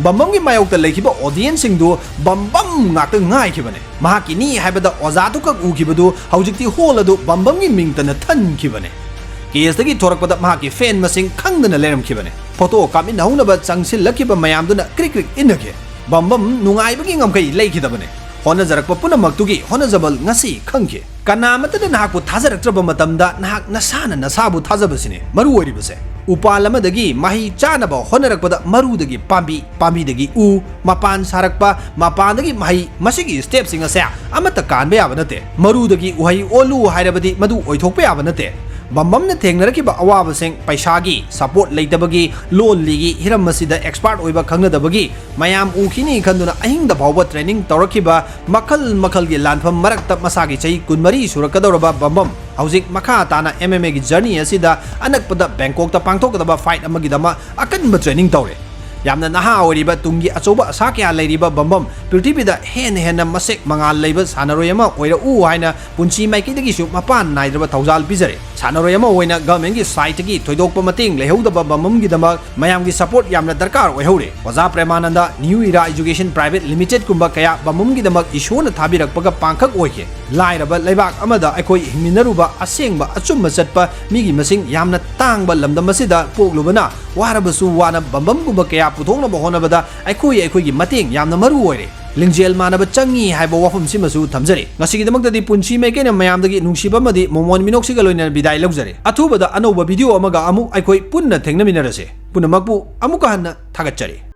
ꯕꯝꯕꯝꯒꯤ ꯃꯥꯌꯣꯛꯇ ꯂꯩꯈꯤꯕ ꯑꯣꯗꯤꯌꯦꯟꯁꯁꯤꯡꯗꯨ ꯕꯝꯕꯝ ꯉꯥꯛꯇ ꯉꯥꯏꯈꯤꯕꯅꯦ꯫ ꯃꯍꯥꯛꯀꯤꯅꯤ ꯍꯥꯏꯕꯗ ꯑꯣꯖꯥꯗꯨꯈꯛ ꯎꯈꯤꯕꯗꯨ ꯍꯧꯖꯤꯛꯇꯤ ꯍꯣꯜ ꯑꯗꯨ ꯕꯝꯕꯝꯒꯤ ꯃꯤꯡꯇꯅ ꯊꯟꯈꯤꯕꯅꯦ꯫ ꯀꯦꯖꯇꯒꯤ ꯊꯣꯔꯛꯄꯗ ꯃꯍꯥꯛꯀꯤ ꯐꯦꯟ ꯃꯁꯤꯡ ꯈꯪꯗꯅ ꯂꯩꯔꯝꯈꯤꯕꯅꯦ꯫ ꯐꯣꯇꯣ ꯀꯥꯞꯃꯤꯟꯅꯍꯧꯅꯕ ꯆꯪꯁꯤꯜꯂꯛꯈꯤꯕ ꯃꯌꯥꯝꯗꯨꯅ ꯀ꯭ꯔꯤꯛ ꯀ꯭ꯔꯤꯛ ꯏꯟꯅꯈꯤ꯫ ꯕꯝꯕꯝ ꯅꯨꯡꯉꯥꯏꯕꯒꯤ ꯉꯝꯈꯩ ꯂꯩꯈꯤꯗꯕꯅꯦ꯫ ꯍꯣꯠꯅꯖꯔꯛꯄ ꯄꯨꯝꯅꯃꯛꯇꯨꯒꯤ ꯍꯣꯠꯅꯖꯃꯜ ꯉꯁꯤ ꯈꯪꯈꯤ꯫ ꯀꯅꯥꯃꯠꯇꯅ ꯅꯍꯥꯛꯄꯨ ꯊꯥꯖꯔꯛꯇ꯭ꯔꯕ ꯃꯇꯝꯗ ꯅꯍꯥꯛ ꯅꯁꯥꯅ ꯅꯁꯥꯕꯨ ꯊꯥꯖꯕꯁꯤꯅꯦ ꯃꯔꯨ ꯑꯣꯏꯔꯤꯕꯁꯦ꯫ ꯎꯄꯥꯜ ꯑꯃꯗꯒꯤ ꯃꯍꯩ ꯆꯥꯅꯕ ꯍꯣꯠꯅꯔꯛꯄꯗ ꯃꯔꯨꯗꯒꯤ ꯄꯥꯝꯕꯤ, ꯄꯥꯝꯕꯤꯗꯒꯤ ꯎ, ꯃꯄꯥꯟ ꯁꯥꯔꯛꯄ, ꯃꯄꯥꯟꯗꯒꯤ ꯃꯍꯩ, ꯃꯁꯤꯒꯤ ꯁ꯭ꯇꯦꯞꯁꯤꯡ ꯑꯁꯦ ꯑꯃꯠꯇ ꯀꯥꯟꯕ ꯌꯥꯕ ꯅꯠꯇꯦ꯫ ꯃꯔꯨꯗꯒꯤ ꯎꯍꯩ ꯑꯣꯜꯂꯨ ꯍꯥꯏꯔꯕꯗꯤ ꯃꯗꯨ ꯑꯣꯏꯊꯣꯛꯄ ꯌꯥꯕ ꯅꯠꯇꯦ꯫ ꯕꯝꯕꯝꯅ ꯊꯦꯡꯅꯔꯛꯈꯤꯕ ꯑꯋꯥꯕꯁꯤꯡ, ꯄꯩꯁꯥꯒꯤ ꯁꯄꯣꯔꯠ ꯂꯩꯇꯕꯒꯤ, ꯂꯣꯟꯂꯤꯒꯤ ꯍꯤꯔꯝ ꯑꯁꯤꯗ ꯑꯦꯛꯁꯄꯥꯔꯠ ꯑꯣꯏꯕ ꯈꯪꯅꯗꯕꯒꯤ, ꯃꯌꯥꯝ ꯎꯈꯤꯅꯤ ꯈꯟꯗꯨꯅ ꯑꯍꯤꯡꯗ ꯐꯥꯎꯕ ꯇ꯭ꯔꯦꯅꯤꯡ ꯇꯧꯔꯛꯈꯤꯕ, ꯃꯈꯜ ꯃꯈꯜꯒꯤ ꯂꯥꯟꯐꯝ ꯃꯔꯛꯇ ꯃꯁꯥꯒꯤ ꯆꯍꯤ ꯀꯨꯟꯃꯔꯤ ꯁꯨꯔꯛꯀꯗꯧꯔꯕ ꯕꯝꯕꯝ ꯍꯧꯖꯤꯛ ꯃꯈꯥ ꯇꯥꯅ ꯑꯦꯝ ꯑꯦꯝ ꯑꯦꯒꯤ ꯖꯔꯅꯤ ꯑꯁꯤꯗ ꯑꯅꯛꯄꯗ ꯕꯦꯡꯀꯣꯛꯇ ꯄꯥꯡꯊꯣꯛꯀꯗꯕ ꯐꯥꯏꯠ ꯑꯃꯒꯤꯗꯃꯛ ꯑꯀꯟꯕ ꯇ꯭ꯔꯦꯅꯤꯡ ꯇꯧꯔꯦ꯫ ꯌꯥꯝꯅ ꯅꯍꯥ ꯑꯣꯏꯔꯤꯕ, ꯇꯨꯡꯒꯤ ꯑꯆꯧꯕ ꯑꯁꯥ ꯀꯌꯥ ꯂꯩꯔꯤꯕ ꯕꯝꯕꯝ, ꯄ꯭ꯔꯤꯊꯤꯕꯤꯗ ꯍꯦꯟꯅ ꯍꯦꯟꯅ ꯃꯁꯦꯛ ꯃꯉꯥꯜ ꯂꯩꯕ ꯁꯥꯟꯅꯔꯣꯏ ꯑꯃ ꯑꯣꯏꯔꯛꯎ ꯍꯥꯏꯅ ꯄꯨꯟꯁꯤ ꯃꯥꯏꯀꯩꯗꯒꯤꯁꯨ ꯃꯄꯥꯟ ꯅꯥꯏꯗ꯭ꯔꯕ ꯊꯧꯖꯥꯜ ꯄꯤꯖꯔꯤ꯫ ꯁꯥꯟꯅꯔꯣꯏ ꯑꯃ ꯑꯣꯏꯅ ꯒꯚꯔꯟꯃꯦꯟꯠꯀꯤ ꯁꯥꯏꯠꯇꯒꯤ ꯊꯣꯏꯗꯣꯛꯄ ꯃꯇꯦꯡ ꯂꯩꯍꯧꯗꯕ ꯕꯝꯕꯝꯒꯤꯗꯃꯛ ꯃꯌꯥꯝꯒꯤ ꯁꯄꯣꯔꯠ ꯌꯥꯝꯅ ꯗꯔꯀꯥꯔ ꯑꯣꯏꯍꯧꯔꯦ꯫ ꯑꯣꯖꯥ ꯄ꯭ꯔꯦꯃꯥꯅꯟꯗ, ꯅ꯭ꯌꯨ ꯏꯔꯥ ꯑꯦꯖꯨꯀꯦꯁꯟ ꯄ꯭ꯔꯥꯏꯚꯦꯠ ꯂꯤꯃꯤꯇꯦꯗꯀꯨꯝꯕ ꯀꯌꯥ ꯕꯝꯕꯝꯒꯤꯗꯃꯛ ꯏꯁꯣꯔꯅ ꯊꯥꯕꯤꯔꯛꯄꯒ ꯄꯥꯡꯈꯛ ꯑꯣꯏꯈꯤ꯫ ꯂꯥꯏꯔꯕ ꯂꯩꯕꯥꯛ ꯑꯃꯗ ꯑꯩꯈꯣꯏ ꯍꯤꯡꯃꯤꯟꯅꯔꯨꯕ, ꯑꯁꯦꯡꯕ ꯑꯆꯨꯝꯕ ꯆꯠꯄ ꯃꯤꯒꯤ ꯃꯁꯤꯡ ꯌꯥꯝꯅ ꯇꯥꯡꯕ ꯂꯝꯗꯝ ꯑꯁꯤꯗ ꯄꯣꯛꯂꯨꯕꯅ, ꯋꯥꯔꯕꯁꯨ ꯋꯥꯅ ꯕꯝꯕꯝꯒꯨꯝꯕ ꯀꯌꯥ ꯄꯨꯊꯣꯛꯅꯕ ꯍꯣꯠꯅꯕꯗ ꯑꯩꯈꯣꯏ ꯑꯩꯈꯣꯏꯒꯤ ꯃꯇꯦꯡ ꯌꯥꯝꯅ ꯃꯔꯨ ꯑꯣꯏꯔꯦ꯫ ꯂꯤꯡꯖꯦꯜ ꯃꯥꯟꯅꯕ ꯆꯪꯉꯤ ꯍꯥꯏꯕ ꯋꯥꯐꯝꯁꯤꯃꯁꯨ ꯊꯝꯖꯔꯤ꯫ ꯉꯁꯤꯒꯤꯗꯃꯛꯇꯗꯤ ꯄꯨꯟꯁꯤ ꯃꯥꯏꯀꯩꯅ ꯃꯌꯥꯝꯗꯒꯤ ꯅꯨꯡꯁꯤꯕ ꯑꯃꯗꯤ ꯃꯣꯃꯣꯟ ꯃꯤꯅꯣꯛꯁꯤꯒ ꯂꯣꯏꯅꯅ ꯕꯤꯗꯥꯏ ꯂꯧꯖꯔꯦ꯫ ꯑꯊꯨꯕꯗ ꯑꯅꯧꯕ ꯚꯤꯗꯤꯑꯣ ꯑꯃꯒ ꯑꯃꯨꯛ ꯑꯩꯈꯣꯏ ꯄꯨꯟꯅ ꯊꯦꯡꯅꯃꯤꯟꯅꯔꯁꯦ꯫ ꯄꯨꯝꯅꯃꯛꯄꯨ ꯑꯃꯨꯛꯀ ꯍꯟꯅ ꯊꯥꯒꯠꯆꯔꯤ꯫